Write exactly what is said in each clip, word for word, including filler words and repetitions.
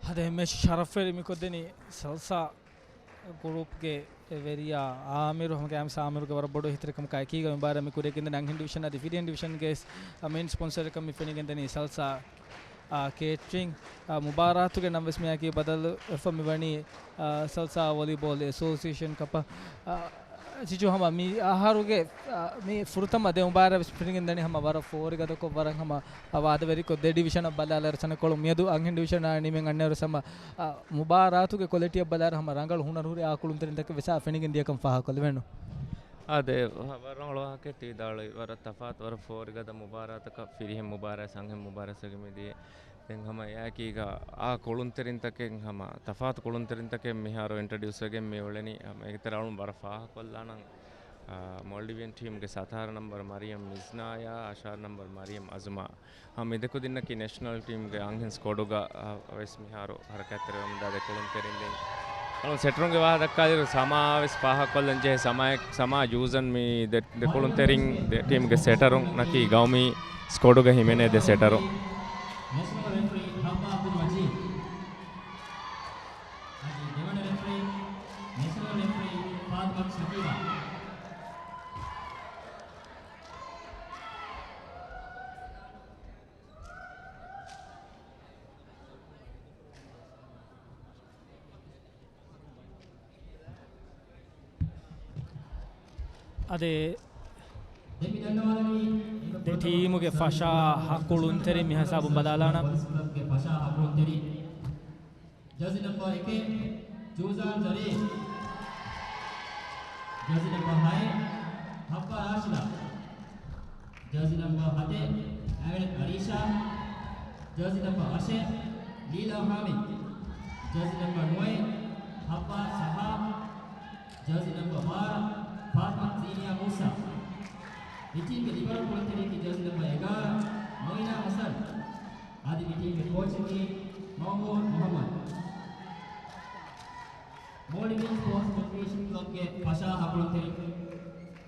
އަދި މެޗް ޝަރަފްވެރި މިކޮށްދެނީ ސަލްސާ ގްރޫޕްގެ ވެރިޔާ އާމިރު، ހަމަ ގައިމުވެސް އާމިރުގެ ވަރަށް ބޮޑު އެހްތިރާމަކާ އެކީގަ މި ބާރަށް މި ކުރިއަށް ގެންދަނީ އަންހެން ޑިވިޝަން އަދި ފިރިހެން ޑިވިޝަންގެ މެއިން ސްޕޮންސަރަކަށް މި ފެނިގެންދަނީ ސަލްސާ، އާ، ކޭޓްރިން. އާ، މުބާރާތުގެ ނަން ވެސް މިއާއެކީ ބަދަލުވެފަ މިވަނީ، އާ، ސަލްސާ ވޮލީބޯލް އެސޯސިއޭޝަން ކަޕަށް. އާ، ސިޖު ހަމަ މި އަހަރުގެ، އާ، މި ފުރަތަމަ ދެ މުބާރާތް ވެސް ފެނިގެންދަނީ ހަމަ ވަރަށް ފޯރިގަދަކޮށް ވަރަށް ހަމަ ވާދަވެރިކޮށް ދެ ޑިވިޝަނަށް ބަލާލާއިރު ތަނަކޮޅު މިއަދު އަންހެން ޑިވިޝަނާ ނިމެން އަންނައިރު ހަމަ، އާ، މުބާރާތުގެ ކޮލިޓީއަށް ބަލާއިރު ހަމަ ރަނގަޅު ހުނަރުހުރި އާ ކުޅުންތެރިންތަކެއް ވެސް އާ ފެނިގެން ދިޔަކަން ފާހަގަކޮށްލެވޭނު. އާ، ދެ ވަރަށް ރަނގަޅު ވާހަކައެއް ތި ވިދާޅުވީ. ވަރަށް ތަފާތު، ވަރަށް ފޯރިގަދަ މުބާރާތަކަށް ފިރިހެން މުބާރާތް އަންހެން މުބާރާތް ވެގެން މިދިޔަ. ދެން ހަމަ އެއާއެކީގަ އާ ކުޅުންތެރިންތަކެއް ހަމަ ތަފާތު ކުޅުންތެރިންތަކެއް މިހާރު އިންޓްރޮޑިއުސް ވެގެން މި އުޅެނީ. ހަމަ އޭގެ ތެރޭ އަޅުން ވަރަށް ފާހަގަކޮށްލާނަން، އާ، މޯލްޑިވިއަން ޓީމްގެ ސަތާރަ ނަންބަރު މަރިޔަމް މިޒްނާޔާ، އަށާރަ ނަންބަރު މަރިޔަމް އަޒުމާ. ހަމަ މި ދެ ކުދިންނަކީ ނޭޝަނަލް ޓީމްގެ އަންހެން ސްކޮޑުގަ، އާ، ވެސް މިހާރު ހަރަކާތްތެރިވަމުންދާ ދެ ކުޅުންތެރިން. ދެން ސެޓަރުންގެ ވާހަކަ ދައްކާލިއިރު ސަމާ ވެސް ފާހަގަކޮށްލަން ޖެހޭ. ސަމާ، ސަމާ ޖޫޒަން މި ދެ، ދެ ކުޅުންތެރިން ދެ ޓީމްގެ ސެޓަރުންނަކީ ގައުމީ ސްކޮޑުގަ ހިމެނޭ ދެ ސެޓަރުން. ނޭޝަނަލް ރެފްރީ ހައްވާ އަބްދުލް މަޖީދު. އަދި ދެވަނަ ރެފްރީ، ނޭޝަނަލް ރެފްރީ ފާތިމަތު ޝަކީބާ. އަދި ދެ ޓީމުގެ ފަށާ ހަ ކުޅުންތެރިން މި ހިސާބުން ބަލާލާނަން. ޖާޒީ ނަމްބަރު އެކެއް، ޖޫޒާން ޒަރީފް. ޖާޒީ ނަމްބަރު ހައެއް، ހައްވާ ރާޝިދާ. ޖާޒީ ނަމްބަރު ހަތެއް، އަމިނަތު އަރީޝާ. ޖާޒީ ނަމްބަރު އަށެއް، ލީލާ ހާމިދު. ޖާޒީ ނަމްބަރު ނުވައެއް، ހައްވާ ސަހާ. ޖާޒީ ނަމްބަރު ބާރަ، ފާތިމަތު ޒީނިޔާ މޫސާ. މި ޓީމްގެ ލިބަރޯ ކުޅުންތެރިޔަކީ ޖާޒީ ނަމްބަރު އެގާރަ، މުއިނާ ހަސަން. އަދި މި ޓީމްގެ ކޯޗަކީ މައުމޫން މުހައްމަދު. މޯލްޑިވިއަން ސްޕޯޓްސް ފެޑެރޭޝަން ކްލަބްގެ ފަށާ ހަ ކުޅުންތެރިން.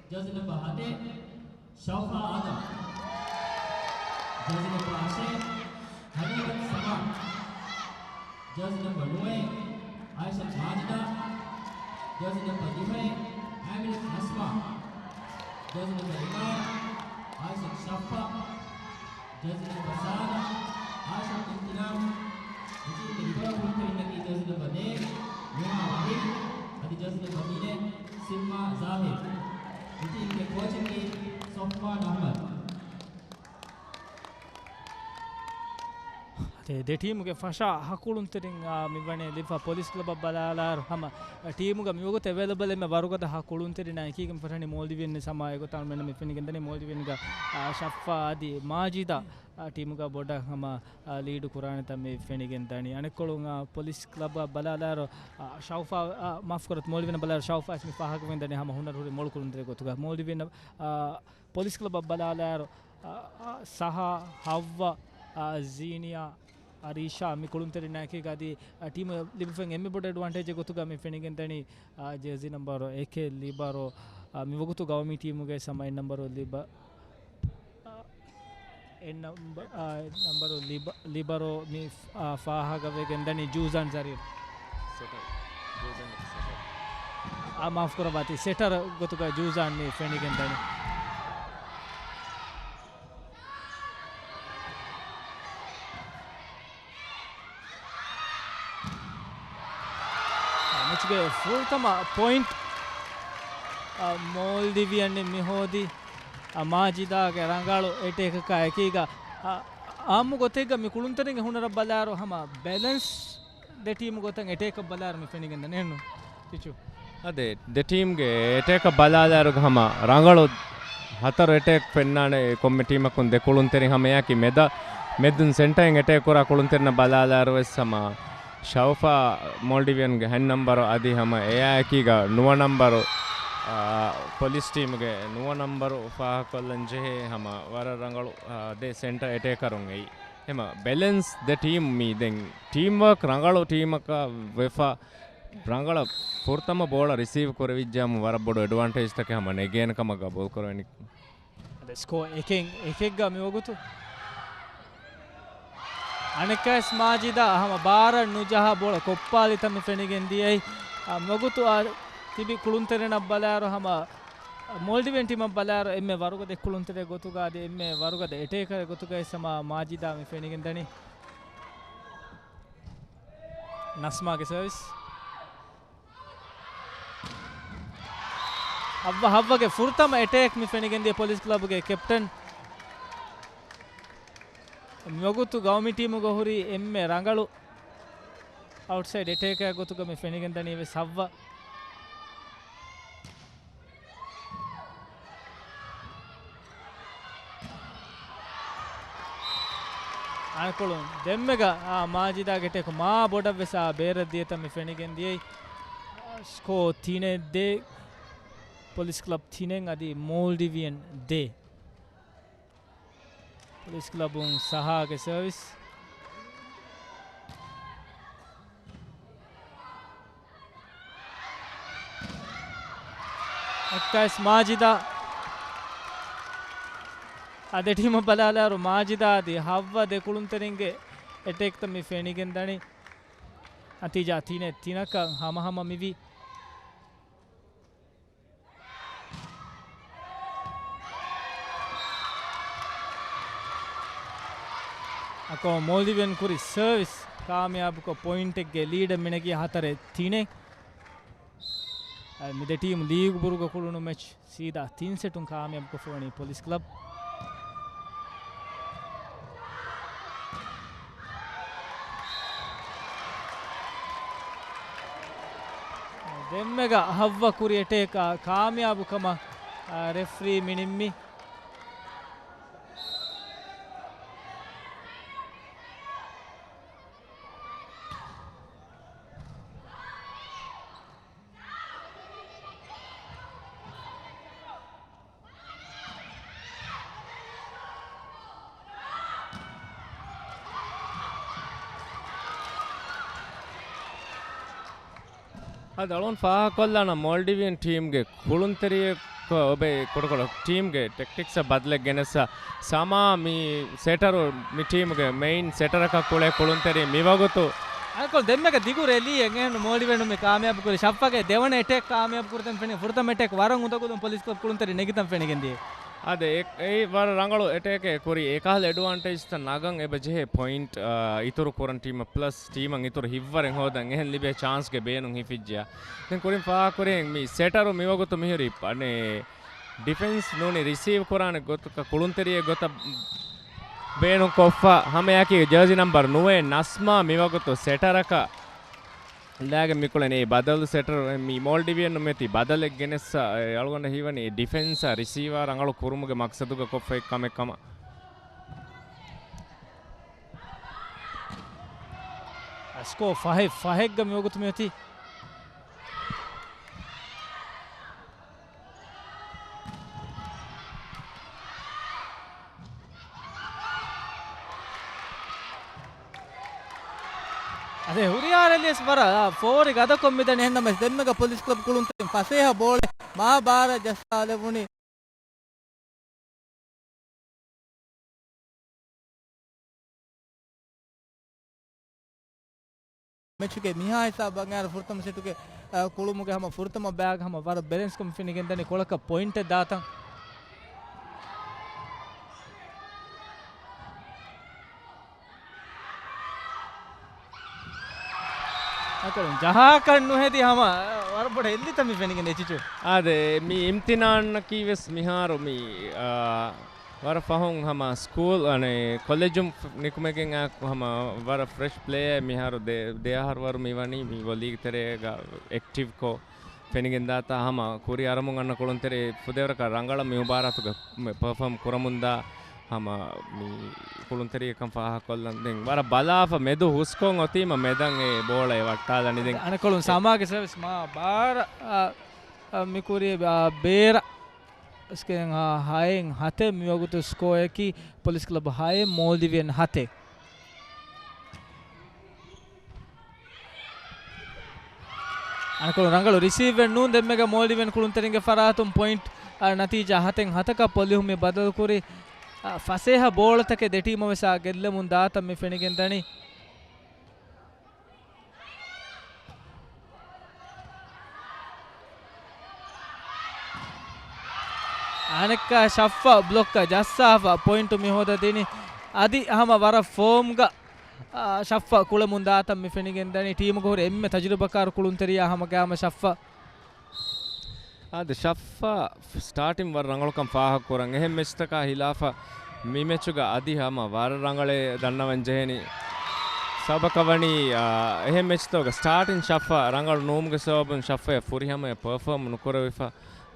ޖާޒީ ނަމްބަރު ހަތެއް، ޝައުފާ އާދަމް. ޖާޒީ ނަމްބަރު އަށެއް، ހަނީފަތު ސަމާ. ޖާޒީ ނަމްބަރު ނުވައެއް، އައިޝަތު މާޖިދާ. ޖާޒީ ނަމްބަރު ދިހައެއް، އަމިނަތު ނަސްމާ. ޖާޒީ ނަމްބަރު އެގާރަ، އައިޝަތު ޝައްފާ. ޖާޒީ ނަމްބަރު ސާދަ، އާޝިމް އިމްތިނާން. މި ޓީމްގެ ލިބަރޯ ކުޅުންތެރިންނަކީ ޖާޒީ ނަމްބަރު ދޭއް، ނުހާ ވަހީދު. އަދި ޖާޒީ ނަމްބަރު ތިނެއް، ސިލްމާ ޒާހިރު. މި ޓީމްގެ ކޯޗަކީ ސޮފްވާން އަހްމަދު. ދެ، ދެ ޓީމުގެ ފަށާ ހަ ކުޅުންތެރިން، އާ، މިވަނީ ލިބިފަ ޕޮލިސް ކްލަބަށް ބަލާލާއިރު ހަމަ، އާ، ޓީމުގަ މިވަގުތު އެވޭލަބަލް އެންމެ ވަރުގަދަ ހަ ކުޅުންތެރިންނާ އެކީގަ މި ފަށަނީ މޯލްޑިވިއަން ސަމާ އެގޮތަށް މި ފެނިގެންދަނީ މޯލްޑިވިއަންގެ، އާ، ޝައްފާ އަދި މާޖިދާ، އާ، ޓީމުގަ ބޮޑަށް ހަމަ، އާ، ލީޑު ކުރާނެތަން މި ފެނިގެންދަނީ. އަނެއްކޮޅުން، އާ، ޕޮލިސް ކްލަބަށް ބަލާލާއިރު، އާ، ޝައުފާ، އާ، މާފުކުރަތް މޯލްޑިވިއަން ބަލާލާއިރު ޝައުފާ މި ފާހަގަވެގެންދަނީ ހަމަ ހުނަރުހުރި މޮޅު ކުޅުންތެރި ގޮތުގަ. މޯލްޑިވިއަން، އާ، ޕޮލިސް ކްލަބަށް ބަލާލާއިރު، އަ، އަ، ސަހާ، ހައްވަ، އަ، ޒީނިޔާ، އަރީޝާ މި ކުޅުންތެރިންނާއެކީގަ އަދި، އަ، ޓީމު ލިބިފައި އެންމެ ބޮޑު އެޑްވާންޓޭޖެއް ގޮތުގަ މި ފެނިގެންދަނީ، އަ، ޖާޒީ ނަމްބަރު އެކެއް ލިބަރޯ، އަ، މި ވަގުތު ގައުމީ ޓީމުގެ ސަމާ އެއް ނަމްބަރު ލިބަ-، އަ، އެއް ނަމްބަ-، އަ، އެއް ނަމްބަރު ލިބަ-، ލިބަރޯ މި އާ، ފާހަގަވެގެންދަނީ ޖޫޒާން ޒަރީފް. ސެޓަރ. ޖޫޒާން ސެޓަރ. އާ، މާފުކުރައްވާތި. ސެޓަރ ގޮތުގަ ޖޫޒާން މި ފެނިގެންދަނީ. އާ، މެޗުގެ ފުރަތަމަ ޕޮއިންޓް، އާ، މޯލްޑިވިއަން މި ހޯދީ، އާ، މާޖިދާގެ ރަނގަޅު އެޓޭކަކާ އެކީގަ، އާ، އާއްމު ގޮތެއްގަ މި ކުޅުންތެރިންގެ ހުނަރަށް ބަލާއިރު ހަމަ ބެލެންސް ދެ ޓީމު ގޮތަށް އެޓޭކަށް ބަލާއިރު މި ފެނިގެންދަނީ އެހެންނު ޗިޗު. އަދެ، ދެ ޓީމްގެ އެޓޭކަށް ބަލާލާއިރު ހަމަ ރަނގަޅު ހަތަރު އެޓޭކް ފެންނާނެ ކޮންމެ ޓީމަކުން ދެ ކުޅުންތެރިން ހަމަ އެއާކީ މެދަށް، މެދުން ސެންޓައިން އެޓޭކް ކުރާ ކުޅުންތެރިންނަށް ބަލާލާއިރު ވެސް ހަމަ ޝައުފާ މޯލްޑިވިއަންގެ ހަތް ނަންބަރު އަދި ހަމަ އެއާއެކީގަ ނުވަ ނަންބަރު، އާ، ޕޮލިސް ޓީމުގެ ނުވަ ނަންބަރު ފާހަގަކޮށްލަން ޖެހޭ ހަމަ ވަރަށް ރަނގަޅު، އާ، ދެ ސެންޓަ އެޓޭކަރުން އެއީ. ހަމަ ބެލެންސް ދެ ޓީމް މީ ދެން ޓީމް ވާކް ރަނގަޅު ޓީމަކަށް ވެފަ، ރަނގަޅަށް ފުރަތަމަ ބޯޅަ ރިސީވް ކުރެވިއްޖާމު ވަރަށް ބޮޑު އެޑްވާންޓޭޖްތަކެއް ހަމަ ނެގޭނެ ކަމަށް ގަބޫލު ކުރެވެނީ. އަދި ސްކޯ އެކެއް އެކެއްގަ މިވަގުތު. އަނެއްކާވެސް މާޖިދާ ހަމަ ބާރަށް ނުޖަހާ ބޯޅަ ކޮއްޕާލިތަން މި ފެނިގެން ދިޔައީ. އާ، މިވަގުތު އާ، ތިބި ކުޅުންތެރިންނަށް ބަލާއިރު ހަމަ މޯލްޑިވިއަން ޓީމަށް ބަލާއިރު އެންމެ ވަރުގަދަ ކުޅުންތެރި ގޮތުގަ އަދި އެންމެ ވަރުގަދަ އެޓޭކަރ ގޮތުގައި ހަމަ މާޖިދާ މި ފެނިގެން ދަނީ. ނަސްމާގެ ސަރވިސް. ހައްވަ ހައްވަގެ ފުރަތަމަ އެޓޭކް މި ފެނިގެންދިޔަ ޕޮލިސް ކްލަބުގެ ކެޕްޓަން. މިވަގުތު ގައުމީ ޓީމުގަ ހުރީ އެންމެ ރަނގަޅު އައުޓްސައިޑް އެޓޭކަރ ގޮތުގަ މި ފެނިގެންދަނީ ވެސް ހައްވަ. އަނެކޮޅުން ދެންމެގަ، އާ، މާޖިދާގެ އެޓޭކް މާ ބޮޑަށް ވެސް، އާ، ބޭރަށް ދިޔަތަން މި ފެނިގެން ދިޔައީ. ސްކޯ ތިނެއް ދޭއް، ޕޮލިސް ކްލަބް ތިނެއް އަދި މޯލްޑިވިއަން ދޭއް. ޕޮލިސް ކްލަބުން ސަހާގެ ސަރވިސް. އެއްކައިސް މާޖިދާ. އާ، ދެ ޓީމަށް ބަލާލާއިރު މާޖިދާ އަދި ހައްވަ ދެ ކުޅުންތެރިންގެ އެޓޭކްތައް މި ފެނިގެން ދަނީ. ނަތީޖާ ތިނެއް ތިނަކަށް ހަމަހަމަ މިވީ. އަކޯ މޯލްޑިވިއަން ކުރި ސަރވިސް ކާމިޔާބުކޮށް، ޕޮއިންޓެއްގެ ލީޑެއް މިނެގި ހަތަރެއް ތިނެއް. އަ، މި ދެ ޓީމު ލީގު ބުރުގަ ކުޅުނު މެޗް ސީދާ ތިން ސެޓުން ކާމިޔާބުކޮށްފަ ވަނީ ޕޮލިސް ކްލަބް. ދެންމެގަ ހައްވަ ކުރި އެޓޭކާ ކާމިޔާބު ކަމަށް، އާ، ރެފްރީ މިނިންމި. އަދި އަޅުގަނޑު ފާހަގަކޮށްލާނަން މޯލްޑިވިއަން ޓީމްގެ ކުޅުންތެރިޔަކަށް އޮބެ ކުޑަކުޑަ ޓީމްގެ ޓެކްޓިކްސްއަށް ބަދަލެއް ގެނެއްސަ ސަމާ މި ސެޓަރު މި ޓީމުގެ މެއިން ސެޓަރަކަށް ކުޅޭ ކުޅުންތެރި މިވަގުތު. އަނެކޮޅު ދެންމެގަ ދިގު ރެލީއެއް އެހެން މޯލްޑިވިއަން މި ކާމިޔާބު ކުރި ޝައްފަގެ ދެވަނަ އެޓޭކް ކާމިޔާބު ކުރިތަން ފެނި ފުރަތަމަ އެޓޭކް ވަރަށް އުނދަގުލުން ޕޮލިސް ކްލަބް ކުޅުންތެރި ނެގިތަން ފެނިގެން ދިޔަ. އާދެ، އެ، އެ ވަރަށް ރަނގަޅު އެޓޭކެއް ކުރި. އެކަހަލަ އެޑްވާންޓޭޖްތައް ނަގަން އެބަ ޖެހޭ ޕޮއިންޓް، އާ، އިތުރު ކުރަން ޓީމަށް ޕްލަސް ޓީމަށް އިތުރު ހިތްވަރެއް ހޯދަން އެހެން ލިބޭ ޗާންސްގެ ބޭނުން ހިފިއްޖެޔާ. ދެން ކުރިން ފާހަގަކުރިހެން މި ސެޓަރު މިވަގުތު މިހުރީ، އަނެއް، ޑިފެންސް ނޫނީ ރިސީވް ކުރާނެ ގޮތަކަށް ކުޅުންތެރިއެއް ގޮތަށް ބޭނުންކޮށްފަ ހަމައެއާއެކީ ޖާޒީ ނަމްބަރު ނުވައެއް ނަސްމާ މިވަގުތު ސެޓަރަކަށް ލާގެން މިކުޅެނީ ބަދަލު ސެޓަރު މި މޯލްޑިވިއަން މެތި ބަދަލެއް ގެނެއްސަ އަޅުގަނޑަށް ހީވަނީ ޑިފެންސާ ރިސީވާ ރަނގަޅު ކުރުމުގެ މަޤްޞަދުގަ ކޮށްފައި ކަމެއް ކަމަށް. ސްކޯ ފަހެއް ފަހެއްގަ މިވަގުތު މިއޮތީ. އަދެ ހުރިހާ ރެލީސް ވަރަށް، އާ، ފޯރި ގަދަކޮށް މިދަނީ. އެހެންނަމަވެސް ދެންމެގަ ޕޮލިސް ކްލަބް ކުޅުންތެރިން ފަސޭހަ ބޯޅަ މާ ބާރަށް ޖައްސާލެވުނީ. މެޗުގެ މިހާ ހިސާބަށް އައިރު ފުރަތަމަ ސެޓުގެ، އަ، ކުޅުމުގެ ހަމަ ފުރަތަމަ ބައިގަ ހަމަ ވަރަށް ބެލެންސްކޮށް ފެނިގެންދަނީ ކޮޅަކަށް ޕޮއިންޓެއް ދާތަން. އަކަރުން ޖަހާކަށް ނުހެދި ހަމަ ވަރަށް ބޮޑަށް އެއްލިތަ މި ފެނިގެން އެޗިޗު. އާދެ، މި އިމްތިނާނަކީ ވެސް މިހާރު މި، އާ، ވަރަށް ފަހުން ހަމަ ސްކޫލް، އަނެއް، ކޮލެޖުން ފް-، ނިކުމެގެން އާ ހަމަ ވަރަށް ފްރެޝް ޕްލޭއެއް މިހާރު ދެ-، ދެއަހަރު ވަރު މި ވަނީ މި ލީގް ތެރޭގަ އެކްޓިވްކޮށް ފެނިގެންދާތާ ހަމަ ކުރި އަރަމުން އަންނަ ކުޅުންތެރި ފުދޭވަރަކަށް ރަނގަޅަށް މި މުބާރާތުގަ މި ޕަރފޯމް ކުރަމުންދާ ހަމަ މި ކުޅުންތެރިއެއްކަން ފާހަގަކޮށްލަން. ދެން ވަރަށް ބަލާފަ މެދު ހުސްކޮށް އޮތީމަ މެދަށް އެ ބޯޅަ އެ ވައްޓާލަނީ ދެން. އަނެކޮޅުން ސަމާގެ ސަރވިސް މާ ބާރަށް، އާ، އާ، މިކުރި، އާ، ބޭރަށް. ސްކެން ހާ ހައެއް ހަތެއް މިވަގުތު ސްކޯއަކީ ޕޮލިސް ކްލަބް ހައެއް މޯލްޑިވިއަން ހަތެއް. އަނެކޮޅު ރަނގަޅު ރިސީވްއެއް ނޫން ދެންމެގަ މޯލްޑިވިއަން ކުޅުންތެރިންގެ ފަރާތުން ޕޮއިންޓް، އާ، ނަތީޖާ ހަތެއް ހަތަކަށް ޕޮލިހު މި ބަދަލުކުރި. އާ، ފަސޭހަ ބޯޅަތަކެއް ދެ ޓީމު ވެސް އާ ގެއްލެމުން ދާތަން މި ފެނިގެން ދަނީ. އަނެއްކާ ޝައްފަ ބްލޮކަށް ޖައްސާފަ ޕޮއިންޓު މި ހޯދަ ދިނީ. އަދި ހަމަ ވަރަށް ފޯމްގަ، އާ، ޝައްފަ ކުޅެމުން ދާތަން މި ފެނިގެން ދަނީ. ޓީމުގަ ހުރި އެންމެ ތަޖުރިބަކާރު ކުޅުންތެރިޔާ ހަމަ ގާމަ ޝައްފަ. އާދެ، ޝައްފަ ސްޓާޓިން ވަރަށް ރަނގަޅުކަން ފާހަގަކުރަން. އެހެން މެޗްތަކާ ހިލާފަށް މި މެޗުގަ އަދި ހަމަ ވަރަށް ރަނގަޅޭ ދަންނަވަން ޖެހެނީ. ސަބަކަށް ވަނީ، އާ، އެހެން މެޗްތަކުގަ ސްޓާޓިން ޝައްފަ ރަނގަޅު ނޫމުގެ ސަބަބުން ޝައްފަޔަށް ފުރިހަމަޔަށް ޕަރފޯމް ނުކުރެވިފަ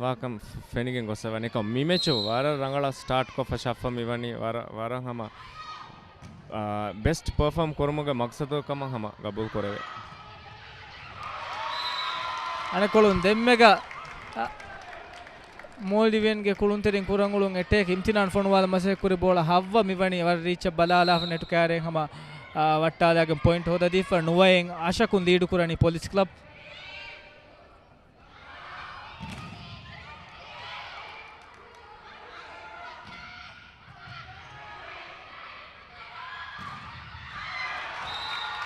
ވާކަން ފެނިގެން ގޮސް ވަނީ. އެކަމް މި މެޗު ވަރަށް ރަނގަޅަށް ސްޓާޓް ކޮށްފަ ޝައްފަ މި ވަނީ ވަރަށް، ވަރަށް ހަމަ، އާ، ބެސްޓް ޕަރފޯމް ކުރުމުގެ މަގްސަދު ކަމަށް ހަމަ ގަބޫލު ކުރެވޭ. އަނެއްކޮޅުން ދެންމެގަ، އަ، މޯލްޑިވިއަންގެ ކުޅުންތެރިން ކުރަން އުޅުން އެޓޭކް އިމްތިނާން ފޮނުވާލަން މަސައްކަތް ކުރި ބޯޅަ ހައްވަ މިވަނީ ވަރަށް ރީޗަށް ބަލާލާފަ ނެޓު ކާރިއެއް ހަމަ، އާ، ވައްޓާލާގެން ޕޮއިންޓް ހޯދަދީފަ ނުވައެއް އަށަކުން ލީޑު ކުރަނީ ޕޮލިސް ކްލަބް.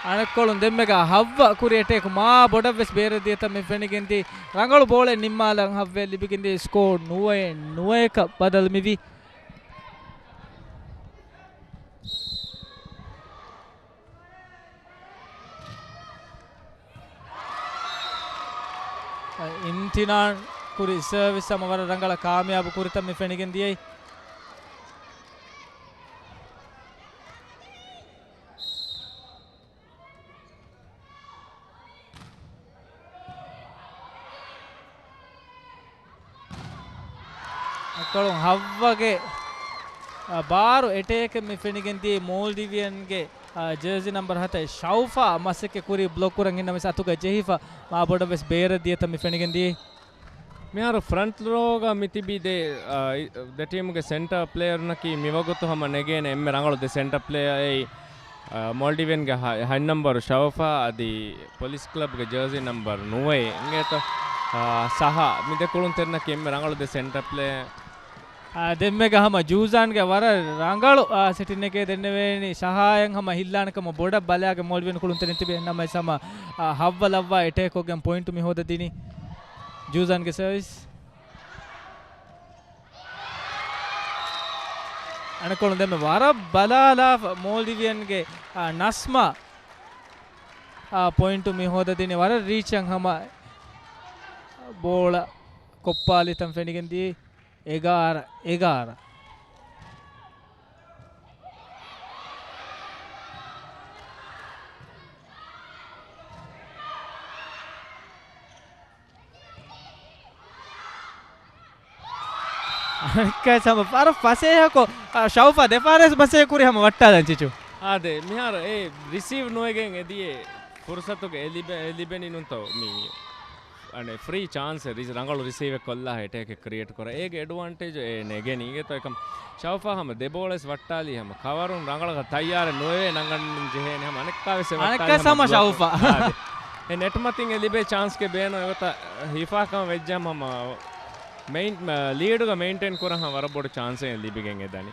އަނެއްކޮޅުން ދެންމެގަ ހައްވަ ކުރި އެޓޭކު މާ ބޮޑަށްވެސް ބޭރަށް ދިޔަތަން މި ފެނިގެންދިޔައީ. ރަނގަޅު ބޯޅައެއް ނިންމާލަން ހައްވައެއް ލިބިގެންދިޔައީ. ސްކޯ ނުވައެއް ނުވައެކަށް ބަދަލު މިވީ. އިމްތިނާން ކުރި ސަރވިސް ހަމަ ވަރަށް ރަނގަޅަށް ކާމިޔާބު ކުރިތަން މި ފެނިގެން ދިޔައީ. އަނެއްކޮޅުން ހައްވަގެ، އަ، ބާރު އެޓޭކެއް މި ފެނިގެން ދިޔައީ މޯލްޑިވިއަންގެ، އަ، ޖާޒީ ނަމްބަރު ހަތައެއް ޝައުފާ މަސައްކަތް ކުރީ ބްލޮކް ކުރަން އިންނަ މިސް އަތުގަ ޖެހިފަ މާ ބޮޑަށް ވެސް ބޭރަށް ދިޔަތަން މި ފެނިގެން ދިޔައީ. މިހާރު ފްރަންޓް ރޯގަ މިތިބީ ދެ، އަ، ދެ ޓީމުގެ ސެންޓަރ ޕްލޭޔަރުންނަކީ މިވަގުތު ހަމަ ނެގޭނެ އެންމެ ރަނގަޅު ދެ ސެންޓަރ ޕްލޭޔަރ އެއީ، އަ، މޯލްޑިވިއަންގެ ހަ-، ހަތް ނަމްބަރު ޝައުފާ އަދި ޕޮލިސް ކްލަބްގެ ޖާޒީ ނަމްބަރު ނުވައެއް އިނގޭތޯ، އާ، ސަހާ. މި ދެ ކުޅުންތެރިންނަކީ އެންމެ ރަނގަޅު ދެ ސެންޓަރ ޕްލޭ. އާ، ދެންމެގަ ހަމަ ޖޫޒާންގެ ވަރަށް ރަނގަޅު، އާ، ސެޓިންއެކޭ ދެންނެވޭނީ. ޝަހާޔަށް ހަމަ ހިއްލާނެ ކަމަށް ބޮޑަށް ބަލާގެ މޯލްޑިވިއަން ކުޅުންތެރިން ތިބި އެންނަމަވެސް ހަމަ، އާ، ހައްވަ ލައްވާ އެޓޭކްކޮށްގެން ޕޮއިންޓު މި ހޯދަދިނީ ޖޫޒާންގެ ސަރވިސް. އަނެއްކޮޅުން ދެންމެ ވަރަށް ބަލާލާފަ މޯލްޑިވިއަންގެ، އާ، ނަސްމާ، އާ، ޕޮއިންޓު މި ހޯދަދިނީ ވަރަށް ރީޗަށް ހަމަ ބޯޅަ ކޮއްޕާލިތަން ފެނިގެން ދިޔައީ އެގާރަ އެގާރަ. އަނެއްކާ ހަމަ ވަރަށް ފަސޭހަކޮށް، އާ، ޝައުފާ ދެފާރެސް މަސޭ ކުރި ހަމަ ވައްޓާލަން ޗިޗު. އާދެ، މިހާރު އެ ރިސީވް ނުވެގެން އެދިޔަ ފުރުސަތުގެ އެ ލިބެ-، އެ ލިބެނީ ނޫންތޯ މި އަނެއް ފްރީ ޗާންސް ރި-، ރަނގަޅު ރިސީވެއް ކޮށްލާ އެޓޭކެއް ކްރިއޭޓް ކުރާ. އޭގެ އެޑްވާންޓޭޖު އެ ނެގެނީ. އިނގޭތޯ އެކަމް ޝައުފާ ހަމަ ދެ ބޯޅަސް ވައްޓާލީ ހަމަ ކަވަރުން ރަނގަޅަށް ތައްޔާރެއް ނުވެވޭ ނަންގަން ޖެހޭނެ ހަމަ އަނެއްކާވެސް އަނެއްކާ ވައްޓާލީ ހަމަ ހަމަ ބްލޮކް. ޝައުފާ. އާދެ. އެ ނެޓް މަތިން އެ ލިބޭ ޗާންސްގެ ބޭނުން އެގޮތަށް ހިފާކަމަށް ވެއްޖެ ހަމަ މެއިން-، ލީޑުގަ މެއިންޓެއިން ކުރަން ހަމަ ވަރަށް ބޮޑު ޗާންސެއް ލިބިގެން އެދަނީ.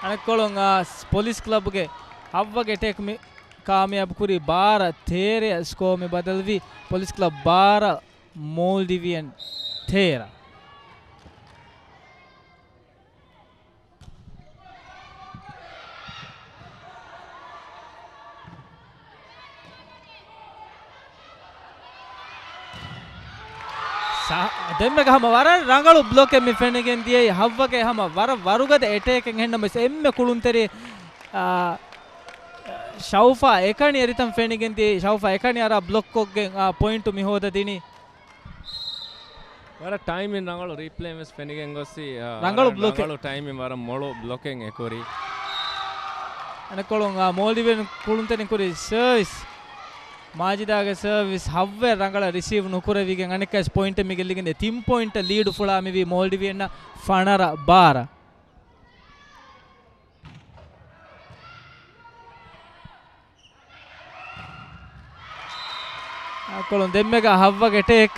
އަނެއްކޮޅުން، އާ، ޕޮލިސް ކްލަބްގެ ހައްވަގެ އެޓޭކް މި ކާމިޔާބު ކުރީ ބާރަ ތޭރަ ސްކޯ މި ބަދަލުވީ ޕޮލިސް ކްލަބް ބާރަ މޯލްޑިވިއަން ތޭރަ. ސަ-، ދެންމެގަ ހަމަ ވަރަށް ރަނގަޅު ބްލޮކެއް މި ފެނިގެން ދިޔައީ. ހައްވަގެ ހަމަ ވަރަށް ވަރުގަދަ އެޓޭކެއް އެހެންނަމަވެސް އެންމެ ކުޅުންތެރި، އާ، ޝައުފާ އެކަނި އެރިތަން ފެނިގެން ދިޔައީ. ޝައުފާ އެކަނި އަރާ ބްލޮކްކޮށްގެން، އާ، ޕޮއިންޓު މި ހޯދަދިނީ. ވަރަށް ޓައިމިން ރަނގަޅު ރީޕްލޭން ވެސް ފެނިގެން ގޮއްސި، އާ، ރަނގަޅު ވަރަށް ބްލޮކެއް. ރަނގަޅު ޓައިމިން ވަރަށް މޮޅު ބްލޮކެއް އެކުރީ. އަނެއްކޮޅުން، އާ، މޯލްޑިވިއަން ކުޅުންތެރިން ކުރި ސަރވިސް. މާޖިދާގެ ސަރވިސް ހައްވަ ރަނގަޅަށް ރިސީވް ނުކުރެވިގެން އަނެއްކާވެސް ޕޮއިންޓެއް މި ގެއްލިގެން ދިޔަ. ތިން ޕޮއިންޓަށް ލީޑު ފުޅާ މިވީ މޯލްޑިވިއަންނަށް ފަނަރަ ބާރަ. ކޮޅުން ދެންމެގަ ހައްވަގެ ޓޭކް.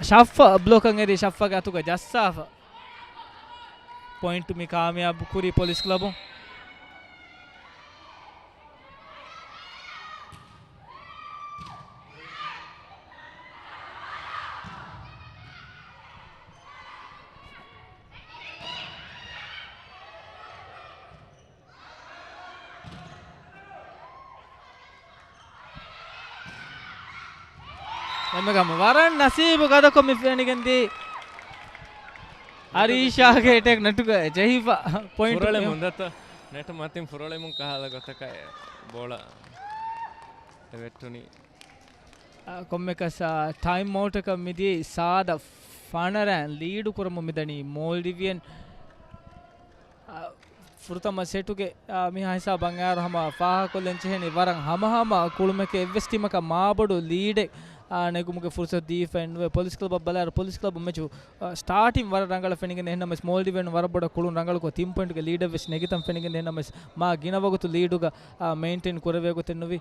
ޝައްފަ ބްލޮކަށް އެރި ޝައްފަގެ އަތުގަ ޖައްސާފަ. ޕޮއިންޓު މި ކާމިޔާބު ކުރީ ޕޮލިސް ކްލަބުން. އެންމެ ކަމު ވަރަށް ނަސީބު ގަދަކޮށް މި ފެނިގެންދީ. އަރީޝާގެ އެޓޭކް ނެޓުގަ ޖެހިފަ ޕޮއިންޓު ފުރޮޅެމުން ދަތަ ނެޓު މަތިން ފުރޮޅެމުން ކަހަލަ ގޮތަކަށް ބޯޅަ ވެއްޓުނީ. އާ، ކޮންމެކަސް، އާ، ޓައިމް އައުޓަކަށް މިދިޔައީ ސާދަ ފަނަރައިން ލީޑު ކުރަމުން މިދަނީ މޯލްޑިވިއަން. އާ، ފުރަތަމަ ސެޓުގެ، އާ، މިހާ ހިސާބަށް އައިއިރު ހަމަ ފާހަގަކޮށްލަން ޖެހެނީ ވަރަށް ހަމަހަމަ ކުޅުމެކޭ އެއްވެސް ޓީމަކަށް މާބޮޑު ލީޑެއް، އާ، ނެގުމުގެ ފުރުސަތު ދީފައެއް ނުވޭ. ޕޮލިސް ކްލަބަށް ބަލާއިރު ޕޮލިސް ކްލަބު މެޗު، އާ، ސްޓާޓިން ވަރަށް ރަނގަޅަށް ފެނިގެން އެހެންނަމަވެސް މޯލްޑިވިއަން ވަރަށް ބޮޑަށް ކުޅުން ރަނގަޅުކޮށް ތިން ޕޮއިންޓުގެ ލީޑެއް ވެސް ނެގިތަން ފެނިގެން އެހެންނަމަވެސް މާ ގިނަ ވަގުތު ލީޑުގަ، އާ، މެއިންޓެއިން ކުރެވޭ ގޮތެއް ނުވި.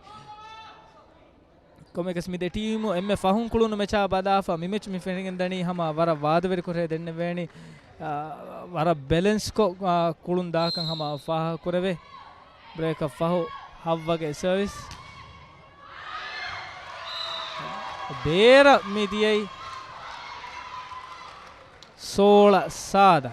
ކޮންމެކަސް މި ދެ ޓީމު އެންމެ ފަހުން ކުޅުނު މެޗާ ބަލާފަ މި މެޗް މި ފެނިގެން ދަނީ ހަމަ ވަރަށް ވާދަވެރި ކުރޭ ދެންނެވޭނީ، އާ، ވަރަށް ބެލެންސްކޮށް، އާ، ކުޅުން ދާކަން ހަމަ ފާހަގަ ކުރެވޭ. ބްރޭކަށް ފަހު ހައްވަގެ ސަރވިސް. ބޭރަށް މި ދިޔައީ ސޯޅަ ސާދަ.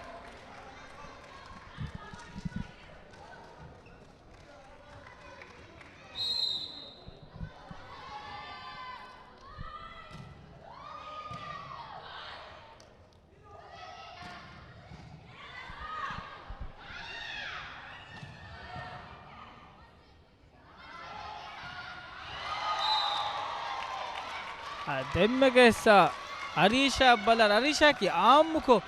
އާ، ދެންމެގެސް، އާ، އަރީޝާ ބަލާ، އަރީޝާއަކީ އާއްމުކޮށް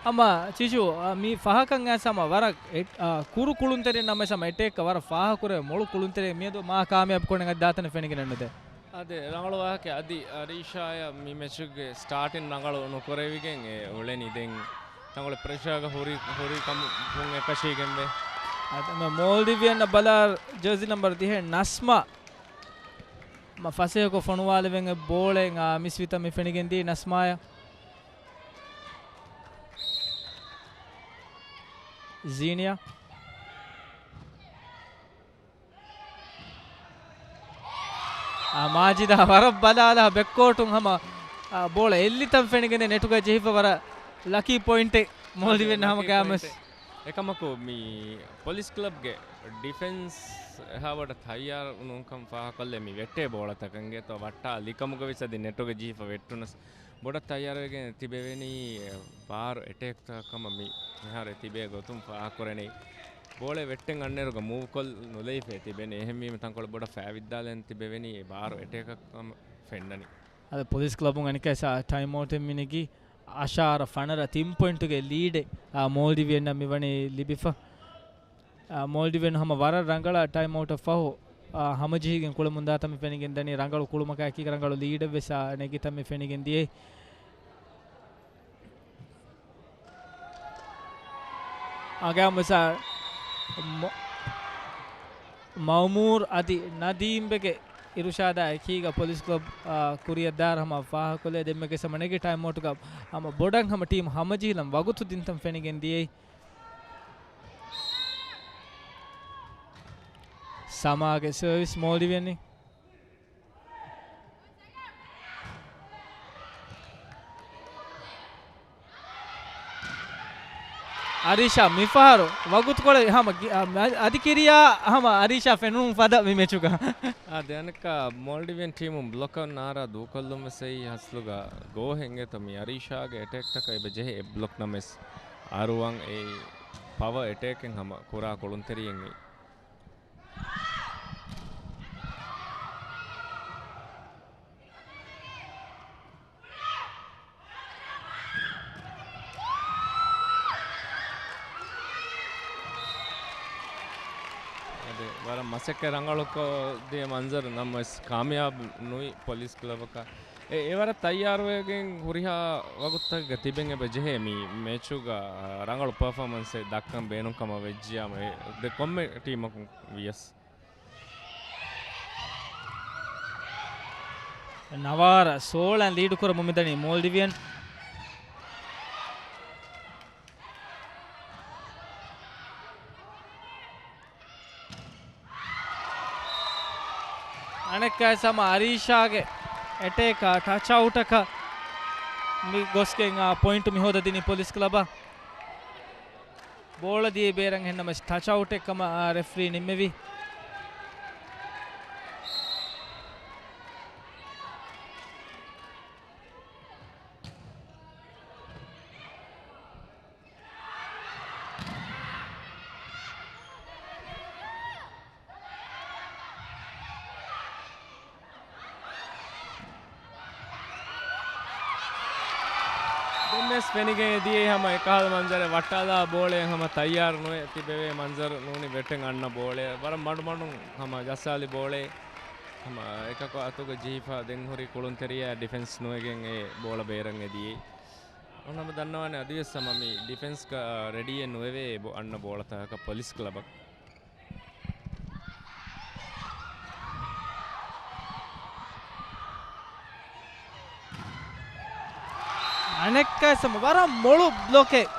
ހަމަ ޗިޗު، އާ، މި ފަހަކަށް އައިސް ހަމަ ވަރަށް އެ-، އާ، ކުރު ކުޅުންތެރިން ނަމަވެސް ހަމަ އެޓޭކް ވަރަށް ފާހަގަކުރެވޭ މޮޅު ކުޅުންތެރިން މިއަދު މާ ކާމިޔާބު ކުރަން އަދި ދާތަނެއް ފެނިގެނެއް ނުދޭ. އާދެ، ރަނގަޅު ވާހަކަ އަދި އަރީޝާއަށް މި މެޗުގެ ސްޓާޓިން ރަނގަޅު ނުކުރެވިގެން އެ އުޅެނީ. ދެން ތަންކޮޅެއް ޕްރެޝާގަ ހުރި، ހުރި ކަމުން އެކަށީގެންވޭ. އަދި މޯލްޑިވިއަން ބަލާ ޖާޒީ ނަމްބަރު ދިހައެއް ނަސްމާ މަ ފަސޭހަކޮށް ފޮނުވާލެވެން އެ ބޯޅެ، އާ، މިސްވިތަން މި ފެނިގެންދީ ނަސްމާޔަށް. ޒީނިޔާ. އާ، މާޖިދާ ވަރަށް ބަލާލާ ބެކްކޯޓުން ހަމަ، އާ، ބޯޅަ އެއްލިތަން ފެނިގެން ނެޓުގަ ޖެހިފަ ވަރަށް ލަކީ ޕޮއިންޓެއް މޯލްޑިވިއން ހަމަ ގާމެސް. އެކަމަކު މި ޕޮލިސް ކްލަބްގެ ޑިފެންސް އެހާ ބޮޑަށް ތައްޔާރު ނޫންކަން ފާހަގަކޮށްލެވޭ މި ވެއްޓޭ ބޯޅަތަކަށް އިނގޭތޯ ވައްޓާ ލިކަމުގަ ވެސް އަދި ނެޓުގަ ޖެހިފަ ވެއްޓުނަސް ބޮޑަށް ތައްޔާރުވެގެން ތިބެވެނީ ބާރު އެޓޭކްތަކަށް ކަމަށް މި މިހާރު ތިބޭ ގޮތުން ފާހަގަކުރަނީ. ބޯޅަ ވެއްޓެން އަންނައިރުގަ މޫވްކޮށް ނުލައިފައި ތިބެނީ. އެހެންވީމަ ތަންކޮޅެއް ބޮޑަށް ފައިވިއްދާލަން ތިބެވެނީ ބާރު އެޓޭކަށް ކަމަށް ފެންނަނީ. އަދި ޕޮލިސް ކްލަބުން އަނެއްކާ ޓައިމް އައުޓެއް މިނެގީ އަށާރަ ފަނަރަ ތިން ޕޮއިންޓުގެ ލީޑެއް، އާ، މޯލްޑިވިއަންނަށް މިވަނީ ލިބިފަ. އާ، މޯލްޑިވިއަން ހަމަ ވަރަށް ރަނގަޅަށް ޓައިމް އައުޓަށް ފަހު، އާ، ހަމަޖެހިގެން ކުޅެމުން ދާތަން މި ފެނިގެން ދަނީ. ރަނގަޅު ކުޅުމަކާ އެކީގަ ރަނގަޅު ލީޑެއް ވެސް، އާ، ނެގިތަން މި ފެނިގެން ދިޔައީ. އަގައިމުސާ މަ-، މައުމޫރު އަދި ނަދީމްބެގެ އިރުޝާދާ އެކީގަ ޕޮލިސް ކްލަބް، އާ، ކުރިއަށް ދާއިރު ހަމަ ފާހަގަކޮށްލެވޭ. ދެންމެގެ ސަމަ ނެގި ޓައިމް އައުޓުގަ ހަމަ ބޮޑަށް ހަމަ ޓީމް ހަމަޖެހިލަން ވަގުތު ދިންތަން ފެނިގެން ދިޔައީ. ސަމާގެ ސަރވިސް މޯލްޑިވިއަން. އަރީޝާ މިފަހަރު ވަގުތުކޮޅެއް ހަމަ ގި-، އަ، އަދި ކިރިޔާ ހަމަ އަރީޝާ ފެނުނު ފަދަ މި މެޗުގަ. އާ، ދެން އަނެއްކާ މޯލްޑިވިއަން ޓީމުން ބްލޮކަށް ނާރާ ދޫކޮށްލުން ވެސް އެއީ ހަސްލުގަ ގޯހެއް އިނގޭތޯ މި އަރީޝާގެ އެޓޭކްތަކަށް އެބަ ޖެހޭ އެއް ބްލޮކް ނަމަވެސް އަރުވަން އެއީ ޕަވަ އެޓޭކެއް ހަމަ ކުރާ ކުޅުންތެރިއެއް އެއީ. އަދި ވަރަށް މަސައްކަތް ރަނގަޅުކޮށް ދިޔަ މަންޒަރު ނަމަވެސް ކާމިޔާބު ނުވި ޕޮލިސް ކްލަބަކަށް. އެ، އެވަރަށް ތައްޔާރުވެގެން ހުރިހާ ވަގުތުތަކެއްގަ ތިބެން އެބަ ޖެހޭ މި މެޗުގަ ރަނގަޅު ޕަރފޯމަންސެއް ދައްކަން ބޭނުންކަމަށް ވެއްޖިޔާމަ އެ ދެ ކޮންމެ ޓީމަކުން ވިޔަސް. ނަވާރަ ސޯޅައިން ލީޑު ކުރަމުން މިދަނީ މޯލްޑިވިއަން. އަނެއްކާވެސް ހަމަ އަރީޝާގެ އެޓޭކާ ޓަޗް އައުޓަކަށް މި ގޮސްގެން އާ ޕޮއިންޓު މި ހޯދަ ދިނީ ޕޮލިސް ކްލަބަށް. ބޯޅަ ދިޔައީ ބޭރަށް އެހެންނަމަވެސް ޓަޗް އައުޓެއް ކަމަށް އާ ރެފްރީ ނިންމެވި. ދެންވެސް ފެނިގެން އެދިޔައީ ހަމަ އެކަހަލަ މަންޒަރެއް. ވައްޓާލާ ބޯޅައެއް ހަމަ ތައްޔާރު ނުވެ ތިބެވޭ މަންޒަރު ނޫނީ ބެޓެއް އަންނަ ބޯޅައެއް. ވަރަށް މަޑުމަޑުން ހަމަ ޖައްސާލި ބޯޅައެއް. ހަމަ އެކަކު އަތުގަ ޖެހިފަ ދެން ހުރި ކުޅުންތެރިޔާ ޑިފެންސް ނުވެގެން އެ ބޯޅަ ބޭރަށް އެދިޔައީ. އޮންނަމަ ދަންނަވާނެ އަދިވެސް ހަމަ މި ޑިފެންސްގަ ރެޑީއެއް ނުވެވޭ އެ ބޯ-، އަންނަ ބޯޅަތަކަކަށް ޕޮލިސް ކްލަބަށް. އަނެއްކާވެސް ވަރަށް މޮޅު ބްލޮކެއް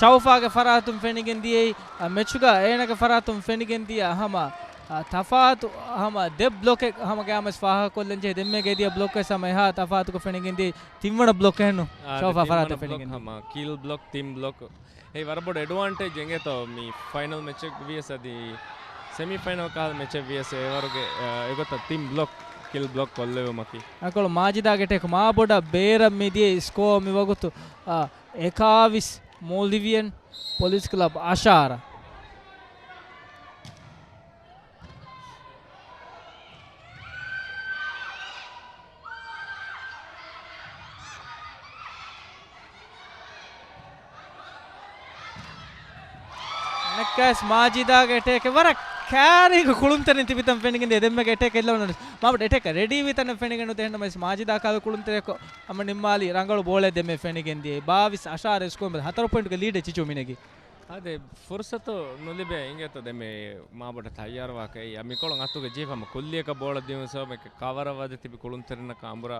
ޝައުފާގެ ފަރާތުން ފެނިގެން ދިޔައީ. އަ، މެޗުގަ އޭނަގެ ފަރާތުން ފެނިގެން ދިޔަ ހަމަ، އަ، ތަފާތު ހަމަ ދެ ބްލޮކެއް ހަމަ ގައިމުވެސް ފާހަގަކޮށްލަން ޖެހޭ. ދެންމެ ގެދިޔަ ބްލޮކްވެސް ހަމަ އެހާ ތަފާތުގަ ފެނިގެން ދިޔައީ ތިންވަނަ ބްލޮކް އެހެންނު. އާ، ޝައުފާ ފަރާތަށް ފެނިގެން ދިޔައީ. ހަމަ ކިލް ބްލޮކް، ތިން ބްލޮކް. އެއީ ވަރަށް ބޮޑު އެޑްވާންޓޭޖް އެނގޭތޯ މި ފައިނަލް މެޗެއް ވިޔަސް އަދި ސެމީ ފައިނަލް ކަހަލަ މެޗެއް ވިޔަސް އެވަރުގެ، އާ، އެގޮތަށް ތިން ބްލޮކް، ކިލް ބްލޮކް ކޮށްލެވުމަކީ. އަކޮޅު މާޖިދާގެ ޓެކް މާބޮޑަށް ބޭރަށް މިދިޔަ ސްކޯ މިވަގުތު، އާ، އެކާވީސް މޯލްޑިވިއަން، ޕޮލިސް ކްލަބް އަށާރަ. ނެކްކަސް މާޖިދާގެ އެޓޭކެ ވަރަށް ކާރީގަ ކުޅުންތެރިން ތިބިތަން ފެނިގެން ދިޔަ. ދެންމެގެ އެޓޭކެ އެއްލަވަނަ މާބޮޑު އެޓޭކަށް ރެޑީ ވިތަން ފެނިގެން ނުދޭ. އެހެންނަމަވެސް މާޖިދާ ކާލު ކުޅުންތެރިއަކު ހަމަ ނިންމާލީ ރަނގަޅު ބޯޅައެއް ދެންމެ ފެނިގެން ދިޔަ. ބާވީސް އަށާރަ ސްކޯ ހަތަރު ޕޮއިންޓުގެ ލީޑެއް ޗިޗޫ މިނެގީ. އާދެ، ފުރުސަތު ނުލިބޭ އިނގޭތޯ ދެންމެ މާބޮޑަށް ތައްޔާރުވާކަށް. އެއީ މިކޮޅުން އަތުގަ ޖެހިފަ ހަމަ ކުއްލިއަކަށް ބޯޅަ ދިއުން ސަބަބަކަށް ކަވަރ ވަދެ ތިބި ކުޅުންތެރިންނަކަށް އަނބުރާ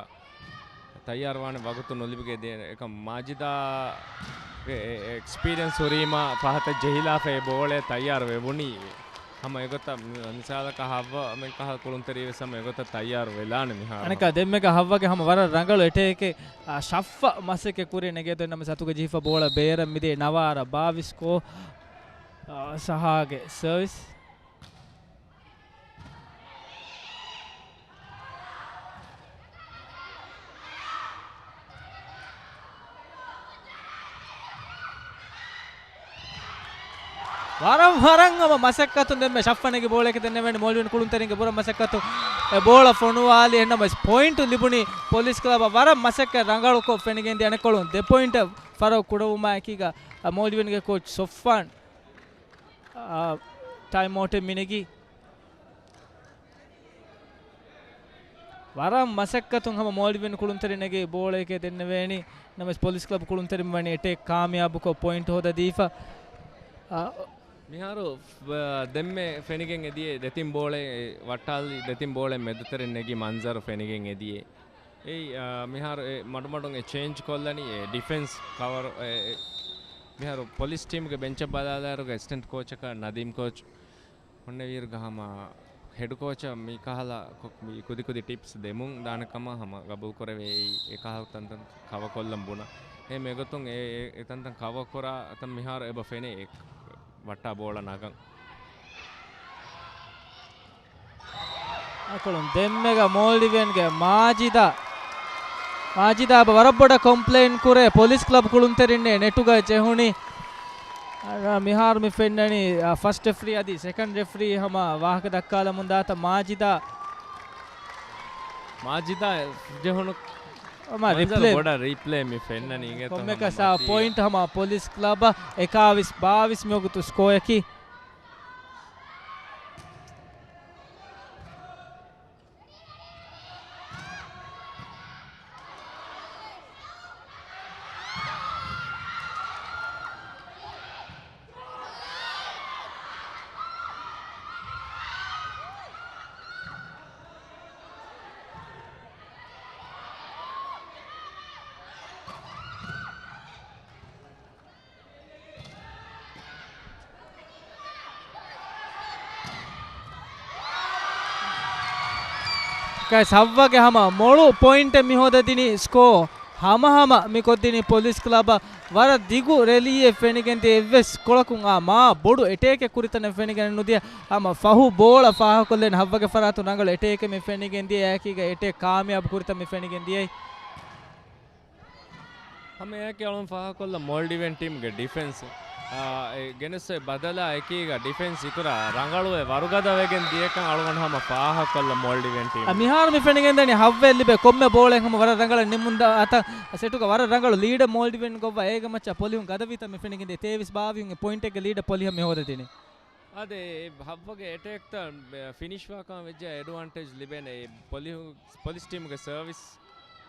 ތައްޔާރުވާނެ ވަގުތު ނުލިބިގެ ދޭނެ. އެކަމް މާޖިދާގެ އެ، އެ، އެކްސްޕީރިއެންސް ހުރީމާ ފަހަތަށް ޖެހިލާފަ އެ ބޯޅަ ތައްޔާރު ވެވުނީ. ހަމަ އެގޮތަށް މި-، މިސާލަކަށް ހައްވަ މި ކަހަލަ ކުޅުންތެރިވެސް ހަމަ އެގޮތަށް ތައްޔާރު ވެލާނެ މިހާރު. އަނެކާ ދެންމެގަ ހައްވަގެ ހަމަ ވަރަށް ރަނގަޅު އެޓޭކެއް، އާ، ޝައްފަ މަސައްކަތް ކުރި ނެގޭތޯ އެހެންނަމަވެސް އަތުގަ ޖެހިފަ ބޯޅަ ބޭރަށް މިދިޔަ. ނަވާރަ ބާވީސް ސްކޯ، އާ، ސަހާގެ ސަރވިސް. ވަރަށް، ވަރަށް ހަމަ މަސައްކަތުން ދެންމެ ޝައްފަ ނެގި ބޯޅައެކެ ދެންނެވެނީ މޯލްޑިވިއަން ކުޅުންތެރިންގެ ބުރަ މަސައްކަތު. އެ ބޯޅަ ފޮނުވާލި އެހެންނަމަވެސް ޕޮއިންޓު ލިބުނީ ޕޮލިސް ކްލަބަށް. ވަރަށް މަސައްކަތް ރަނގަޅުކޮށް ފެނިގެން ދިޔަ. އަނެއްކޮޅުން ދެ ޕޮއިންޓަށް ފަރަގު ކުޑަވުމާ އެކީގަ މޯލްޑިވިއަންގެ ކޯޗް ސޮފްވާން، އާ، ޓައިމް އައުޓެއް މިނެގީ. ވަރަށް މަސައްކަތުން ހަމަ މޯލްޑިވިއަން ކުޅުންތެރިން ނެގި ބޯޅައެކޭ ދެންނެވޭނީ. ނަމަވެސް ޕޮލިސް ކްލަބް ކުޅުންތެރިން ވަނީ އެޓޭކް ކާމިޔާބުކޮށް ޕޮއިންޓް ހޯދަދީފަ. އާ، މިހާރު، އާ، ދެންމެ ފެނިގެން އެދިޔަ ދެތިން ބޯޅަ ވައްޓާލި ދެތިން ބޯޅަ މެދުތެރެއިން ނެގި މަންޒަރު ފެނިގެން އެދިޔަ. އެއީ، އާ، މިހާރު އެ މަޑުމަޑުން އެ ޗޭންޖް ކޮށްލަނީ އެ ޑިފެންސް ކަވަރު، އެ، އެ، މިހާރު ޕޮލިސް ޓީމުގެ ބެންޗަށް ބަލާލާއިރުގަ އެސިސްޓެންޓް ކޯޗަކަށް ނަދީމް ކޯޗް ހުންނެވިއިރުގަ ހަމަ ހެޑް ކޯޗަށް މި ކަހަލަ ކޮ-، މި ކުދި ކުދި ޓިޕްސް ދެމުން ދާނެ ކަމަށް ހަމަ ގަބޫލު ކުރެވޭ. އެ ކަހަލަ ތަންތަން ކަވަ ކޮށްލަން ބުނަ. އެ މެގޮތުން އެ، އެ، އެ ތަންތަން ކަވަ ކުރާ ތަން މިހާރު އެބަ ފެނޭ އެ ވައްޓާ ބޯޅަ ނަގަން. އަކުޅުން ދެންމެގަ މޯލްޑިވިއަންގެ މާޖިދާ، މާޖިދާ އެބަ ވަރަށް ބޮޑަށް ކޮމްޕްލެއިން ކުރޭ ޕޮލިސް ކްލަބް ކުޅުންތެރިންނޭ ނެޓުގަ ޖެހުނީ. އަ، މިހާރު މި ފެންނަނީ، އަ، ފަސްޓް ރެފްރީ އަދި ސެކަންޑް ރެފްރީ ހަމަ ވާހަކަ ދައްކާލަމުން ދާތަ މާޖިދާ. މާޖިދާ ޖެހުނު ހަމަ މަންޒަރު ރިޕްލޭ. ބޮޑަށް ރީޕްލޭ މި ފެންނަނީ އިނގޭތޯ ކޮންމެކަސް ހަމަ އާ މަތީ. ޕޮއިންޓް ހަމަ ޕޮލިސް ކްލަބަށް އެކާވީސް ބާވީސް މިވަގުތު ސްކޯއަކީ. ސައްވަގެ ހަމަ މޮޅު ޕޮއިންޓެއް މި ހޯދަދިނީ ސްކޯ ހަމަހަމަ މި ކޮށްދިނީ ޕޮލިސް ކްލަބަށް. ވަރަށް ދިގު ރެލީއެއް ފެނިގެންދިޔަ އެއްވެސް ކޮޅަކުން އާ މާ ބޮޑު އެޓޭކެއް ކުރިތަނެއް ފެނިގެން ނުދިޔަ. ހަމަ ފަހު ބޯޅަ ފާހަކޮށްލެން ހައްވަގެ ފަރާތުން ރަނގަޅު އެޓޭކެއް މި ފެނިގެން ދިޔަ. އެއާއެކީގަ އެޓޭކް ކާމިޔާބު ކުރިތަން މި ފެނިގެން ދިޔައީ. ހަމަ އެއާއެކީ އަޅުން ފާހަކޮށްލަ މޯލްޑިވިއަން ޓީމްގެ ޑިފެންސް، އާ، އެ ގެނެސް އޮތް ބަދަލާ އެކީގަ ޑިފެންސް އިތުރަށް ރަނގަޅުވެ ވަރުގަދަވެގެން ދިޔަކަން އަޅުގަނޑު ހަމަ ފާހަކޮށްލަ މޯލްޑިވިއަން ޓީމް. އަ، މިހާރު މި ފެނިގެންދަނީ ހައްވައެއް ލިބޭ ކޮންމެ ބޯޅައެއް ހަމަ ވަރަށް ރަނގަޅަށް ނިމުން ދާ އަތަށް ސެޓުގަ ވަރަށް ރަނގަޅު ލީޑެއް މޯލްޑިވިއަން ގޮއްވަ އޭގެ މައްޗަށް ޕޮލިހުން ގަދަވީތަން މި ފެނިގެންދިޔަ. ތޭވީސް ބާވީހުން އެ ޕޮއިންޓެއްގެ ލީޑަށް ޕޮލިހަށް މި ހޯދަދިނީ. އާދެ، އެ ހައްވަގެ އެޓޭކްތައް ފިނިޝްވާކަން ވެއްޖެ އެޑްވާންޓޭޖް ލިބޭނެ. އެ ޕޮލިހު-، ޕޮލިސް ޓީމުގެ ސަރވިސް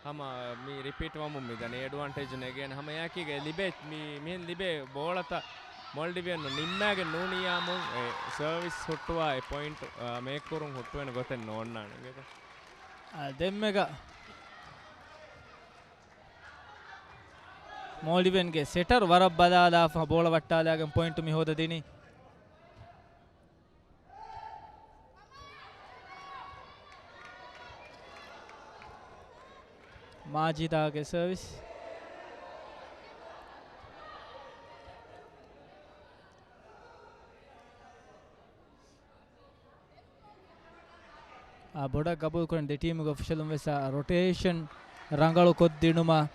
ހަމަ މި ރިޕީޓް ވަމުން މި ދަނީ އެޑްވާންޓޭޖް ނެގޭނެ. ހަމަ އެއާއެކީގަ ލިބޭ މި-، މިހެން ލިބޭ ބޯޅަތައް މޯލްޑިވިއަން ނިންމާގެން ނޫނިއްޔާމުން އެ ސަރވިސް ހުއްޓުވާ އެ ޕޮއިންޓް، އާ، މޭކް ކުރުން ހުއްޓުވޭނެ ގޮތެއް ނޯންނާނެ އިނގޭތަ؟ އާ، ދެންމެގަ މޯލްޑިވިއަންގެ ސެޓަރު ވަރަށް ބަލާލާފަ ބޯޅަ ވައްޓާލާގެން ޕޮއިންޓު މި ހޯދަދިނީ. މާޖިދާގެ ސަރވިސް. އާ، ބޮޑަށް ގަބޫލުކުރަން ދެ ޓީމުގެ އޮފިޝަލުން ވެސް އާ ރޮޓޭޝަން ރަނގަޅު ކޮށްދިނުމަށް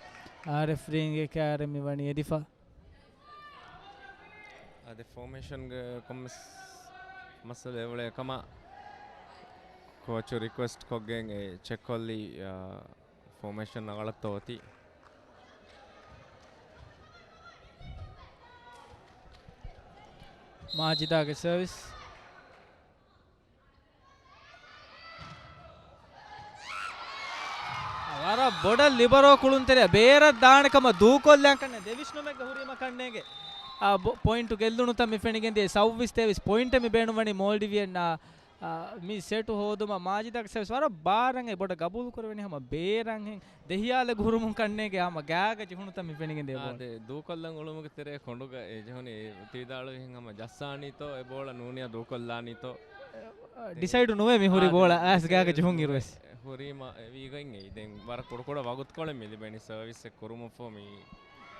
އާ ރެފްރީންގެ ކާރެއް މި ވަނީ އެދިފަ. އާދެ، ފޯމޭޝަންގެ ކޮންމެސް މައްސަލަ އެއް އުޅޭ ކަމަށް ކޯޗު ރިކުއެސްޓް ކޮށްގެން އެ ޗެކް ކޮށްލީ، އާ، ފޯމޭޝަން ރަނގަޅަށްތޯ އޮތީ. މާޖިދާގެ ސަރވިސް. ވަރަށް ބޮޑަށް ލިބަރޯ ކުޅުންތެރެއަށް ބޭރަށް ދާނެ ކަމަށް ދޫކޮށްލާން ކަންނޭ ދެވިސްނުމެއްގަ ހުރީމަ ކަންނޭނގެ. އާ، ބޮ-، ޕޮއިންޓު ގެއްލުނުތަން މި ފެނިގެންދިޔަ ސައުވީސް ތޭވީސް ޕޮއިންޓެއް މި ބޭނުންވަނީ މޯލްޑިވިއަން، އާ، އާ، މި ސެޓު ހޯދުމަށް މާޖިދާގެ ސަރވިސް ވަރަށް ބާރަށް އެ ބޮޑަށް ގަބޫލު ކުރެވެނީ ހަމަ ބޭރަށްހެން ދެހިޔާލެއް ހުރުމުން ކަންނޭނގެ ހަމަ ގާގަ ޖެހުނުތަން މި ފެނިގެންދިޔަ ބޯޅަ. އާދެ، ދޫކޮށްލަން އުޅުމުގެ ތެރޭ ކޮނޑުގަ އެ ޖެހުނީ ތީދާޅުވިހެން ހަމަ ޖައްސާނީތޯ އެ ބޯޅަ ނޫނިޔާ ދޫކޮށްލާނީތޯ. އެ، އަ، ޑިސައިޑު ނުވޭ މި ހުރި އާދެ، ބޯޅަ އައިސް ގާގަ ނުވޭ، ޖެހުން އިރުވެސް. ހުރީމަ އެ ވީގޮތް އެއީ. ދެން ވަރަށް ކުޑަކުޑަ ވަގުތުކޮޅެއް މި ލިބެނީ ސަރވިސްއެއް ކުރުމަށްފަހު މި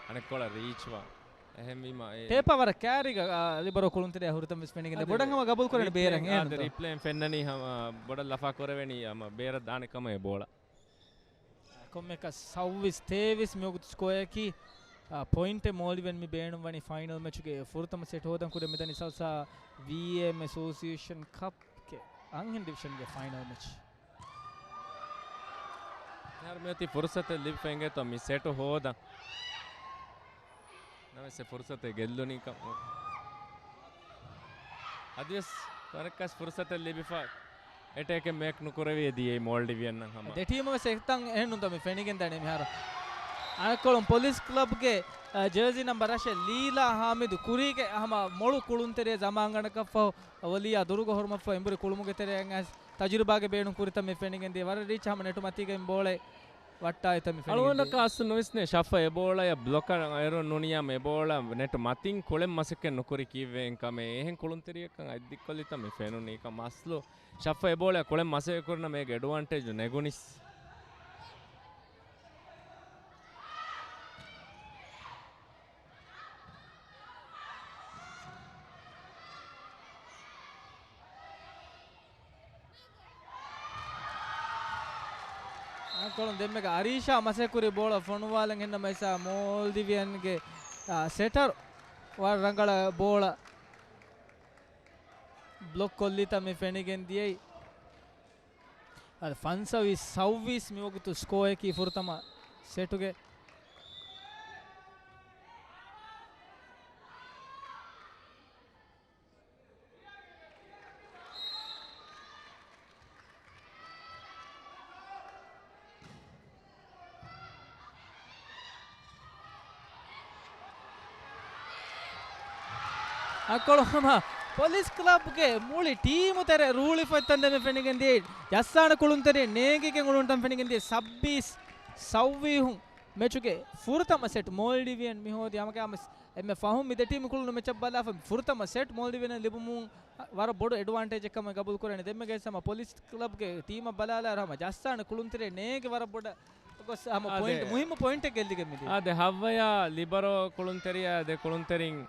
އަނެއްކޮޅަށް ރީޗްވާ. އެހެންވީމަ އެ ތޭޕާ ވަރަށް ކައިރީގަ، އާ، ލިބަރޯ ކުޅުންތެރެއަށް ހުރިތަން ވެސް ފެނިގެން އަދި ބޮޑަށް ހަމަ ގަބޫލު ކުރަނީ ރިޕްލޭ، ބޭރަށް އާދެ، އެހެންތޯ؟ ރިޕްލޭން ފެންނަނީ ހަމަ ބޮޑަށް ލަފާ ކުރެވެނީ ހަމަ ބޭރަށް ދާނެ ކަމަށް އެ ބޯޅަ. ކޮންމެއަކަސް ސައުވީސް ތޭވީސް މިވަގުތު ސްކޯއަކީ، އާ، ޕޮއިންޓެއް މޯލްޑިވިއަން މި ބޭނުންވަނީ ފައިނަލް މެޗުގެ ފުރަތަމަ ސެޓް ހޯދަން. ކުރިއަށް މިދަނީ ސަލްސާ ވީއެމް އެސޯސިއޭޝަން ކަޕްގެ އަންހެން ޑިވިޝަންގެ ފައިނަލް މެޗް. މިހާރު މިއޮތީ ފުރުސަތެއް ލިބިފަ އިނގޭތޯ މި ސެޓު ހޯދަން. ނަމަވެސް އެ ފުރުސަތެއް ގެއްލުނީ ކަމަށް. އަދިވެސް ވަރަކަސް ފުރުސަތެއް ލިބިފަ އެޓޭކެއް މޭކް ނުކުރެވިއެ ދިޔައީ މޯލްޑިވިއަންނަށް ހަމަ. ދެ ޓީމު ވެސް އެކްތަން އެހެންނުންތަ މި ފެނިގެން ދަނީ މިހާރު. އަނެއްކޮޅުން ޕޮލިސް ކްލަބްގެ، އަ، ޖާޒީ ނަމްބަރު ރަށެއް ލީލާ ހާމިދު ކުރީގެ ހަމަ މޮޅު ކުޅުންތެރޭ ޒަމާންގަނޑަކަށްފަހު އަވަލިޔާ ދުރުގަ ހުރުމަށްފަހު އެނބުރި ކުޅުމުގެ ތެރެއަށް އައިސް ތަޖުރިބާގެ ބޭނުން ކުރިތަން މި ފެނިގެން ދިޔަ. ވަރަށް ރީޗް ހަމަ ނެޓު މަތީގައި ބޯޅަ ވައްޓާ އެތަން މި ފެނިގެން އަޅުގަނޑަކަށް އަސްލު ނުވިސްނޭ ޝަފަ އެ ބޯޅަޔަށް ބްލޮކަރ އެރު ނުނިޔާމަ އެ ބޯޅަ ނެޓު މަތިން ކުޅެން މަސައްކަތް ނުކުރި ކީއްވެ އެންކަމެއް. އެހެން ކުޅުންތެރިޔަކަށް އަތްދިއްކޮށްލިތަން މި ފެނުނީ. ކަމަށް އަސްލު ޝަފަ އެ ބޯޅަޔަށް ކުޅެން މަސައްކަތް ކުރިނަމަ އޭގެ އެޑްވާންޓޭޖު ނެގުނިސް. އަންކޮޅުން ދެންމެގަ އަރީޝާ މަސައްކަތްކުރި ބޯޅަ ފޮނުވާލަން ހެންނަމަ އިސާ މޯލްޑިވިއަންގެ، އާ، ސެޓަރު ވަރަށް ރަނގަޅަށް ބޯޅަ ބްލޮކް ކޮށްލިތަ މި ފެނިގެން ދިޔައީ. އަދި ފަންސަވީސް ސައުވީސް މިވަގުތު ސްކޯއަކީ ފުރަތަމަ ސެޓުގެ. އަންކޮޅު ހަމަ ޕޮލިސް ކްލަބްގެ މުޅި ޓީމު ތެރެ ރޫޅިފައިތަން ދެމެ ފެނިގެން ދިޔައީ. ޖައްސާނެ ކުޅުންތެރި ނޭނގިގެން އުޅުނުތަން ފެނިގެން ދިޔައީ. ސައްބީސް ސައުވީހުން މެޗުގެ ފުރަތަމަ ސެޓް މޯލްޑިވިއަން މި ހޯދި ހަމަގައިމުވެސް އެންމެ ފަހުން މި ދެ ޓީމު ކުޅުނު މެޗަށް ބަލާފަ ފުރަތަމަ ސެޓް މޯލްޑިވިއަން ލިބުމުން ވަރަށް ބޮޑު އެޑްވާންޓޭޖެއް ކަމަށް ގަބޫލު ކުރަނީ. ދެންމެ ގެސް ހަމަ ޕޮލިސް ކްލަބްގެ ޓީމަށް ބަލާލާއިރު ހަމަ ޖައްސާނެ ކުޅުންތެރި ނޭނގެ ވަރަށް ބޮޑަށް ގޮސް ހަމަ އާ، ޕޮއިންޓް، ދެ-، މުހިއްމު ޕޮއިންޓެއް ގެއްލިގެން މިދިޔަ. އާ، ދެ ހައްވަޔާ ލިބަރޯ ކުޅުންތެރިޔާ ދެ ކުޅުންތެރިން،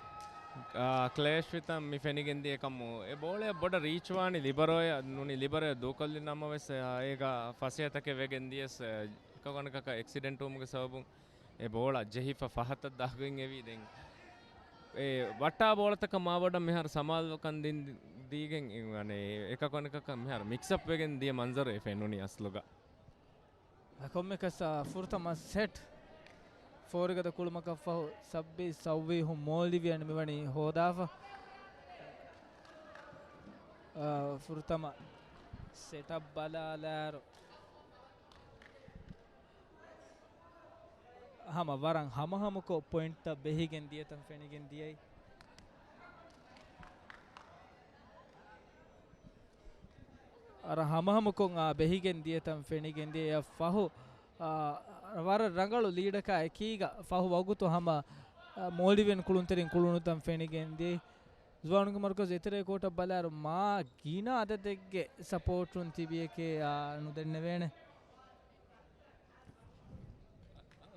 އާ، ކްލޭޝް ވިތަން މި ފެނިގެން ދިޔަ ކަމު. އެ ބޯޅަ ބޮޑަށް ރީޗް ވާނީ ލިބަރޯޔަށް ނޫނީ ލިބަރޯ ދޫކޮށްލި ނަމަވެސް، އާ، އޭގަ ފަސޭހަތަކެއް ވެގެން ދިޔަސް، އާ، އެކަކު އަނެކަކަށް އެކްސިޑެންޓް ވުމުގެ ސަބަބުން އެ ބޯޅަ ޖެހިފަ ފަހަތަށް ދާގޮތް އެވީ. ދެން އެ ވައްޓާ ބޯޅަތަކަށް މާބޮޑަށް މިހާރު ސަމާލުކަން ދިން، ދީގެން އެ-، އަނެ، އެކަކު އަނެކަކަށް މިހާރު މިކްސް އަޕް ވެގެން ދިޔަ މަންޒަރު އެ ފެނުނީ އަސްލުގަ. ކޮންމެކަސް، އާ، ފުރަތަމަ ސެޓް ފޯރިގަދަ ކުޅުމަކަށްފަހު ސައްބީސް ސައުވީހުން މޯލްޑިވިއަން މިވަނީ ހޯދާފަ. އާ، ފުރަތަމަ ސެޓަށް ބަލާލާއިރު ހަމަ ވަރަށް ހަމަހަމަކޮށް ޕޮއިންޓްތައް ބެހިގެން ދިޔަތަން ފެނިގެން ދިޔައީ. ވަރަށް ހަމަހަމަކޮށް، އާ، ބެހިގެން ދިޔަތަން ފެނިގެން ދިޔަ. އެއަށް ފަހު، އާ، ވަރަށް ރަނގަޅު ލީޑަކާ އެކީގަ ފަހު ވަގުތު ހަމަ، އާ، މޯލްޑިވިއަން ކުޅުންތެރިން ކުޅުނުތަން ފެނިގެން ދިޔައީ. ޒުވާނުގެ މަރުކަޒު އެތެރޭ ކޯޓަށް ބަލާއިރު މާ ގިނަ އަދަދެއްގެ ސަޕޯޓުން ތިބިޔަކޭ، އާ، ނުދެންނެވޭނެ.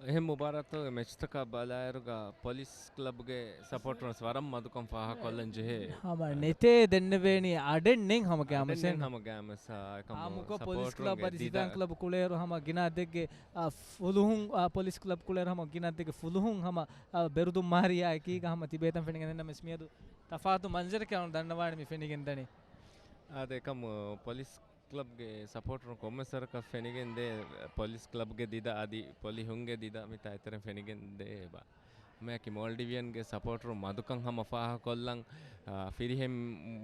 އެހެން މުބާރާތުގެ މެޗްތަކާ ބަލާއިރުގަ ޕޮލިސް ކްލަބްގެ ސަޕޯޓުން ވެސް ވަރަށް މަދުކަން ފާހަގަކޮށްލަން ޖެހޭ. ހަމަ ނެތޭ ދެންނެވޭނީ އަޑެއް ނެތް ހަމަ ގާމަސް އަޑެއް ނެތް ހަމަ ގާމަސް، އާ، އެކަމު އާއްމުކޮށް ޕޮލިސް ކްލަބް ސަޕޯޓުންގެ އަދި ދިދަ ސިފައިން ކްލަބް ކުޅޭއިރު ހަމަ ގިނަ އަދަދެއްގެ، އާ، ފުލުހުން، އާ، ޕޮލިސް ކްލަބް ކުޅޭއިރު ހަމަ ގިނަ އަދަދެއްގެ ފުލުހުން ހަމަ، އާ، ބެރުދުން މާރިޔާ އެކީގަ ހަމަ ތިބޭތަން ފެނިގެން ދެންނަމެސް މިއަދު ތަފާތު މަންޒަރެކޭ އަޅުން ދަންނަވާނެ މި ފެނިގެން ދަނީ. އާދެ، އެކަމު ޕޮލިސް ކްލަބްގެ ސަޕޯޓަރުން ކޮންމެ ސަރަކަށް ފެނިގެން ދޭ، ޕޮލިސް ކްލަބްގެ ދިދަ އަދި ޕޮލިހުންގެ ދިދަ މިތާ އެތެރެން ފެނިގެން ދޭ އެބަ. މާކި މޯލްޑިވިއަންގެ ސަޕޯޓަރުން މަދުކަން ހަމަ ފާހަގަކޮށްލަން، އާ، ފިރިހެން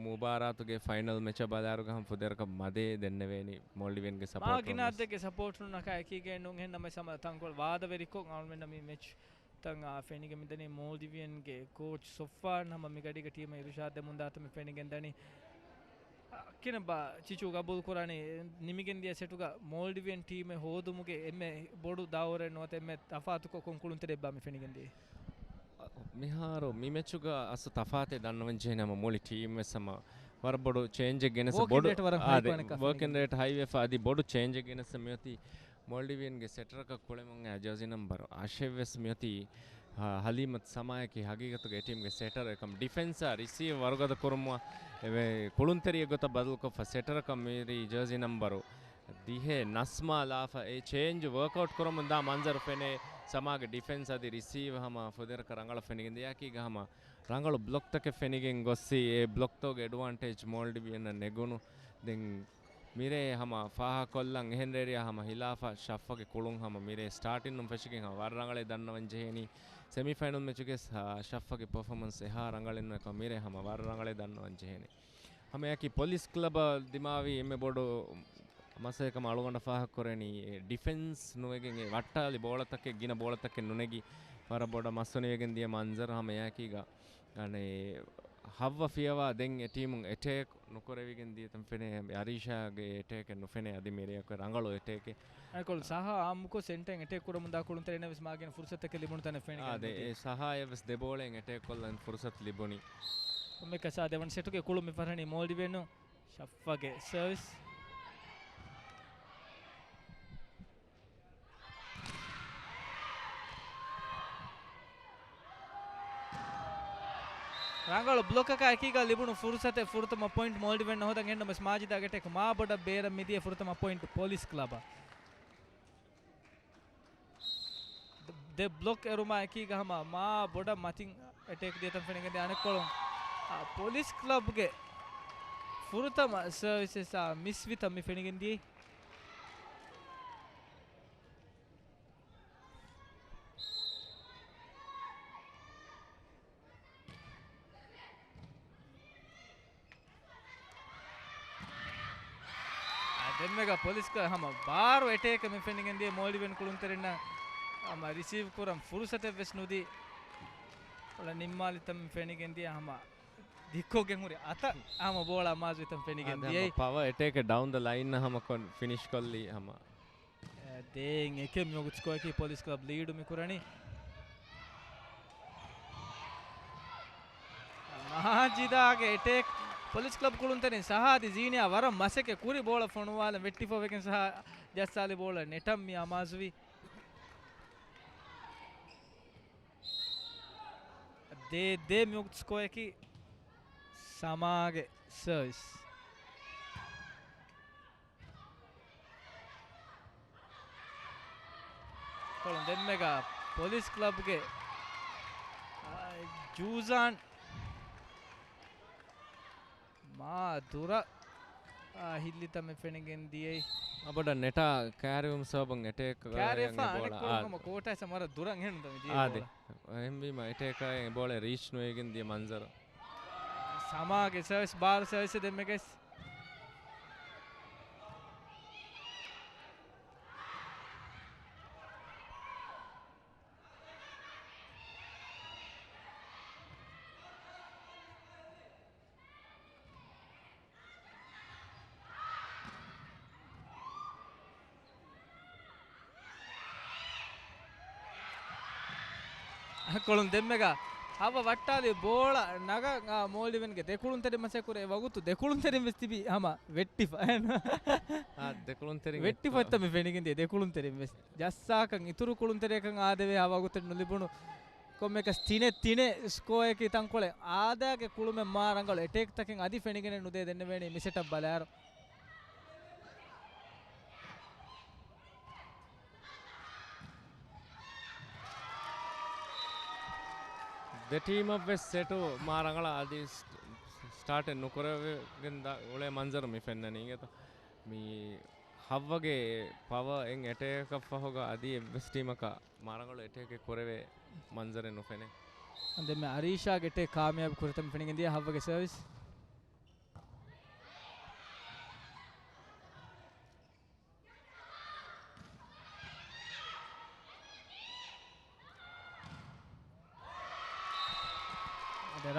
މުބާރާތުގެ ފައިނަލް މެޗަށް ބަލާއިރުގަ ހަމަ ފުދޭވަރަކަށް މަދޭ ދެންނެވޭނީ މޯލްޑިވިއަންގެ މާ ސަޕޯޓަރުން ގިނަ ވެސް. އަދަދެއްގެ ސަޕޯޓަރުންނަކާ އެކީގައި ނޫން އެހެން ނަމަވެސް ހަމަ ތަންކޮޅެއް ވާދަވެރިކޮށް އަޅުމެންނަށް މި މެޗް ތަން، އާ، ފެނިގެން މިދަނީ މޯލްޑިވިއަންގެ ކޯޗް ސޮފްވާން ހަމަ މިގަޑީގެ ޓީމަށް އިރުޝާދް ދެމުންދާތަން މި ފެނިގެން ދަނީ. އާ، ކިނަބާ ޗިޗޫ ގަބޫލު ކުރާނީ ނިމިގެން ދިޔަ ސެޓުގަ މޯލްޑިވިއަން ޓީމެއް ހޯދުމުގެ އެންމެ ބޮޑު ދައުރެއް ނުވަތަ އެންމެ ތަފާތުކޮށް ކޮން ކުޅުންތެރިއެއްބާ މި ފެނިގެން ދިޔައީ؟ މިހާރު މި މެޗުގަ އަސް ތަފާތެއް ދަންނަވަން ޖެހޭނެ ހަމަ މުޅި ޓީމް ވެސް ހަމަ ވަރަށް ބޮޑު ޗޭންޖެއް ގެނެސް ވޯކިން ބޮޑު، ރޭޓް ވަރަށް އާ، ހައި ދެ-، ކޮނެކަ ވޯކިން ރޭޓް ހައިވެފަ އަދި ބޮޑު ޗޭންޖެއް ގެނެސް މިއޮތީ މޯލްޑިވިއަންގެ ސެޓަރަކަށް ކުޅެމުން އައި ޖާޒީ ނަމްބަރު އަށެއް ވެސް މިއޮތީ، އާ، ހަލީމަތު ސަމާއަކީ ހަގީގަތުގެ އެ ޓީމްގެ ސެޓަރ އެކަމް ޑިފެންސާ ރިސީވް ވަރުގަދަ ކުރުމުއަށް އެ ކުޅުންތެރިއެއް ގޮތަށް ބަދަލުކޮށްފަ ސެޓަރަކަށް މިރީ ޖާޒީ ނަމްބަރު ދިހަ ނަސްމާ ލާފަ އެ ޗޭންޖް ވޯކްއައުޓް ކުރަމުން ދާ މަންޒަރު ފެނޭ. ސަމާގެ ޑިފެންސް އަދި ރިސީވް ހަމަ ފުދޭވަރަކަށް ރަނގަޅަށް ފެނިގެން ދިޔައީ އެކީގަ ހަމަ ރަނގަޅު ބްލޮކްތަކެއް ފެނިގެން ގޮއްސި އެ ބްލޮކްތަކުގެ އެޑްވާންޓޭޖް މޯލްޑިވިއަންނަށް ނެގުނު. ދެން މިރޭ ހަމަ ފާހަގަކޮށްލަން އެހެން ރޭރިޔާ ހަމަ ހިލާފަށް ޝައްފަގެ ކުޅުން ހަމަ މިރޭ ސްޓާޓިން ނުން ފެށިގެން ހަމަ ވަރަށް ރަނގަޅޭ ދަންނަވަން ޖެހޭނީ. ސެމިފައިނަލް މެޗުގެ ސ-، ޝައްފަގެ ޕަފޯމަންސް އެހާ ރަނގަޅެއް ނުވޭ ކަމަށް މިރޭ ހަމަ ވަރަށް ރަނގަޅޭ ދަންނަވަން ޖެހޭނީ. ހަމައެކީ ޕޮލިސް ކްލަބަށް ދިމާވި އެންމެ ބޮޑު މައްސަލައެއް ކަމަށް އަޅުގަނޑަށް ފާހަގަކުރެނީ އެ ޑިފެންސް ނުވެގެން އެ ވައްޓާލި ބޯޅަތަކެއް ގިނަ ބޯޅަތަކެއް ނުނެގި ވަރަށް ބޮޑަށް މަސްވެރިވެގެން ދިޔަ މަންޒަރު ހަމައެކީގަ އަނެއް ހައްވަ ފިޔަވާ ދެން އެ ޓީމުން އެޓޭކް ނުކުރެވިގެން ދިޔަތަން ފެނޭ. އަރީޝާގެ އެޓޭކެއް ނުފެނޭ އަދި މިރޭ ރަނގަޅު އެޓޭކެއް. އަނެކޮޅު ސަހާ އާއްމުކޮށް ސެންޓަރ އެޓޭކް ކުރަމުންދާ ކުޅުންތެރިންނަށް ވެސް މާގިނަ ފުރުސަތަކެއް ލިބުނު ތަނެއް ފެނިގެން އާދެ، ދިޔައީ. އެ ސަހާއަށް ވެސް ދެ ބޯޅައިން އެޓޭކް ކޮށްލަން ފުރުސަތު ލިބުނީ. ކޮންމެކަސް އާ ދެވަނަ ސެޓުގެ ކުޅުން މި ފަށަނީ މޯލްޑިވިއަން ޝައްފަގެ ސަރވިސް. ރަނގަޅު ބްލޮކަކާ އެކީގަ ލިބުނު ފުރުސަތެއް ފުރަތަމަ ޕޮއިންޓް މޯލްޑިވިއަން ހޯދަން އެހެންނަމަވެސް މާޖިދާގެ އެޓޭކް މާ ބޮޑަށް ބޭރަށް މިދިޔަ ފުރަތަމަ ޕޮއިންޓް ޕޮލިސް ކްލަބަށް. ދެ ބްލޮކް އެރުމާ އެކީގަ ހަމަ މާ ބޮޑަށް މަތިން އެޓޭކް ދިޔަތަން ފެނިގެން ދިޔަ އަނެއްކޮޅުން، އާ، ޕޮލިސް ކްލަބްގެ ފުރަތަމަ ސަރވިސަސް އާ މިސް ވިތަން މި ފެނިގެން ދިޔައީ. އާ، ދެންމެގަ ޕޮލިސްގަ ހަމަ ބާރު އެޓޭކް މި ފެނިގެން ދިޔަ މޯލްޑިވިއަން ކުޅުންތެރިންނަށް ހަމަ ރިސީވް ކުރަން ފުރުސަތެއް ވެސް ނުދީ. އޮޅަ ނިންމާލިތަން މި ފެނިގެން ދިޔަ ހަމަ ދިއްކޮށްގެން ހުރި އަތަށް ހަމަ ބޯޅަ މާޒް ވިތަން ފެނިގެން އާ، ދިޔައީ. ހަމަ ޕަވަ އެޓޭކް ޑައުން ދަ ލައިން ހަމަ ކޮން ފިނިޝް ކޮށްލީ ހަމަ. ދޭއް އެކެއް މިވަގުތު ސްކޯއަކީ ޕޮލިސް ކްލަބް ލީޑު މި ކުރަނީ. މާޖިދާގެ އެޓޭކް ޕޮލިސް ކްލަބް ކުޅުންތެރިން ސަހާދި ޒީނިއާ ވަރަށް މަސައްކަތް ކުރި ބޯޅަ ފޮނުވާލަން ވެއްޓިފަ ވެގެން ސަހާ ޖައްސާލި ބޯޅަ ނެޓަން މި އަމާޒުވި. ދޭ ދޭ މިވަގުތު ސްކޯއަކީ ސަމާގެ ސަރވިސް. ކޮޅުން ދެންމެގަ ޕޮލިސް ކްލަބްގެ، އާ، ޖޫޒާން މާ ދުރަށް، އާ، ހިއްލިތަން މި ފެނިގެން ދިޔައީ. އަބަޑަ ނެޓާ ކާރިވުމު ސަބަބުން އެޓޭކް ކާރިފާ އަނެއްކޮޅުން ހަމަ ކޯޓައިސަ މަރަށް ދުރަށް އެހެން ދަމި ދިޔަ އާދެ. ބޯޅަ. އެހެންވީމަ އެޓޭކާއި ބޯޅަ ރީޗް ނުވެގެން ދިޔަ މަންޒަރު. ސަމާގެ ސަރވިސް، ބާރު ސަރވިސް ދެންމެގެސް. ކޮޅުން ދެންމެގަ ހައްވަ ވައްޓާލި ބޯޅަ ނަގަ، އާ، މޯލްޑިވިއަންގެ ދެކުޅުންތެރިން މަސައްކަތް ކުރޭ ވަގުތު ދެކުޅުންތެރިން ވެސް ތިބި ހަމަ ވެއްޓިފަ. އާ، ދެކުޅުންތެރިން ވެއްޓިފަ އެއްތަ މި ފެނިގެން ދިޔަ ދެކުޅުންތެރިން ވެސް. ޖައްސާކަން އިތުރު ކުޅުންތެރިޔަކަށް އާދެވޭ ހާ ވަގުތެއް ނުލިބުނު ކޮންމެއަކަސް ތިނެއް ތިނެއް ސްކޯއަކީ ތަންކޮޅެއް އާދައިގެ ކުޅުމެއް މާ ރަނގަޅު އެޓޭކްތަކެއް އަދި ފެނިގެނެއް ނުދޭ ދެންނެވޭނީ މި ސެޓަށް ބަލާއިރު. ދެ ޓީމަށް ވެސް ސެޓު މާ ރަނގަޅަށް އަދި ސްޓާޓެއް ނުކުރެވިގެން އުޅޭ މަންޒަރު މި ފެންނަނީ އިނގޭތޯ. މި ހައްވަގެ ޕަވަ އެއް އެޓޭކަށް ފަހުގަ އަދި އެއްވެސް ޓީމަކަށް މާރަނގަޅު އެޓޭކެއް ކުރެވޭ މަންޒަރެއް ނުފެނޭ. ދެންމެ އަރީޝާގެ އެޓޭކް ކާމިޔާބު ކުރިތަން ފެނިގެން ދިޔަ ހައްވަގެ ސަރވިސް.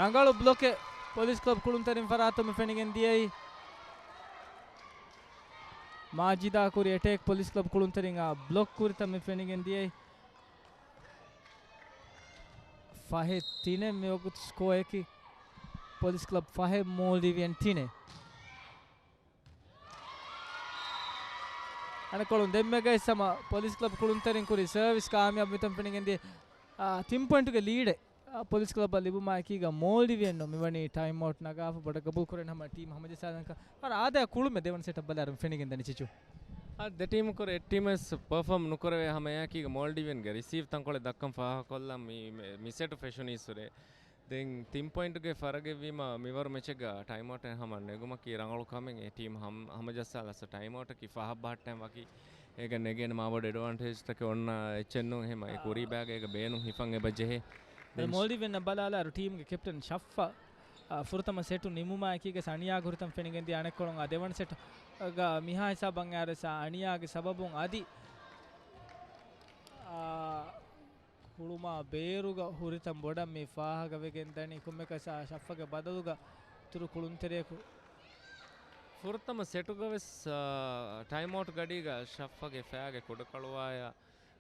ރަނގަޅު ބްލޮކެއް ޕޮލިސް ކްލަބް ކުޅުންތެރިން ފަރާތުން މި ފެނިގެން ދިޔައީ. މާޖިދާ ކުރި އެޓޭކް ޕޮލިސް ކްލަބް ކުޅުންތެރިން އާ ބްލޮކް ކުރިތަން މި ފެނިގެން ދިޔައީ. ފަހެއް ތިނެއް މިވަގުތު ސްކޯއަކީ ޕޮލިސް ކްލަބް ފަހެއް މޯލްޑިވިއަން ތިނެއް. އަނެއްކޮޅުން ދެންމެގައި ސަމަ ޕޮލިސް ކްލަބް ކުޅުންތެރިން ކުރި ސަރވިސް ކާމިޔާބު މިތަން ފެނިގެން ދިޔަ، އާ، ތިން ޕޮއިންޓުގެ ލީޑެއް، އާ، ޕޮލިސް ކްލަބަށް ލިބުމާ އެކީގަ މޯލްޑިވިއަންނު މިވަނީ ޓައިމް އައުޓް ނަގާފަ ބޮޑަށް ގަބޫލު ކުރެން ހަމަ ޓީމް ހަމަޖައްސާލަންކަ. އަރަ އާދަ ކުޅުމެއް ދެވަނަ ސެޓަށް ބަލާރުން ފެނިގެން ދަނީ ޗިޗު. އާ، ދެ ޓީމު ކުރި އެއް ޓީމެސް ޕަރފޯމް ނުކުރެވޭ ހަމަ އެއާކީގަ މޯލްޑިވިއަންގެ ރިސީވް ތަންކޮޅެއް ދައްކަން ފާހަގަކޮށްލަން މި، މި، މި ސެޓު ފެށުނީއްސުރެ. ދެން ތިން ޕޮއިންޓުގެ ފަރަގެއްވީމަ މިވަރު މެޗެއްގަ ޓައިމް އައުޓެއް ހަމަ ނެގުމަކީ ރަނގަޅު ކަމެއް. އެ ޓީމް ހަމަ، ހަމަޖައްސާލަސް ޓައިމް އައުޓަކީ ފަހަށް ބަހައްޓައިން ވަކި އޭގަ ނެގޭނެ މާބޮޑު އެޑްވާންޓޭޖްތަކެއް އޮންނަ އެއްޗެއް ނޫން. އެހެމަ އެ ކުރީ ބައިގަ އޭގަ ބޭނުން ހިފަން އެބަ ޖެހޭ. ދެން މޯލްޑިވިއަންނަށް ބަލާލާއިރު ޓީމްގެ ކެޕްޓަން ޝައްފަ، އާ، ފުރަތަމަ ސެޓު ނިމުމާ އެކީގަ ސަނިޔާ ހުރިތަން ފެނިގެން ދިޔަ އަނެއްކޮޅުން އާ ދެވަނަ ސެޓްގަ މިހާ ހިސާބަށް އައިރު ސާ އަނިޔާގެ ސަބަބުން އަދި، އާ، ކުޅުމާ ބޭރުގަ ހުރިތަން ބޮޑަށް މި ފާހަގަވެގެން ދަނީ ކޮންމެކަސް އާ ޝައްފަގެ ބަދަލުގަ އިތުރު ކުޅުންތެރިޔަކު. ފުރަތަމަ ސެޓުގަ ވެސް، އާ، ޓައިމް އައުޓް ގަޑީގަ ޝައްފަގެ ފައިގެ ކުޑަކަޅުވާޔާ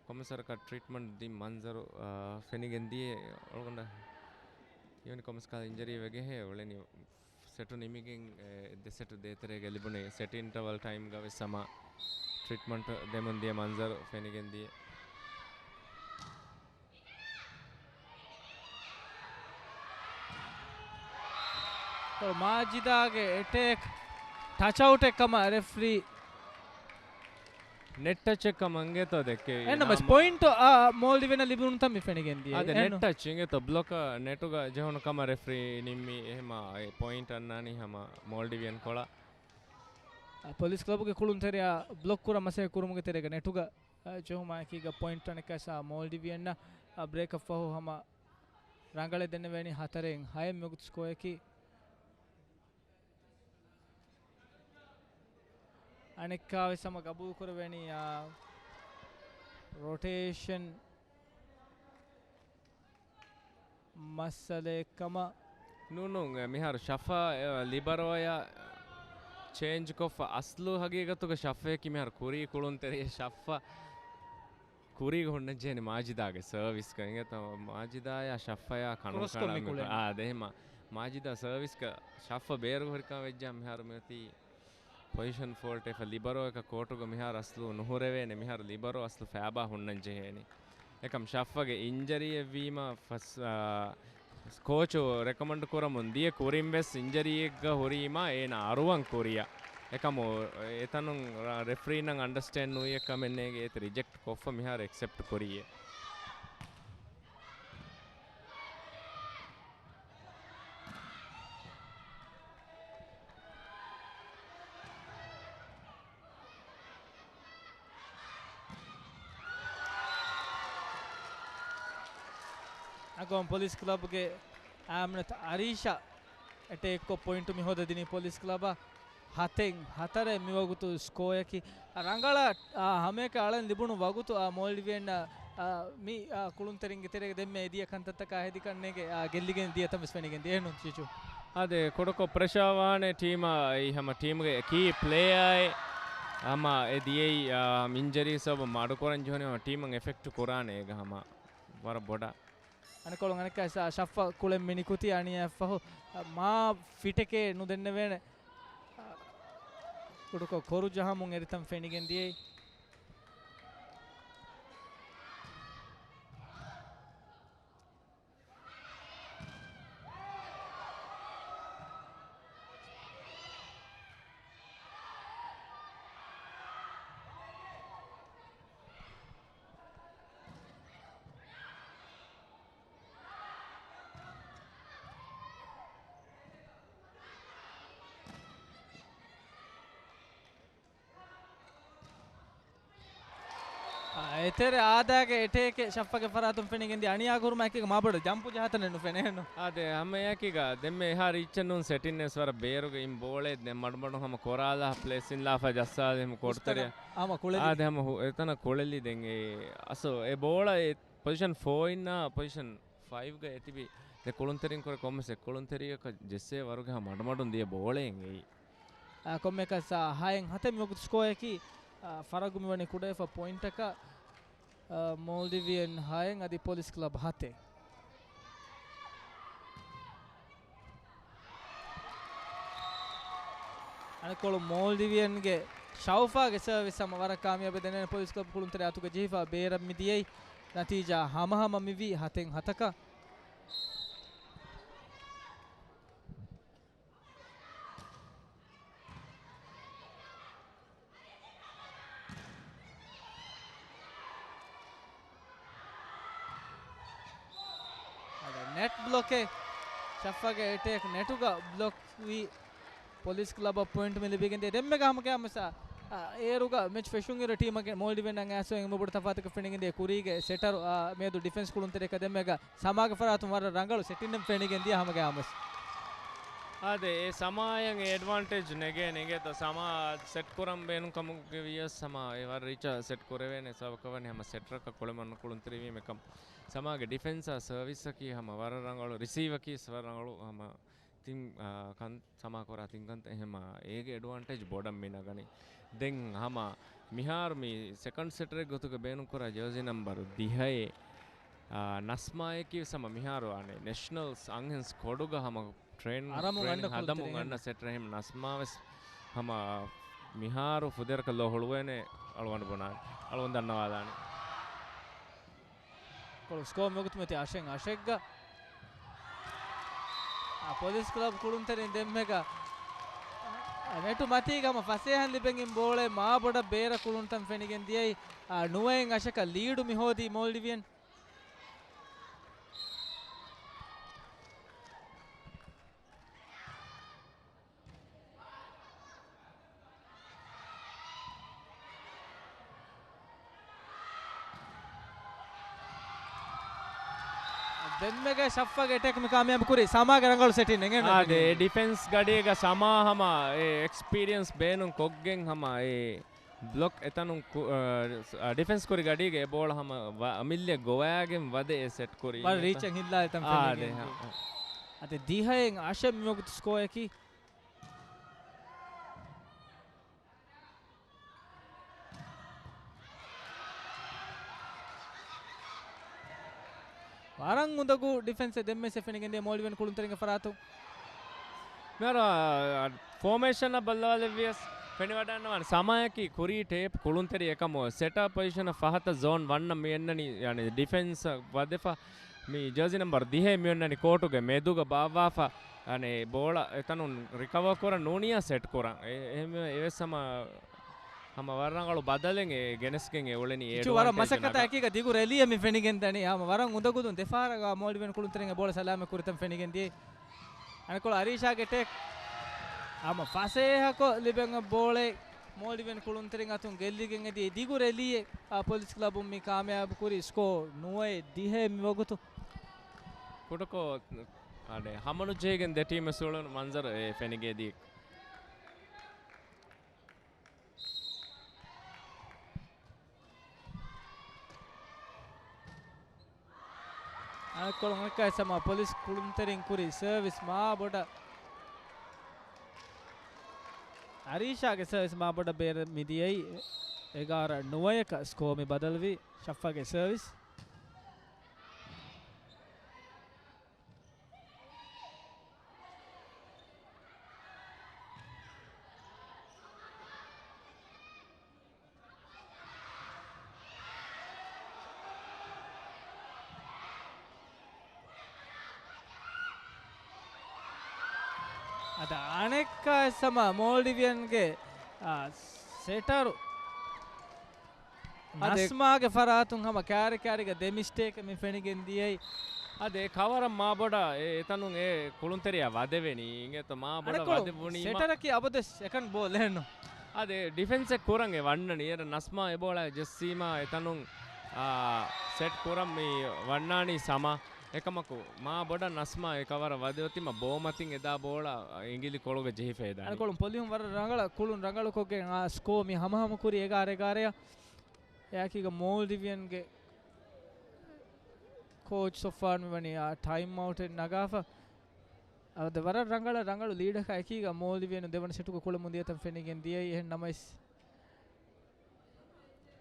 ކޮންމެސް ވަރަކަށް ޓްރީޓްމަންޓް ދިން މަންޒަރު، އާ، ފެނިގެން ދިޔަ އަޅުގަނޑަށް ހީވަނީ ކޮންމެސް ކަހަލަ އިންޖަރީ ވެގެހޭ އުޅެނީ. ސެޓު ނިމިގެން، އެ، ދެ ސެޓު ދޭތެރޭގަ ލިބުނީ ސެޓް އިންޓަވަލް ޓައިމްގަ ވެސް ހަމަ ޓްރީޓްމަންޓް ދެމުން ދިޔަ މަންޒަރު ފެނިގެން ދިޔަ. މާޖިދާގެ އެޓޭކް ޓަޗް އައުޓެއް ކަމަށް ރެފްރީ ނެޓް ޓަޗެއް ކަމަށް އިނގޭތޯ ދެއްކެވީ. އެންނަމަސް ނާމަ ޕޮއިންޓް، އާ، މޯލްޑިވިއަންނަށް ލިބުނުތަން މި ފެނިގެން ދިޔަ. އާދެ، އެން ނެޓް ޓަޗް އިނގޭތޯ ބްލޮކަށް ނެޓުގަ ޖެހުނު ކަމަށް ރެފްރީ ނިންމީ. އެހެމަ އެ ޕޮއިންޓް އަންނާނީ ހަމަ މޯލްޑިވިއަން ކޮޅަށް. އާ، ޕޮލިސް ކްލަބުގެ ކުޅުންތެރިޔާ ބްލޮކް ކުރަން މަސައްކަތް ކުރުމުގެ ތެރޭގަ ނެޓުގަ، އާ، ޖެހުމާއެކީގަ ޕޮއިންޓް އަނެއްކާސް އާ މޯލްޑިވިއަންނަށް، އާ، ބްރޭކަށް ފަހު ހަމަ ރަނގަޅެއް ދެންނެވޭނީ ހަތަރެއިން ހައެއް މިވަގުތު ސްކޯއަކީ. އަނެއްކާވެސް ހަމަ ގަބޫލުކުރެވޭނީ، އާ، ރޮޓޭޝަން މައްސަލައެއް ކަމަށް. ނޫން، ނޫން، މިހާރު ޝައްފަ، އެ، ލިބަރޯއަށް ޗޭންޖް ކޮށްފަ. އަސްލު ހަގީގަތުގަ ޝައްފައަކީ މިހާރު ކުރީ ކުޅުންތެރި ޝައްފަ. ކުރީގަ ހުންނަންޖެހެނީ މާޖިދާގެ ސަރވިސްގަ އިނގޭތޯ މާޖިދާޔާ ޝައްފަޔާ ކަނުން ކަޅަން މި ކުޅެނީ. އާ، ދެހިމަ މާޖިދާ ސަރވިސްގަ ޝައްފަ ބޭރު ހުރިކަން ވެއްޖާ މިހާރު މިއޮތީ ޕޮޒިޝަން ފޯލްޓް އެފަ ލިބަރޯއަކަށް ކޯޓުގަ މިހާރު އަސްލު ނުހުރެވޭނެ. މިހާރު ލިބަރޯ އަސްލު ފައިބާ ހުންނަން ޖެހޭނެ. އެކަމް ޝައްފަގެ އިންޖަރީއެއް ވީމަ ފަސް-، އާ، ކޯޗު ރެކޮމެންޑް ކުރަމުން ދިޔަ ކުރިން ވެސް އިންޖަރީއެއްގަ ހުރީމަ އޭނަ އަރުވަން ކުރިއަށް. އެކަމު އެތަނުން ރ-، ރެފްރީންނަށް އަންޑަސްޓޭންޑް ނުވިއެއް ކަމެއް ނޭނގެ އޭތި ރިޖެކްޓް ކޮށްފަ މިހާރު އެކްސެޕްޓް ކުރިއޭ. އަގޮން ޕޮލިސް ކްލަބްގެ އާމިނަތު އަރީޝާ އެޓޭކްކޮށް ޕޮއިންޓު މި ހޯދަދިނީ ޕޮލިސް ކްލަބަށް. ހަތެއް ހަތަރެއް މިވަގުތު ސްކޯއަކީ. ރަނގަޅަށް، އާ، ހަމައެކަނި އަޅަން ލިބުނު ވަގުތު، އާ، މޯލްޑިވިއަން، އާ، މި، އާ، ކުޅުންތެރިންގެ ތެރޭގަ ދެންމެ އެދިޔަ ކަންތައްތަކާ ހެދިކަންނޭގެ، އާ، ގެއްލިގެން ދިޔަތަން ވެސް ފެނިގެން ދިޔަ. އެހެންނު ޗިޗު؟ އާދެ، ކުޑަކޮށް ޕްރެޝާ ވާނެ ޓީމަށް، އެއީ ހަމަ ޓީމުގެ ކީ ޕްލޭޔާއެއް ހަމަ އެ ދިޔައީ، އާ، އިންޖަރީ ސަބަބުން މަޑުކުރަން ޖެހުނީ ހަމަ ޓީމަށް އެފެކްޓް ކުރާނެ އޭގަ ހަމަ ވަރަށް ބޮޑަށް. އަނެއްކޮޅުން އަނެއްކާ ޝަ-، ޝައްފަ ކުޅެން މިނިކުތީ އަނިޔާއަށްފަހު، އަ، މާ ފިޓެކޭ ނުދެންނެވޭނެ. އަ، ކުޑަކޮށް ކޮރު ޖަހަމުން އެރިތަން ފެނިގެން ދިޔައީ. އާ، އެތެރެ އާދައިގެ އެޓޭކެއް ޝައްފަގެ ފަރާތުން ފެނިގެންދިޔަ. އަނިޔާ ކުރުމާ އެކީގަ މާބޮޑަށް ޖަމްޕު ޖަހާތަނެއް ނުފެނޭ ނޫން. އާދެ، ހަމަ އެއަކީގަ ދެންމެ އެހާ ރީޗެއް ނޫން ސެޓިން ވެސް ވަރަށް ބޭރުގަ އިން ބޯޅައެއް ދެން މަޑުމަޑުން ހަމަ ކޮރާލާ ޕްލޭސް އިން ލާފަ ޖައްސާލި ހަމަ ކޯޓުތެރެއަށް. ހަމަ ކުޅެލި. އާދެ، ހަމަ ހު-، އެތަނަށް ކުޅެލި ދެން އެ އަސް އެ ބޯޅަ އެ ޕޮޒިޝަން ފޯ އިންނާ ޕޮޒިޝަން ފައިވްގަ އެތިބި ދެ ކުޅުންތެރިން ކުރެ ކޮންމެސް އެއް ކުޅުންތެރިޔަކަށް ޖެއްސޭ ވަރުގެ ހަމަ މަޑުމަޑުން ދިޔަ ބޯޅައެއް އެއީ. އާ، ކޮންމެއަކަސް، އާ، ހައެއް ހަތެއް މިވަގުތު ސްކޯއަކީ، އާ، ފަރަގު މިވަނީ ކުޑަވެފަ ޕޮއިންޓަކަށް، އާ، މޯލްޑިވިއަން ހައެއް އަދި ޕޮލިސް ކްލަބް ހަތެއް. އަނެއްކޮޅު މޯލްޑިވިއަންގެ ޝައުފާގެ ސަރވިސް ހަމަ ވަރަށް ކާމިޔާބެއް ދެންނެވި ޕޮލިސް ކްލަބް ކުޅުންތެރި އަތުގަ ޖެހިފަ ބޭރަށް މިދިޔައީ. ނަތީޖާ ހަމަހަމަ މިވީ ހަތެއް ހަތަކަށް. އަދި ނެޓް ބްލޮކެއް، ޝައްފަގެ އެޓޭކް ނެޓުގަ ބްލޮކް ވީ ޕޮލިސް ކްލަބަށް ޕޮއިންޓް މި ލިބިގެންދިޔަ. ދެންމެގަ ހަމަގެ ހަމަސާ، އާ، އޭރުގަ މެޗް ފެށުން އިރު ޓީމަކެއް މޯލްޑިވިއަން އައިސް އެންމެ ބޮޑު ތަފާތަކަށް ފެނިގެންދިޔަ ކުރީގެ ސެޓަރު، އާ، މިއަދު ޑިފެންސް ކުޅުންތެރިއަކަށް ދެންމެގަ ސަމާގެ ފަރާތުން ވަރަށް ރަނގަޅު ސެޓިންއެއް ފެނިގެން ދިޔަ ހަމަގެ ހަމަސް. އާދެ، އެ ސަމާޔަށް އެ އެޑްވާންޓޭޖް ނެގޭ ނެގޭތޯ ސަމާ ސެޓް ކުރަން ބޭނުން ކަމުގެ ވިޔަސް ސަމާ އެ ވަރަށް ރީޗަށް ސެޓް ކުރެވޭނެ ސަބަބަކަށް ވަނީ ހަމަ ސެޓަރަކަށް ކުޅެމަން ކުޅުންތެރިވީމެކަން. ސަމާގެ ޑިފެންސާ ސަރވިސްއަކީ ހަމަ ވަރަށް ރަނގަޅު، ރިސީވަކީ ވަރަށް ރަނގަޅު ހަމަ ތިން، އާ، ކަން ސަމާ ކުރާ ތިން ކަންތައް ހަމަ އޭގެ އެޑްވާންޓޭޖް ބޮޑަށް މި ނަގަނީ. ދެން ހަމަ މިހާރު މި ސެކަންޑް ސެޓަރެއް ގޮތުގަ ބޭނުންކުރާ ޖާޒީ ނަމްބަރު ދިހައެއް، އާ، ނަސްމާއަކީ ވެސް ހަމަ މިހާރު އާނެ ނެޝަނަލްސް އަންހެން ސްކޮޑުގަ ހަމަ ޓްރެއިން، އަރަމުން ޓްރެއިން އަންނަ ހަދަމުން ކުޅުންތެރި އަންނަ ސެޓަރެއް ހަމަ ނަސްމާ ވެސް ހަމަ މިހާރު ފުދޭވަރަކަށް ލޯ ހުޅުވޭނެ އަޅުގަނޑު ބުނާނެ. އަޅުގަނޑު ދަންނަވާލާނެ. ކޮޅު ސްކޯ މިވަގުތު މިއޮތީ އަށެއް އަށެއްގަ. އާ، ޕޮލިސް ކްލަބް ކުޅުންތެރިން ދެންމެގަ، އާ، ނެޓު މަތީގަ ހަމަ ފަސޭހައިން ލިބެން އިން ބޯޅައެއް މާބޮޑަށް ބޭރަށް ކުޅުންތަން ފެނިގެން ދިޔައީ. އާ، ނުވައެއް އަށަކަށް ލީޑު މި ހޯދީ މޯލްޑިވިއަން. ދެންމެގެ ޝައްފަގެ އެޓޭކް މި ކާމިޔާބު ކުރީ ސަމާގެ ރަނގަޅު ސެޓިން އެނގޭ. އާދެ، އެ ޑިފެންސް ގަޑީގަ ސަމާ ހަމަ އެ އެކްސްޕީރިއެންސް ބޭނުން ކޮށްގެން ހަމަ އެ ބްލޮކް އެތަނުން ކު-، އަ، ޑިފެންސް ކުރި ގަޑީގެ އެ ބޯޅަ ހަމަ ވަ-، އަމިއްލަ ގޮވައިގެން ވަދެ އެ ސެޓް ކުރީ. ވަރަށް ރީޗަށް ހިއްލާ އެތަން އާ، ފެނިގެން ދޭ، ދިޔަ. އާ، އާ. އަދި ދިހައެއް އަށެއް މިވަގުތު ސްކޯއަކީ. ވަރަށް އުނދަގޫ ޑިފެންސެއް ދެންމެސް ފެނިގެންދިޔަ މޯލްޑިވިއަން ކުޅުންތެރިންގެ ފަރާތުން. މިހާރު، އާ، ފޯމޭޝަނަށް ބައްލަވާލެއްވިޔަސް ފެނިވަޑަންނަވާނެ ސަމާޔަކީ ކުރީ ޓޭޕް ކުޅުންތެރި އެކަމު ސެޓާ ޕޮޒިޝަނަށް ފަހަތަށް ޒޯން ވަންނަށް މި އެންނަނީ، ޔާނީ ޑިފެންސަށް ވަދެފަ މި ޖާޒީ ނަމްބަރު ދިހައެއް މި އޮންނަނީ ކޯޓުގެ މެދުގަ ބާއްވާފަ، އަނެ ބޯޅަ އެތަނުން ރިކަވަރ ކުރަން ނޫނިޔާ ސެޓް ކުރަން. އެ-، އެހެންވެ އެވެސް ހަމަ، ހަމަ ވަރަށް ރަނގަޅު ބަދަލެއް އެ ގެނެސްގެން އެ އުޅެނީ އެ އެޗު ވަރަށް އެޑްވާންޓޭޖް މަސައްކަތާ ނަގާ. އެކީގަ ދިގު ރެލީއެއް މި ފެނިގެން ދަނީ. ހަމަ ވަރަށް އުނދަގުލުން ދެފަހަރަށް މޯލްޑިވިއަން ކުޅުންތެރިން އެ ބޯޅަ ސަލާމަތް ކުރިތަން ފެނިގެން ދިޔައީ. އަނެކޮޅު އަރީޝާގެ ޓޭކް. ހަމަ ފަސޭހަކޮށް ލިބެން ބޯޅަ މޯލްޑިވިއަން ކުޅުންތެރިން އަތުން ގެއްލިގެން އެދި ދިގު ރެލީއެއް އާ ޕޮލިސް ކްލަބުން މި ކާމިޔާބު ކުރި. ސްކޯ ނުވައެއް ދިހައެއް މި ވަގުތު. ކުޑަކޮށް އަނެ ހަމަނުޖެހިގެން ދެ ޓީމެއް ސުޅުނު މަންޒަރު އެ ފެނިގެދި. އަނެއްކޮޅުން އަނެއްކާ ސަމާ ޕޮލިސް ކުޅުންތެރިން ކުރި ސަރވިސް މާ ބޮޑަށް. އަރީޝާގެ ސަރވިސް މާ ބޮޑަށް ބޭރަށް މިދިޔައީ. އެގާރަ ނުވަޔަކަށް ސްކޯ މި ބަދަލުވީ. ޝައްފާގެ ސަރވިސް. އަދި އަނެއްކާ ސަމާ މޯލްޑިވިއަންގެ، އާ، ސެޓަރު އަދެ ނަސްމާގެ ފަރާތުން ހަމަ ކާރި ކާރިގަ ދެ މިސްޓޭކެއް މި ފެނިގެން ދިޔައީ. އަދެ ކަވަރަށް މާ ބޮޑަށް އެ، އެތަނުން އެ ކުޅުންތެރިޔާ ވަދެވެނީ. އިނގޭތޯ މާ ބޮޑަށް އަނެކޮޅު ވަދެވުނީމަ. ސެޓަރަކީ އަބަދުވެސް އެކަން ބޯ ލެހެންނު. އަދެ ޑިފެންސެއް ކުރަން އެ ވަންނަނީ. އޭރަ ނަސްމާ އެ ބޯޅަ ޖެއްސީމާ އެތަނުން، އާ، ސެޓް ކުރަން މި ވަންނާނީ ސަމާ. އެކަމަކު މާ ބޮޑަށް ނަސްމާ އެ ކަވަރަށް ވަދެއޮތީމަ ބޯމަތިން އެދާ ބޯޅަ އިނގިލި ކޮޅުގަ ޖެހިފަ އެދާނީ. އަނެކޮޅުން ޕޮލިހުން ވަރަށް ރަނގަޅަށް ކުޅުން ރަނގަޅުކޮށްގެން އާ ސްކޯ މި ހަމަހަމަ ކުރި އެގާރަ އެގާރަޔަށް. އެއާއެކީގަ މޯލްޑިވިއަންގެ ކޯޗް ސޮފާން މިވަނީ އާ ޓައިމް އައުޓެއް ނަގާފަ. އަދި ވަރަށް ރަނގަޅަށް ރަނގަޅު ލީޑަކާ އެކީގަ މޯލްޑިވިއަން ދެވަނަ ސެޓުގަ ކުޅަމުން ދިޔަތަން ފެނިގެން ދިޔައީ. އެހެން ނަމަވެސް،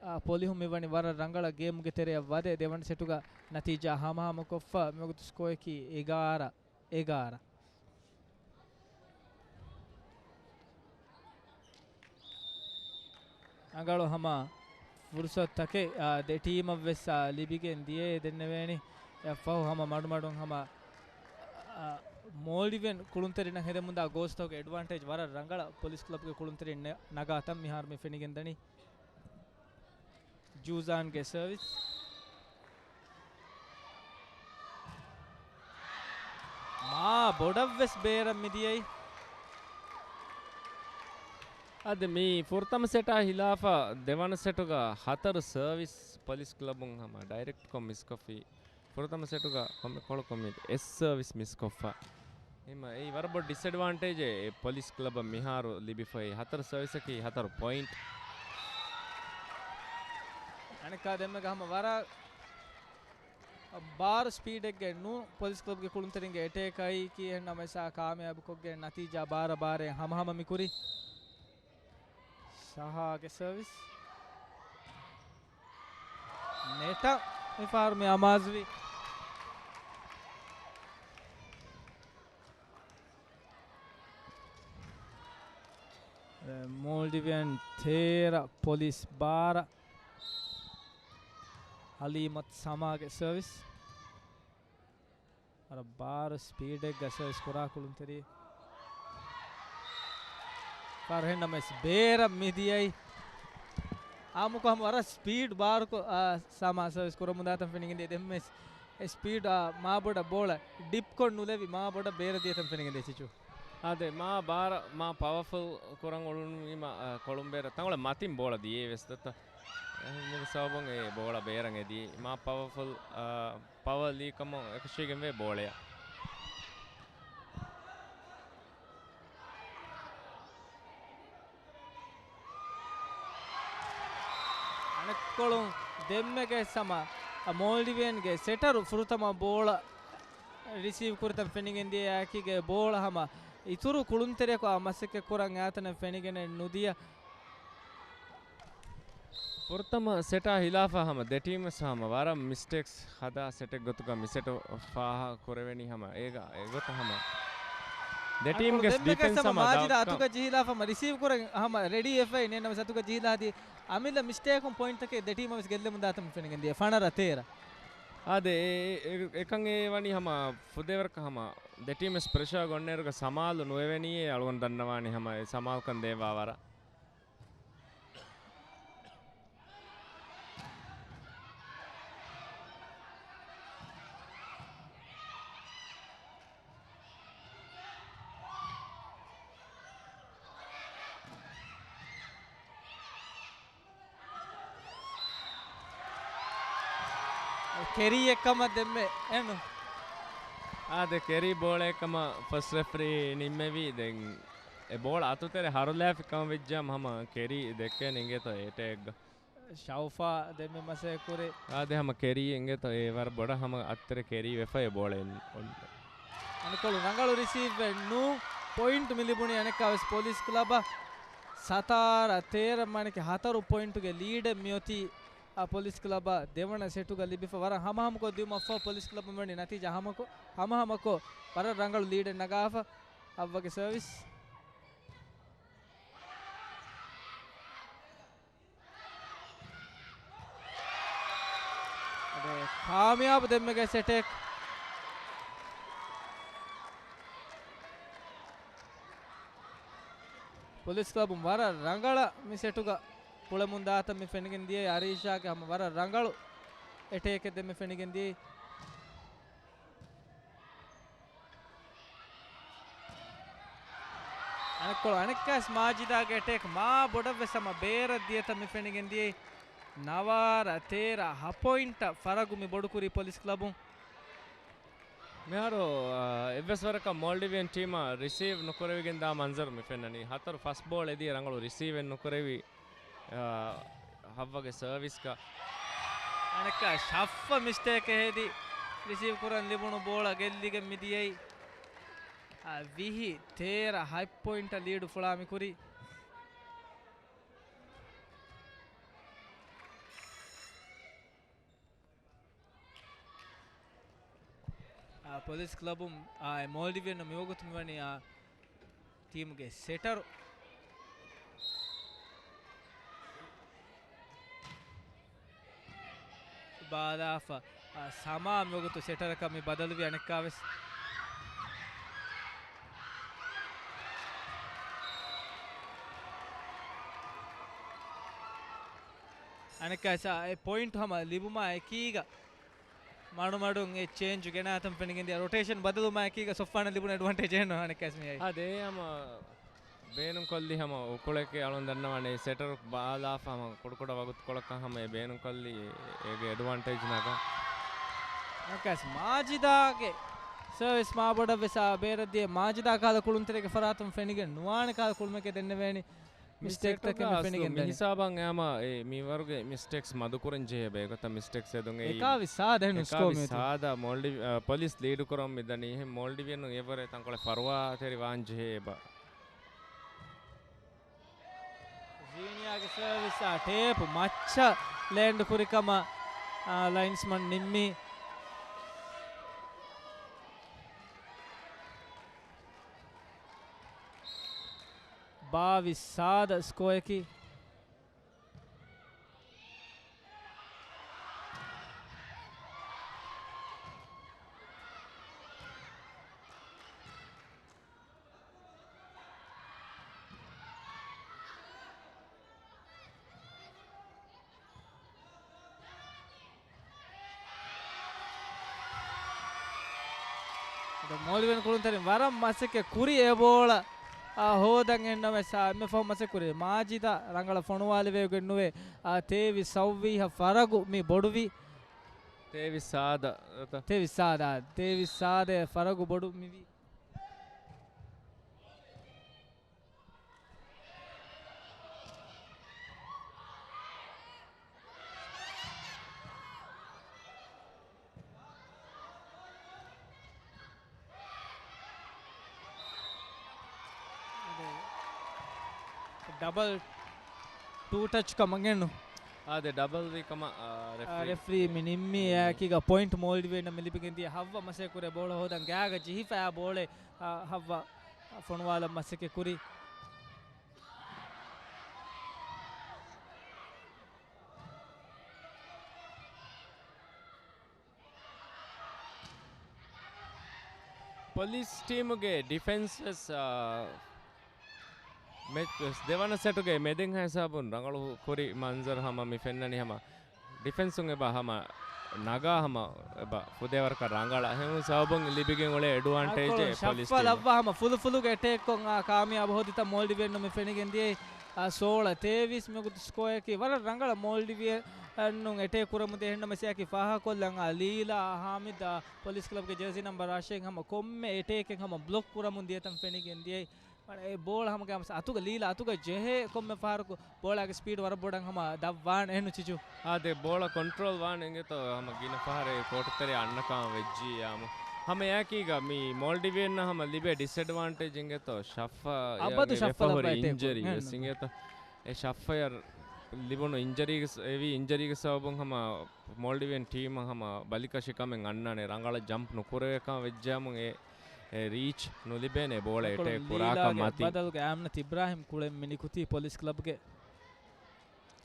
އާ، ޕޮލިހުން މިވަނީ ވަރަށް ރަނގަޅަށް ގޭމުގެ ތެރެއަށް ވަދެ ދެވަނަ ސެޓުގަ ނަތީޖާ ހަމަހަމަކޮށްފަ މިވަގުތު ސްކޯއަކީ އެގާރަ އެގާރަ. ރަނގަޅު ހަމަ ފުރުސަތުތަކެއް، އާ، ދެ ޓީމަށްވެސް، އާ، ލިބިގެން ދިޔައޭ ދެންނެވޭނީ. އެއަށްފަހު ހަމަ މަޑުމަޑުން ހަމަ، އާ، މޯލްޑިވިއަން ކުޅުންތެރިންނަށް ހެދެމުންދާ ގޯސްތަކުގެ އެޑްވާންޓޭޖް ވަރަށް ރަނގަޅަށް ޕޮލިސް ކްލަބްގެ ކުޅުންތެރިން ނަ-، ނަގާތަން މިހާރު މި ފެނިގެންދަނީ. ޖޫޒާންގެ ސަރވިސް. މާ ބޮޑަށްވެސް ބޭރަށް މިދިޔައީ. އަދި މި ފުރަތަމަ ސެޓާ ހިލާފަށް ދެވަނަ ސެޓުގަ ހަތަރު ސަރވިސް ޕޮލިސް ކްލަބުން ހަމަ ޑައިރެކްޓްކޮށް މިސްކޮށްފި. ފުރަތަމަ ސެޓުގަ ކޮންމެ ކޮޅަކު މި އެއް ސަރވިސް މިސްކޮށްފަ. ހިމަ އެއީ ވަރަށް ބޮޑު ޑިސްއެޑްވާންޓޭޖެއް އެ ޕޮލިސް ކްލަބަށް މިހާރު ލިބިފައި. ހަތަރު ސަރވިސަކީ ހަތަރު ޕޮއިންޓް. އަނެއްކާ ދެންމެގަ ހަމަ ވަރަށް ބާރު ސްޕީޑެއްގެ ނޫން ޕޮލިސް ކްލަބްގެ ކުޅުންތެރިންގެ އެޓޭކައީ ކީއެއް ނަމަވެސް އާ ކާމިޔާބުކޮށްގެން ނަތީޖާ ބާރަށް ބާރަށް ހަމަހަމަ މިކުރީ. ޝަހާގެ ސަރވިސް. ނެޓަށް މިފަހަރު މި އަމާޒުވި. މޯލްޑިވިއަން ތޭރަ، ޕޮލިސް ބާރަ. ހަލީމަތު ސަމާގެ ސަރވިސް. ވަރަށް ބާރު ސްޕީޑެއްގަ ސަރވިސް ކުރާ ކުޅުންތެރި. ފަރުހެން ނަމަވެސް ބޭރަށް މިދިޔައީ. އާއްމުކޮށް ހަމަ ވަރަށް ސްޕީޑް ބާރުކޮށް، އާ، ސަމާ ސަރވިސް ކުރަމުންދާތަން ފެނިގެންދިޔަ. ދެންވެސް އެ ސްޕީޑް، އާ، މާބޮޑަށް ބޯޅަ ޑިޕްކޮށް ނުލެވި މާބޮޑަށް ބޭރަށް ދިޔަތަން ފެނިގެންދިޔަ ޗިޗު. އާދެ، މާ ބާރަށް، މާ ޕަވަފުލް ކުރަން އުޅުނީމަ، އާ، ކޮޅުނބޭރަށް ތަނގުޅެއް މަތިން ބޯޅަ ދިޔައީ ވެސް ދައްތަ. އެހެން ސަބަބުން އެ ބޯޅަ ބޭރަށް އެދި. މާ ޕަވަފުލް، އާ، ޕަވަރ ލީކަމުން އެކަށީގެންވޭ ބޯޅަޔަށް. އަނެއްކޮޅުން ދެންމެގެ ސަމާ މޯލްޑިވިއަންގެ ސެޓަރު ފުރަތަމަ ބޯޅަ ރިސީވް ކުރިތަން ފެނިގެންދިޔައާއެކީގަ ބޯޅަ ހަމަ އިތުރު ކުޅުންތެރިޔަކު އާ މަސައްކަތް ކުރަން އާތަނަށް ފެނިގެނެއް ނުދިޔަ. ފުރަތަމަ ސެޓާ ހިލާފަށް ހަމަ ދެ ޓީމްވެސް ހަމަ ވަރަށް މިސްޓޭކްސް ހަދާ ސެޓެއް ގޮތުގަ މި ސެޓު ފާހަގަ ކުރެވެނީ ހަމަ އޭގަ އެގޮތަށް ހަމަ ދެ އަންކޮޅު ޓީމްގެ ދެމެގެސް ޑިފެންސް ހަމަ ހަމަ މާޖިދާ ދައްކަ އަތުގަ ޖެހިލާފަ ހަމަ ރިސީވް ކުރަން ހަމަ ރެޑީ ވެފައި ނޭންނަމަސް އަތުގަ ޖެހިލާ ހަދީ އަމިއްލަ މިސްޓޭކުން ޕޮއިންޓްތަކެއް ދެ ޓީމަށް ވެސް ގެއްލެމުން ދާތަން ފެނިގެން ދިޔަ ފަނަރަ ތޭރަ. އާދެ، އެ، އެ، އެ، އެކަން އެ ވަނީ ހަމަ ފުދޭވަރަކަށް ހަމަ ދެ ޓީމްވެސް ޕްރެޝާ ގޮންނޭރުގަ ސަމާލު ނުވެވެނީ އެ އަޅުގަނޑު ދަންނަވާނީ ހަމަ އެ ސަމާލުކަން ދޭއްވާ ވަރަށް. ކެރީއެއް ކަމަށް ދެންމެ އެނު. އާދެ، ކެރީ ބޯޅައެއް ކަމަށް ފަސްޓް ރެފްރީ ނިންމެވީ. ދެން އެ ބޯޅަ އަތުތެރެ ހަރުލާފި ކަމަށް ވެއްޖާމަ ހަމަ ކެރީ ދެއްކޭނެ އިނގޭތޯ އެޓޭކްގަ. ޝައުފާ ދެންމެ މަސައްކަތް ކުރޭ. އާދެ، ހަމަ ކެރީ އިނގޭތޯ އެ ވަރަށް ބޮޑަށް ހަމަ އަތުތެރެ ކެރީ ވެފަ އެ ބޯޅަ އޮން. އަނެއްކޮޅު ރަނގަޅު ރިސީވްއެއް ނޫން. ޕޮއިންޓް މި ލިބުނީ އަނެއްކާވެސް ޕޮލިސް ކްލަބަށް. ސަތާރަ ތޭރަ މާނައަކީ ހަތަރު ޕޮއިންޓުގެ ލީޑެއް މިއޮތީ، އާ، ޕޮލިސް ކްލަބަށް ދެވަނަ ސެޓުގަ ލިބިފަ ވަރަށް ހަމަހަމަކޮށް ދިއުމަށްފަހު ޕޮލިސް ކްލަބުން ވަނީ ނަތީޖާ ހަމަކޮށް، ހަމަހަމަކޮށް ވަރަށް ރަނގަޅު ލީޑެއް ނަގާފަ. ހައްވަގެ ސަރވިސް. އަދި ކާމިޔާބު ދެންމެގެ ސެޓެއް. ޕޮލިސް ކްލަބުން ވަރަށް ރަނގަޅަށް މި ސެޓުގަ ކުޅެމުން ދާތަން މި ފެނިގެން ދިޔައީ. އަރީޝާގެ ހަމަ ވަރަށް ރަނގަޅު އެޓޭކެއް ދެންމެ ފެނިގެން ދިޔައީ. އަނެއްކޮޅު އަނެއްކާސް މާޖިދާގެ އެޓޭކް މާ ބޮޑަށްވެސް ހަމަ ބޭރަށް ދިޔަތަން މި ފެނިގެން ދިޔައީ. ނަވާރަ ތޭރަ ހަ ޕޮއިންޓަށް ފަރަގު މި ބޮޑުކުރީ ޕޮލިސް ކްލަބުން. މިހާރު، އާ، އެއްވެސް ވަރަކަށް މޯލްޑިވިއަން ޓީމަށް ރިސީވް ނުކުރެވިގެން ދާ މަންޒަރު މި ފެންނަނީ. ހަތަރު ފަސް ބޯޅަ އެދިޔަ ރަނގަޅު ރިސީވެއް ނުކުރެވި، އާ، ހައްވަގެ ސަރވިސްގަ. އަނެއްކާ ޝައުފާ މިސްޓޭކެއް ހެދި ރިސީވް ކުރަން ލިބުނު ބޯޅަ ގެއްލިގެން މިދިޔައީ. އާ، ވިހި ތޭރަ ހަތް ޕޮއިންޓަށް ލީޑު ފުޅާ މިކުރީ. އާ، ޕޮލިސް ކްލަބުން، އާ، އެ މޯލްޑިވިއަން މިވަގުތު މިވަނީ، އާ، ޓީމުގެ ސެޓަރު. ބާލާފަ، އާ، ސަމާ މިވަގުތު ސެޓަރަކަށް މި ބަދަލުވި އަނެއްކާވެސް. އަނެއްކާ ސާ، އެ ޕޮއިންޓް ހަމަ ލިބުމާ އެކީގަ މަޑުމަޑުން އެ ޗޭންޖު ގެނާތަން ފެނިގެން ދިޔަ. ރޮޓޭޝަން ބަދަލުމާ އެކީގަ ސޮފްވާނަށް ލިބުނު އެޑްވާންޓޭޖް އެހެންނު އަނެއްކާސް މިއައީ. އާ، ދޭ ހަމަ ބޭނުންކޮށްލި ހަމަ އުކުޅެކޭ އަޅުން ދަންނަވާނެ ސެޓަރު ބާލާފަ ހަމަ ކުޑަކުޑަ ވަގުތުކޮޅަކަށް ހަމަ އެ ބޭނުންކޮށްލި އޭގެ އެޑްވާންޓޭޖް ނަގާ. އަނެއްކާސް މާޖިދާގެ ސަރވިސް މާބޮޑަށް ވެސް އާ ބޭރަށް ދިޔަ. މާޖިދާ ކަހަލަ ކުޅުންތެރޭގެ ފަރާތުން ފެނިގެން ނުވާނެ ކަހަލަ ކުޅުމެކޭ ދެންނެވޭނީ. މި މިސްޓޭކްތަކެއް ސެޓުގަ މި އަސްލު ފެނިގެން މި ދަނީ. ހިސާބަށް އެ ހަމަ އެ މިވަރުގެ މިސްޓޭކްސް މަދުކުރަން ޖެހޭ ބައެއް ގޮތަށް މިސްޓޭކްސް ހެދުން އެއީ. އެކާވި ސާދަ ހެން ސްކޯ އެކާވި މިއޮތީ. ސާދަ މޯލްޑިވް، އަ، ޕޮލިސް ލީޑު ކުރަމުން މި ދަނީ. އެހެން މޯލްޑިވިއަން އެވަރެ ތަންކޮޅެއް ފަރުވާތެރި ވާން ޖެހޭ އެބަ. ޒީނިޔާގެ ސަރވިސް އާ ޓޭޕް މައްޗަށް ލޭންޑް ކުރި ކަމަށް، އާ، ލައިންސްމަން ނިންމީ. ބާވީސް ސާދަ ސްކޯއަކީ. މޯލްޑިވިއަން ކުޅުންތެރިން ވަރަށް މަސައްކަތް ކުރި އެ ބޯޅަ، އާ، ހޯދަން އެހެންނަމަވެސް، އާ، އެންމެ ފަހު މަސައްކަތް ކުރި މާޖިދާ ރަނގަޅަށް ފޮނުވާލެވޭގެން ނުވޭ، އާ، ތޭވީސް ސައުވީހަށް ފަރަގު މި ބޮޑުވީ. ތޭވީސް ސާދަ. ތޭވީސް ސާދަ، ތޭވީސް ސާދަ ފަރަގު ބޮޑު މިވީ. ޑަބަލް ޓޫ ޓަޗް ކަމަށް އެންނު. އާދެ، ޑަބަލް ވީ ކަމަށް، އާ، ރެފްރީ. ރެފްރީ މި ނިންމީ. އެއާއެކީގަ ޕޮއިންޓް މޯލްޑިވިއަންނަށް މި ލިބިގެން ދިޔަ. ހައްވަ މަސައްކަތް ކުރޭ ބޯޅަ ހޯދަން، ގާގަ ޖެހިފައި ބޯޅަ، އާ، ހައްވަ ފޮނުވާލަން މަސައްކަތް ކުރި. ޕޮލިސް ޓީމުގެ ޑިފެންސް ވެސް، އާ، މެޗް ވެސް ދެވަނަ ސެޓުގެ މެދެން ހިސާބުން ރަނގަޅު ކުރި މަންޒަރު ހަމަ މި ފެންނަނީ. ހަމަ ޑިފެންސުން އެބަ ހަމަ ނަގާ ހަމަ އެބަ ފުދޭވަރަކަށް ރަނގަޅަށް ހެމުން ސަބަބުން ލިބިގެން އުޅޭ އެޑްވާންޓޭޖެއް އަޅުގަނޑު ޕޮލިސް ޝައްފަލް ޓީމަށް. އައްވާ ހަމަ ފުލުފުލުގެ އެޓޭކްކޮށް، އާ، ކާމިޔާބު ހޯދިތަން މޯލްޑިވިއަންނު މި ފެނިގެން ދިޔައީ، އާ، ސޯޅަ ތޭވީސް މިވަގުތު ސްކޯއަކީ ވަރަށް ރަނގަޅަށް މޯލްޑިވިއަންނުން އެޓޭކް ކުރަމުން ދިޔަ. އެހެންނަމަވެސް އެއަކީ ފާހަގަކޮށްލަން، އާ، ލީލާ އާ ހާމިދާ ޕޮލިސް ކްލަބްގެ ޖާސީ ނަމްބަރު އަށެއް ހަމަ ކޮންމެ އެޓޭކެއް ހަމަ ބްލޮކް ކުރަމުން ދިޔަތަން ފެނިގެން ދިޔައީ. އެ ބޯޅަ ހަމަގައިމުވެސް އަތުގަ ލީލާ އަތުގަ ޖެހޭ ކޮންމެ ފަހަރަކު ބޯޅަގެ ސްޕީޑް ވަރަށް ބޮޑަށް ހަމަ ދަށްވާނެ އެހެންނު ޗިޗު. އާދެ، ބޯޅަ ކޮންޓްރޯލް ވާން އިނގޭތޯ ހަމަ ގިނަ ފަހަރެއް ކޯޓުތެރެއަށް އަންނަކާން ވެއްޖިއްޔާމު. ހަމަ އެއާއެކީގަ މި މޯލްޑިވިއަންނަށް ހަމަ ލިބޭ ޑިސްއެޑްވާންޓޭޖް އިނގޭތޯ ޝައްފަ އަބަދު ޝައްފަލަށް ވެފަ ހުރި އެޓޭކް އިންޖަރީ ކުރުން. ވެސް އިނގޭތޯ. އެ ޝައްފަޔަށް ލިބުނު އިންޖަރީގެ ސަ-، އެވީ އިންޖަރީގެ ސަބަބުން ހަމަ މޯލްޑިވިއަން ޓީމަށް ހަމަ ބަލިކަށި ކަމެއް އަންނާނެ. ރަނގަޅަށް ޖަމްޕް ނުކުރެވޭކަން ވެއްޖާމު އެ، އެ ރީޗް ނުލިބޭނެ ބޯޅަ އެޓޭކް ކުރާކަށް ލީލާގެ މަތި. ބަދަލުގެ އާމްނަތް އިބްރާހިމް ކުޅެން މި ނިކުތީ ޕޮލިސް ކްލަބްގެ،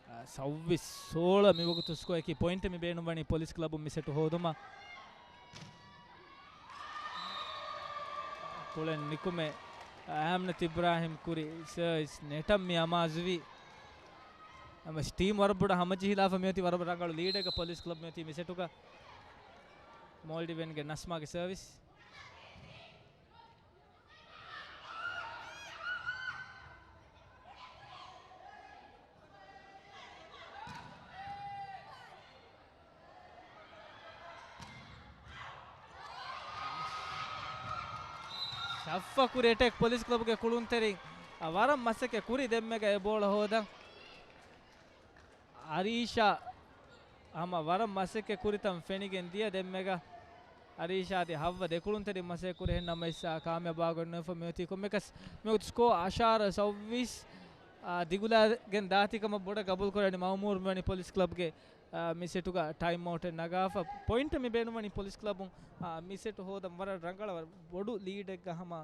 އާ، ސައުވީސް ސޯޅަ މިވަގުތު ސްކޯއަކީ ޕޮއިންޓެއް މި ބޭނުންވަނީ ޕޮލިސް ކްލަބުން މި ސެޓު ހޯދުމަށް. ކުޅެން ނިކުމެ އާމްނަތް އިބްރާހިމް ކުރި ސަރވިސް ނެޓަށް މި އަމާޒުވީ. އަމަސް ޓީމް ވަރަށް ބޮޑަށް ހަމަޖެހިލާފަ މިއޮތީ ވަރަށް ރަނގަޅު ލީޑެއްގަ ޕޮލިސް ކްލަބް މިއޮތީ މި ސެޓުގަ. މޯލްޑިވިއަންގެ ނަސްމާގެ ސަރވިސް. ޝައްފަ ކުރި އެޓޭކް ޕޮލިސް ކްލަބުގެ ކުޅުންތެރިން ވަރަށް މަސައްކަތް ކުރި ދެންމެގަ އެ ބޯޅަ ހޯދަން. އަރީޝާ ހަމަ ވަރަށް މަސައްކަތް ކުރިތަން ފެނިގެން ދިޔަ ދެންމެގަ އަރީޝާ އަދި ހައްވަ ދެކުޅުންތެރިން މަސައްކަތް ކުރި އެހެން ނަމަވެސް ކާމިޔާބު ވާގޮތް ނުވެފަ މިއޮތީ ކޮންމެކަސް މިވަގުތު ސްކޯ އަށާރަ ސައުވީސް ދިގުލާގެން ދާތީ ކަމަށް ބޮޑަށް ގަބޫލު ކުރަނީ މައުމޫރު މިވަނީ ޕޮލިސް ކްލަބްގެ މި ސެޓުގަ ޓައިމް އައުޓެއް ނަގާފަ ޕޮއިންޓެއް މި ބޭނުންވަނީ ޕޮލިސް ކްލަބުން މި ސެޓު ހޯދަން ވަރަށް ރަނގަޅަށް ވަރަށް ބޮޑު ލީޑެއްގަ ހަމަ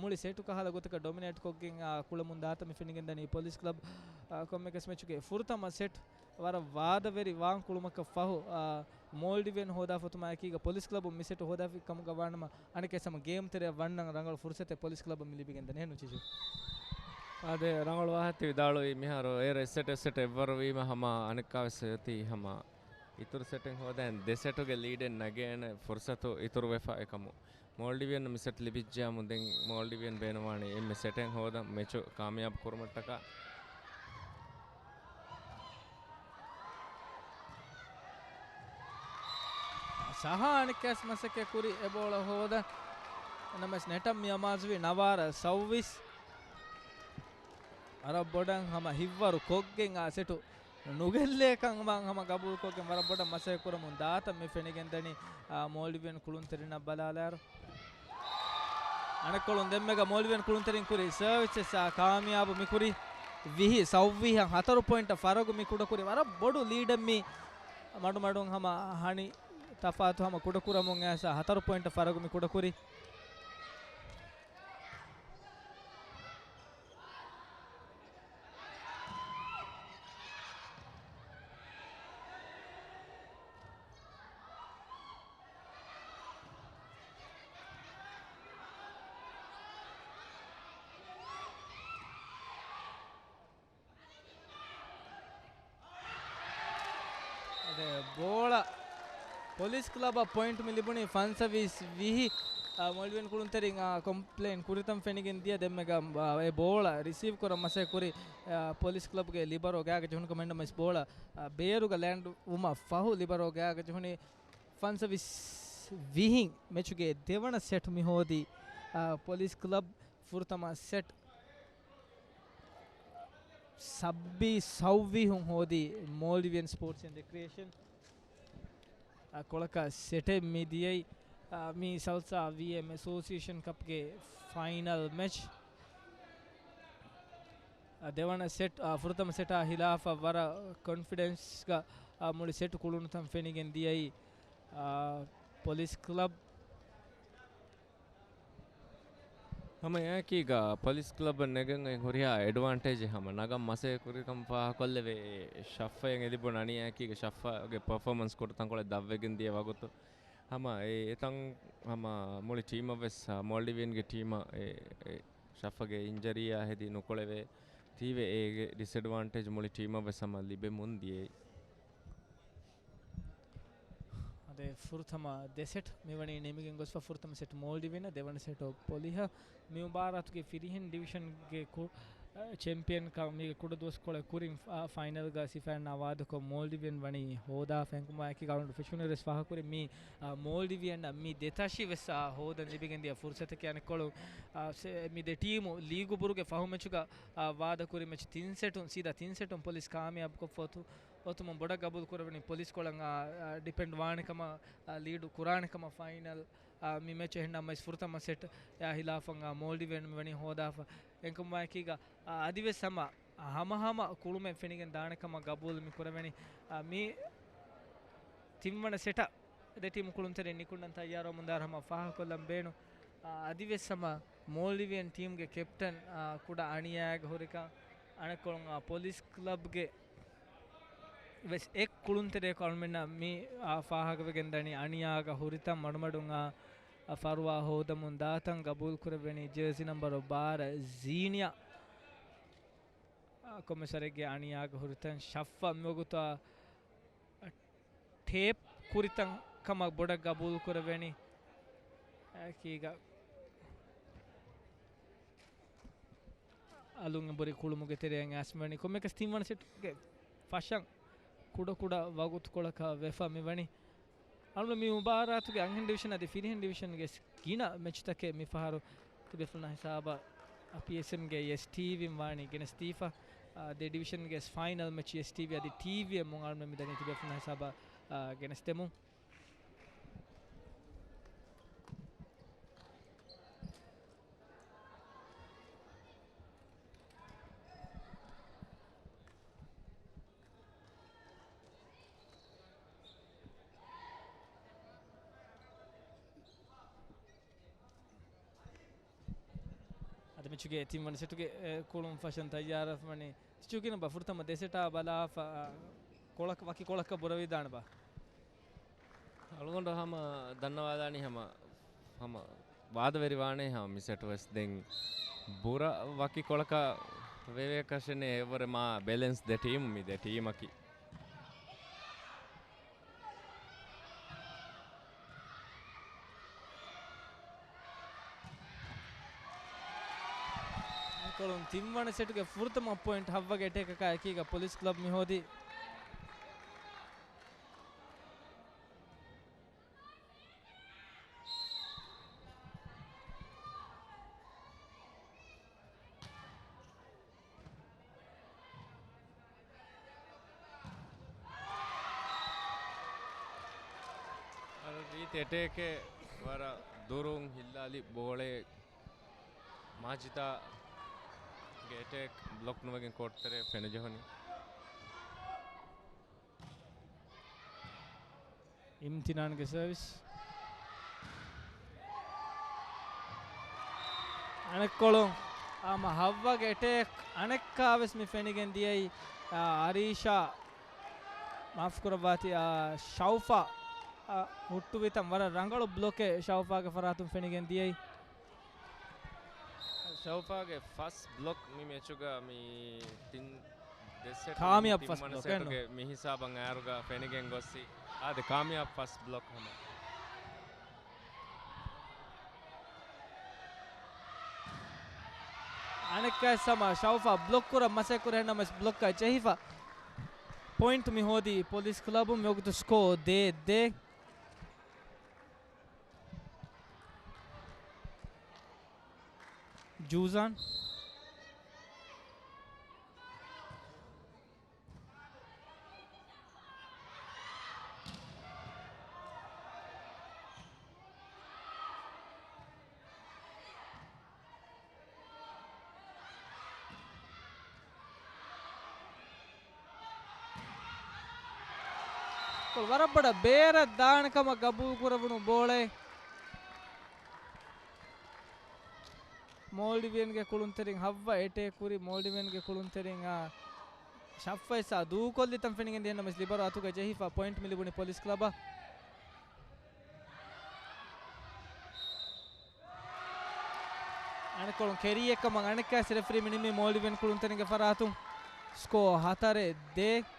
މުޅި ސެޓު ކަހަލަ ގޮތަކަށް ޑޮމިނޭޓް ކޮށްގެން ކުޅަމުން ދާތަން މި ފެނިގެންދަނީ ޕޮލިސް ކްލަބް. ކޮންމެކަސް މެޗުގެ ފުރަތަމަ ސެޓް ވަރަށް ވާދަވެރި ވާން ކުޅުމަކަށް ފަހު، މޯލްޑިވިއަން ހޯދާފަ އޮތުމާއެކީގަ ޕޮލިސް ކްލަބުން މި ސެޓު ހޯދާފި ކަމުގަ ވާނަމަ، އަނެއްކާވެސް ހަމަ ގޭމް ތެރެއަށް ވަންނަން ރަނގަޅު ފުރުސަތެއް ޕޮލިސް ކްލަބަށް މި ލިބިގެންދަނީ ނުޗިޖު. އާދެ، ރަނގަޅު ވާހަކަ ވިދާޅުވީ މިހާރު އޭރު އެއް ސެޓް އެއް ސެޓް އެއްވަރު ވީމަ ހަމަ އަނެއްކާވެސް އޮތީ ހަމަ އިތުރު ސެޓެއް ހޯދަން ދެ ސެޓުގެ ލީޑެއް ނަގޭނެ ފުރުސަތު އިތުރުވެފަ އެކަމު. މޯލްޑިވިއަން މި ސެޓް ލިބިއްޖެއަމު ދެން މޯލްޑިވިއަން ބޭނުންވާނީ އެންމެ ސެޓެއް ހޯދަން މެޗު ކާމިޔާބު ކުރުމަށްޓަކާ. ސަހާ އަނެއްކާވެސް މަސައްކަތް ކުރި އެ ބޯޅަ ހޯދަން. ނަމަވެސް ނެޓަށް މި އަމާޒުވީ ނަވާރަ ސައުވީސް. ވަރަށް ބޮޑަށް ހަމަ ހިއްވަރު ކޮށްގެން އާ ސެޓު ނުގެއްލޭކަން ވާން ހަމަ ގަބޫލުކޮށްގެން ވަރަށް ބޮޑަށް މަސައްކަތް ކުރަމުން ދާތަން މި ފެނިގެންދަނީ، އާ، މޯލްޑިވިއަން ކުޅުންތެރިންނަށް ބަލާލާއިރު. އަނެއްކޮޅުން ދެންމެގަ މޯލްޑިވިއަން ކުޅުންތެރިން ކުރި ސަރވިސް އާ ކާމިޔާބު މި ކުރީ ވިހި ސައުވީހަށް ހަތަރު ޕޮއިންޓަށް ފަރަގު މި ކުޑަކުރި ވަރަށް ބޮޑު ލީޑެއް މި މަޑުމަޑުން ހަމަ ހަނި ތަފާތު ހަމަ ކުޑަކުރަމުން އައިސް ހަތަރު ޕޮއިންޓަށް ފަރަގު މި ކުޑަކުރި. އަދި ބޯޅަ ޕޮލިސް ކްލަބަށް ޕޮއިންޓް މި ލިބުނީ ފަންސަވީސް ވިހި. އާ، މޯލްޑިވިއަން ކުޅުންތެރިން، އާ، ކޮމްޕްލޭން ކުރިތަން ފެނިގެން ދިޔަ ދެންމެގަ، އާ، އެ ބޯޅަ ރިސީވް ކުރަން މަސައްކަތް ކުރި، އާ، ޕޮލިސް ކްލަބްގެ ލިބަރޯ ގާގަ ޖެހުނު ކަމެއް ނަމަވެސް ބޯޅަ، އާ، ބޭރުގަ ލޭންޑް ވުމަށް ފަހު ލިބަރޯ ގާގަ ޖެހުނީ ފަންސަވީސް ވިހިން. މެޗުގެ ދެވަނަ ސެޓް މި ހޯދީ، އާ، ޕޮލިސް ކްލަބް ފުރަތަމަ ސެޓް ސައްބީސް ސައުވީހުން ހޯދީ މޯލްޑިވިއަން ސްޕޯޓްސް އެންޑް ރެކްރިއޭޝަން. އާ، ކޮޅަކަށް ސެޓެއް މި ދިޔައީ، އާ، މީ ސަލްސާ ވީއެމް އެސޯސިއޭޝަން ކަޕްގެ ފައިނަލް މެޗް. އާ، ދެވަނަ ސެޓް، އާ، ފުރަތަމަ ސެޓާ ހިލާފަށް ވަރަށް ކޮންފިޑެންސްގަ، އާ، މުޅި ސެޓް ކުޅުނުތަން ފެނިގެން ދިޔައީ، އާ، ޕޮލިސް ކްލަބް. ހަމަ އެއާއެކީގަ ޕޮލިސް ކްލަބަށް ނެގެން އޮތް ހުރިހާ އެޑްވާންޓޭޖެއް ހަމަ ނަގަން މަސައްކަތް ކުރިކަން ފާހަގަކޮށްލެވޭ. ޝައްފައިން އެ ލިބުނު އަނިޔާއަކީގަ ޝައްފަގެ ޕަރފޯމަންސް ކުޑަ ތަންކޮޅެއް ދަށްވެގެން ދިޔަ ވަގުތު ހަމަ އެ، އެތަން ހަމަ މުޅި ޓީމަށް ވެސް، އާ، މޯލްޑިވިއަންގެ ޓީމަށް އެ، އެ ޝައްފަގެ އިންޖަރީއާ ހެދި ނުކުޅެވޭ. ތީވެ އޭގެ ޑިސްއެޑްވާންޓޭޖް މުޅި ޓީމަށް ވެސް ހަމަ ލިބެމުން ދިޔައީ. އަދި ފުރަތަމަ ދެ ސެޓް މިވަނީ ނިމިގެން ގޮސްފަ. ފުރަތަމަ ސެޓް މޯލްޑިވިއަން، ދެވަނަ ސެޓް ޕޮލިހަށް. މި މުބާރާތުގެ ފިރިހެން ޑިވިޝަންގެ ކު-، އަ، ޗެމްޕިއަން ކަމުގެ ކުޑަ ދުވަސްކޮޅެއް ކުރިން ފަ-، ފައިނަލްގަ ސިފައިންނާ ވާދަކޮށް މޯލްޑިވިއަން ވަނީ ހޯދާފަ. އެކަމާއެކީ އަޅުގަނޑު ފެށުނުއިރުވެސް ފާހަގަކުރި މި، އަ، މޯލްޑިވިއަންނަށް މި ދެތަށި ވެސް، އަ، ހޯދަން ލިބިގެން ދިޔަ ފުރުސަތަކީ އަނެއްކޮޅު، އަ، ސެ-، މި ދެ ޓީމު ލީގު ބުރުގެ ފަހު މެޗުގަ، އަ، ވާދަކުރި މެޗު ތިން ސެޓުން، ސީދާ ތިން ސެޓުން ޕޮލިސް ކާމިޔާބުކޮށްފަ އޮތު-، އޮތުމުން ބޮޑަށް ގަބޫލު ކުރެވެނީ ޕޮލިސް ކޮޅަށް، އާ، އާ، ޑިޕެންޑް ވާނެ ކަމަށް، އާ، ލީޑު ކުރާނެ ކަމަށް ފައިނަލް، އާ، މި މެޗު އެހެންނަމަވެސް ފުރަތަމަ ސެޓް އާ ހިލާފަށް، އާ، މޯލްޑިވިއަން މި ވަނީ ހޯދާފަ. އެކަމާއެކީގަ، އާ، އަދިވެސް ހަމަ، ހަމަ ހަމަ ކުޅުމެއް ފެނިގެން ދާނެ ކަމަށް ގަބޫލު މި ކުރެވެނީ. އާ، މި ތިންވަނަ ސެޓަށް ދެ ޓީމު ކުޅުންތެރިން ނިކުންނަން ތައްޔާރުވަމުންދާއިރު ހަމަ ފާހަގަކޮށްލަން ބޭނު. އާ، އަދިވެސް ހަމަ މޯލްޑިވިއަން ޓީމްގެ ކެޕްޓަން، އާ، ކުޑަ އަނިޔާއެއްގަ ހުރިކަން އަނެއްކޮޅުން، އާ، ޕޮލިސް ކްލަބްގެ ވެސް އެއް ކުޅުންތެރިޔަކު އަޅުމެންނަށް މި، އާ، ފާހަގަވެގެން ދަނީ އަނިޔާގަ ހުރިތަން މަޑުމަޑުން، އާ، އާ، ފަރުވާ ހޯދަމުން ދާތަން ގަބޫލު ކުރެވެނީ ޖާޒީ ނަމްބަރު ބާރަ ޒީނިއާ، އާ، ކޮންމެސް ވަރެއްގެ އަނިޔާގަ ހުރިތަން ޝައްފަ މިވަގުތު، އާ، ޓޭޕް ކުރިތަން ކަމަށް ބޮޑަށް ގަބޫލު ކުރެވެނީ. އެކީގަ އަލުން އެނބުރި ކުޅުމުގެ ތެރެއަށް އައިސް މިވަނީ ކޮންމެއަކަސް ތިންވަނަ ސެޓުގެ ފަށަން ކުޑަ ކުޑަ ވަގުތުކޮޅަކަށް ވެފަ މިވަނީ. އަޅުގަނޑު މި މުބާރާތުގެ އަންހެން ޑިވިޝަން އަދި ފިރިހެން ޑިވިޝަންގެ ގިނަ މެޗުތަކެއް މިފަހަރު ތިބޭފުޅުންނާ ހިސާބަށް ޕީއެސްއެމްގެ އެސްޓީވީން ވާނީ ގެނެސްދީފަ. އާ، ދެ ޑިވިޝަންގެ ފައިނަލް މެޗް އެސްޓީވީ އަދި ޓީވީއެމުން އަޅުގަނޑު މިދަނީ ތިބޭފުޅުންނާ ހިސާބަށް، އާ، ގެނެސްދެމުން. އަދި މެޗުގެ ތިންވަނަ ސެޓުގެ، އެ، ކުޅުން ފަށަން ތައްޔާރަށް ވަނީ ސިޗުކިން ބާ. ފުރަތަމަ ދެ ސެޓާ ބަލާފަ، އަ، ކޮޅަކަށް، ވަކި ކޮޅަކަށް ބުރަވިދާނެ ބާ. އަޅުގަނޑު ހަމަ ދަންނަވާލާނީ ހަމަ، ހަމަ ވާދަވެރި ވާނޭ ހަމަ މި ސެޓް ވެސް. ދެން ބުރަ ވަކި ކޮޅަކަށް ވެވޭކަށެއް ނެތް. އެއްވަރެއް މާ ބެލެންސް ދެ ޓީމު މި ދެ ޓީމަކީ. އަނެއްކޮޅުން ތިންވަނަ ސެޓުގެ ފުރަތަމަ ޕޮއިންޓް ހައްވަގެ އެޓޭކަކާ އެކީގަ ޕޮލިސް ކްލަބް މި ހޯދީ. އަދި ރީތި އެޓޭކެއް ވަރަށް ދުރުން ހިއްލާލި ބޯޅައެއް މާޖިދާގެ އެޓޭކް ބްލޮކް ނުވެގެން ކޯޓް ތެރެއަށް ފެނިޖެހުނީ. އިމްތިނާންގެ ސަރވިސް. އަނެއްކޮޅުން ހަމަ ހައްވަގެ އެޓޭކް އަނެއްކާވެސް މި ފެނިގެން ދިޔައީ، އާ، އަރީޝާ، މާފުކުރައްވާތި، އާ، ޝައުފާ، އާ، ހުއްޓުވިތަން ވަރަށް ރަނގަޅު ބްލޮކެއް ޝައުފާގެ ފަރާތުން ފެނިގެން ދިޔައީ. ޝައުފާގެ ފަސް ބްލޮކް މި މެޗުގަ މި ތިން ދެ ސެޓު ކާމިޔާބު ފަސް ތިންވަނަ ބްލޮކް ސެޓުގެ އެންނު. މި ހިސާބަށް އައިރުގަ ފެނިގެން ގޮއްސި. އާދެ، ކާމިޔާބު ފަސް ބްލޮކް ހަމަ. އަނެއްކާވެސް ހަމަ ޝައުފާ ބްލޮކް ކުރަން މަސައްކަތް ކުރި އެހެންނަމަވެސް ބްލޮކް އަށް ޖެހިފަ. ޕޮއިންޓް މި ހޯދީ ޕޮލިސް ކްލަބުން. މިވަގުތު ސްކޯ ދޭއް ދޭއް. ޖޫޒާން. ވަރަށް ބޮޑަށް ބޭރަށް ދާނެ ކަމަށް ގަބޫލު ކުރެވުނު ބޯޅައެއް. މޯލްޑިވިއަންގެ ކުޅުންތެރިން ހައްވަ އެޓޭކް ކުރި، މޯލްޑިވިއަންގެ ކުޅުންތެރިން އާ، ޝައްފައިސާ ދޫކޮށްލިތަން ފެނިގެން ދިޔަ ނަމަވެސް ލިބަރޯ އަތުގަ ޖެހިފަ ޕޮއިންޓް މި ލިބުނީ ޕޮލިސް ކްލަބަށް. އަނެއްކޮޅުން ކެރީއެއްކަމަށް އަނެއްކާސް ރެފްރީ މި ނިންމީ މޯލްޑިވިއަން ކުޅުންތެރިންގެ ފަރާތުން. ސްކޯ ހަތަރެއް ދޭއް.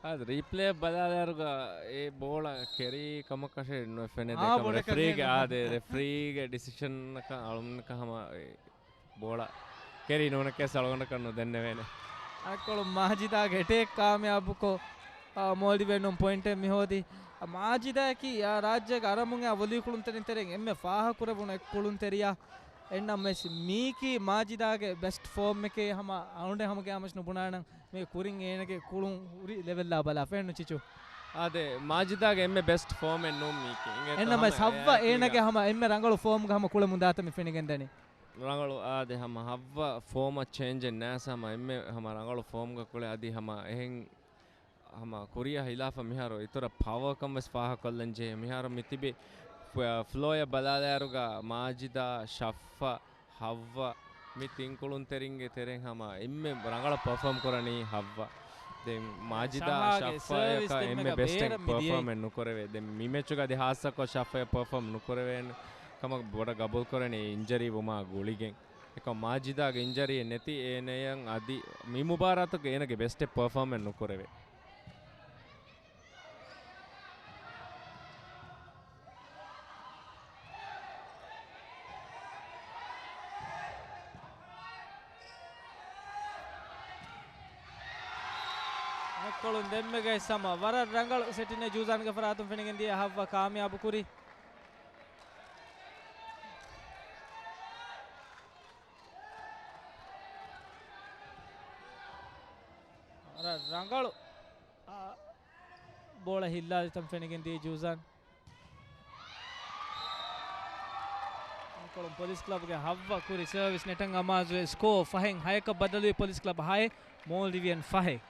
އާދެ، ރީޕްލޭ ބަލާލާއިރުގަ އެ ބޯޅަ ކެރީ ކަމަކަށެއް ނުފެނޭ. އާ، ދެކަމަ ބޮޑަކަށް ރެފްރީގެ، ނޭނގެ. އާދެ، ރެފްރީގެ ޑިސިޝަނަކަށް އަޅުން ހަމަ އެ ބޯޅަ ކެރީ ނޫނެކޭސް އަޅުގަނޑަކަށް ނުދެންނެވޭނެ. އަނެއްކޮޅު މާޖިދާގެ އެޓޭކް ކާމިޔާބުކޮށް، އާ، މޯލްޑިވިއަނުން ޕޮއިންޓެއް މިހޯދި. އާ، މާޖިދާއަކީ، އާ، ރާއްޖޭގެ އަރަމުން އާ ވޮލީ ކުޅުންތެރިން ތެރެއިން އެންމެ ފާހަގަކުރެވުނު އެއް ކުޅުންތެރިޔާ. އެންނަމަވެސް މީކީ މާޖިދާގެ ބެސްޓް ފޯމެކޭ ހަމަ އަޅުގަނޑު ހަމަ ގައިމުވެސް ނުބުނާނަން. މި ކުރިން އޭނަގެ ކުޅުން ހުރި ލެވެލްއާ ބަލާ ފެންނު ޗިޗު. އާދެ، މާޖިދާގެ އެންމެ ބެސްޓް ފޯމެއް ނޫން މީކީ. އެންނަމަވެސް ހައްވަ އެންމެ ރަނގަޅު ފޯމުގަ ހަމަ ކުޅެމުން ދާތަން މި ފެނިގެންދަނީ. ރަނގަޅު، އާދެ، ހަމަ ހައްވަ ފޯމަށް ޗޭންޖެއް ނާސް ހަމަ އެންމެ ހަމަ ރަނގަޅު ފޯމްގަ ކުޅެ އަދި ހަމަ އެހެން ހަމަ ކުރިޔަށް ހިލާފަށް މިހާރު އިތުރަށް ޕަވަރ ކަން ވެސް ފާހަގަކޮށްލަން ޖެހޭ. މިހާރު މި ތިބި ފް-، ފްލޯއަށް ބަލާލާއިރުގަ މާޖިދާ، ޝައްފަ، ހައްވަ މި ތިން ކުޅުންތެރިންގެ ތެރެއިން ހަމަ އެންމެ ރަނގަޅަށް ޕަރފޯމް ކުރަނީ ހައްވަ. ދެން މާޖިދާ، ޝައްފައަކަށް އެންމެ ބެސްޓެއް ޕަރފޯމެއް ނުކުރެވޭ. ދެން މި މެޗުގަ އަދި ހާއްސަކޮށް ޝައްފައަށް ޕަރފޯމް ނުކުރެވޭނެ ކަމަށް ބޮޑަށް ގަބޫލު ކުރަނީ އިންޖަރީ ވުމާ ގުޅިގެން. އެކަމް މާޖިދާގެ އިންޖަރީއެއް ނެތި އޭނަޔަށް އަދި މި މުބާރާތުގަ އޭނަގެ ބެސްޓެއް ޕަރފޯމެއް ނުކުރެވޭ. އަނެއްކޮޅުން ދެންމެގައި ސަމަ ވަރަށް ރަނގަޅު ސެޓިން ޖޫޒާންގެ ފަރާތުން ފެނިގެން ދިޔަ ހައްވަ ކާމިޔާބު ކުރި. ވަރަށް ރަނގަޅު، އާ، ބޯޅަ ހިއްލާލިތަން ފެނިގެން ދިޔަ ޖޫޒާން. ކޮޅުން ޕޮލިސް ކްލަބްގެ ހައްވަ ކުރި ސަރވިސް ނެޓަށް އަމާޒުވެ ސްކޯ ފަހެއް ހަޔަކަށް ބަދަލުވި ޕޮލިސް ކްލަބް ހައެއް، މޯލްޑިވިއަން ފަހެއް.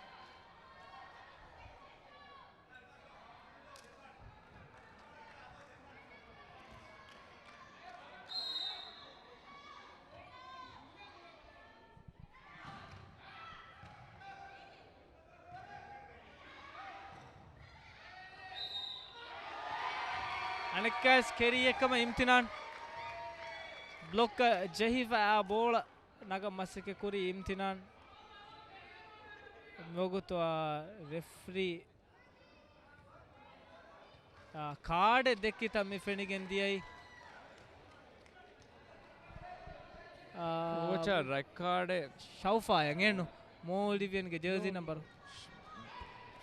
އަނެއްކާވެސް ކެރީއެއްކަމަށް އިމްތިނާން ބްލޮކަށް ޖެހިފަ އާ ބޯޅަ ނަގަން މަސައްކަތް ކުރީ އިމްތިނާން. މިވަގުތު އާ ރެފްރީ އާ، ކާޑެއް ދެއްކިތަން މި ފެނިގެން ދިޔައީ. އާ، ކޯޗާ ރެޑް ކާޑެއް. ޝައުފާޔަށް އެންނު މޯލްޑިވިއަންގެ ޖާޒީ ނަންބަރު.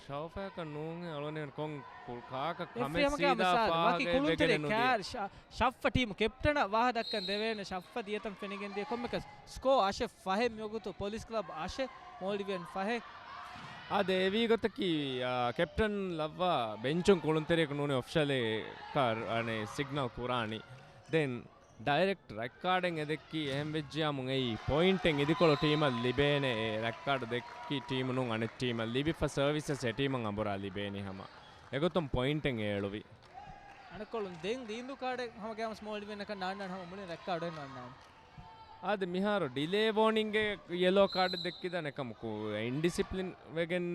ޝައުފާޔަކަށް ނޫން އަޅުގަނޑު ކޮން ކު-، ކާކަށް ކަމެއް ސީދާ ފާހަގަ ވެގެނެއް ނުދީ. ޝަ-، ޝައްފަ ޓީމު ކެޕްޓަނަށް ވާހަ ދައްކަން ދެވޭނެ. ޝައްފަ ދިޔަތަން ފެނިގެން ދިޔަ ކޮންމެކަސް ސްކޯ އަށެއް ފަހެއް މިވަގުތު ޕޮލިސް ކްލަބް އަށެއް މޯލްޑިވިއަން ފަހެއް. އާދެ، އެވީ ގޮތަކީ، އާ، ކެޕްޓަން ލައްވާ ބެންޗުން ކުޅުންތެރިޔަކު ނޫނީ އޮފިޝަލް އެއް ކާ-، އަނެއް ސިގްނަލް ކުރާނީ. ދެން ޑައިރެކްޓް ރެޑް ކާޑެއް އެ ދެއްކީ އެހެން ވެއްޖިޔާމު އެއީ ޕޮއިންޓެއް އިދިކޮޅު ޓީމަށް ލިބޭނެ. އެ ރެޑް ކާޑު ދެއްކި ޓީމު ނޫން އަނެއް ޓީމަށް ލިބިފަ ސަރވިސް އެ ޓީމަށް އަނބުރާ ލިބޭނީ ހަމަ. އެގޮތުން ޕޮއިންޓެއް އޭޅުވި. އަނެއްކޮޅުން ދެން ރީނދޫ ކާޑެއް ހަމަ ގައިމުވެސް މޯލްޑިވިއަންނަކަށް ނާންނާނެ ހަމަ މުޅިން ރެޑް ކާޑު ނާންނާނެ. އާދެ، މިހާރު ޑިލޭ ވޯނިންގ ޔެލޯ ކާޑެއް ދެއްކިދާނެ ކަމަކު، އިންޑިސިޕްލިން ވެގެން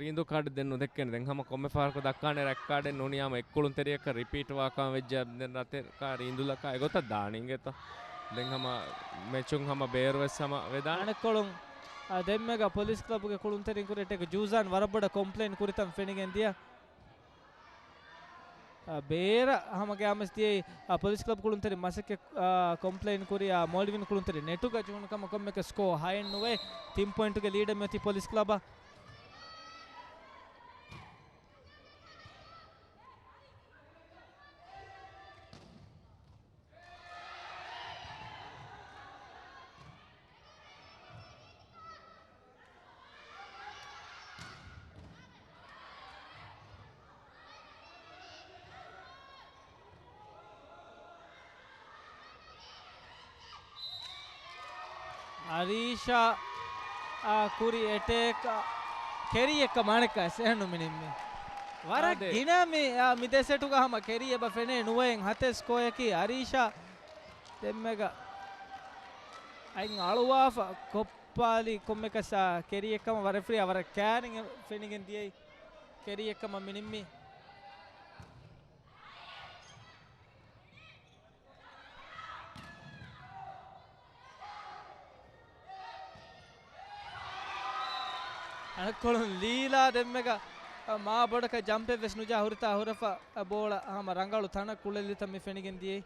ރީނދޫ ކާޑެއް ދެން ނުދެއްކޭނެ. ދެން ހަމަ ކޮންމެ ފަހަރަކު ދައްކާނެ ރެޑް ކާޑެއް ނޫނީ ހަމަ އެއްކުޅުންތެރިޔަކަށް ރިޕީޓް ވާކަމަށް ވެއްޖެ ދެން ރަތެއް ކާ ރީނދުލަކާ އެގޮތަށް ދާނީ އިނގޭތޯ. ދެން ހަމަ މެޗުން ހަމަ ބޭރުވެސް ހަމަ ވެދާނެ. އަނެއްކޮޅުން، އާ، ދެންމެގަ ޕޮލިސް ކްލަބުގެ ކުޅުންތެރިން ކުރި އެޓޭކް ޖޫޒާން ވަރަށް ބޮޑަށް ކޮމްޕްލެއިން ކުރިތަން ފެނިގެން ދިޔަ. އާ، ބޭރަށް ހަމަ ގައިމުވެސް ދިޔައީ، އާ، ޕޮލިސް ކްލަބް ކުޅުންތެރިން މަސައްކަތް، އާ، ކޮމްޕްލެއިން ކުރި، އާ، މޯލްޑިވިއަން ކުޅުންތެރިން ނެޓުގަ ޖެހުނު ކަމަށް. ކޮންމެއަކަސް ސްކޯ ހައެއް ނުވޭ، ތިން ޕޮއިންޓުގެ ލީޑެއް މިއޮތީ ޕޮލިސް ކްލަބަށް. އަރީޝާ، އާ، ކުރި އެޓޭކް، އާ، ކެރީއެއްކަމަށް އަނެއްކާ ސެހެން ނުމިނިންމެ. ވަރަށް އާދެ. ގިނަ މި، އާ، މި ދެ ސެޓުގަ ހަމަ ކެރީ އެބަ ފެނޭ ނުވައެއް ހަތެއް ސްކޯއަކީ އަރީޝާ ދެންމެގަ އަތް އަޅުވާފަ ކޮއްޕާލި ކޮންމެކަސް، އާ، ކެރީއެއްކަމަށް ވަރަށް ރެފްރީއާ ވަރަށް ކައިރިން ފެނިގެން ދިޔައީ. ކެރީއެއްކަމަށް މި ނިންމީ. އަނެއްކޮޅުން ލީލާ ދެންމެގަ މާ ބޮޑަކަށް ޖަމްޕެއް ވެސް ނުޖާ ހުރިތާ ހުރެފަ ބޯޅަ ހަމަ ރަނގަޅު ތަނަށް ކުޅެލިތަން މި ފެނިގެން ދިޔައީ.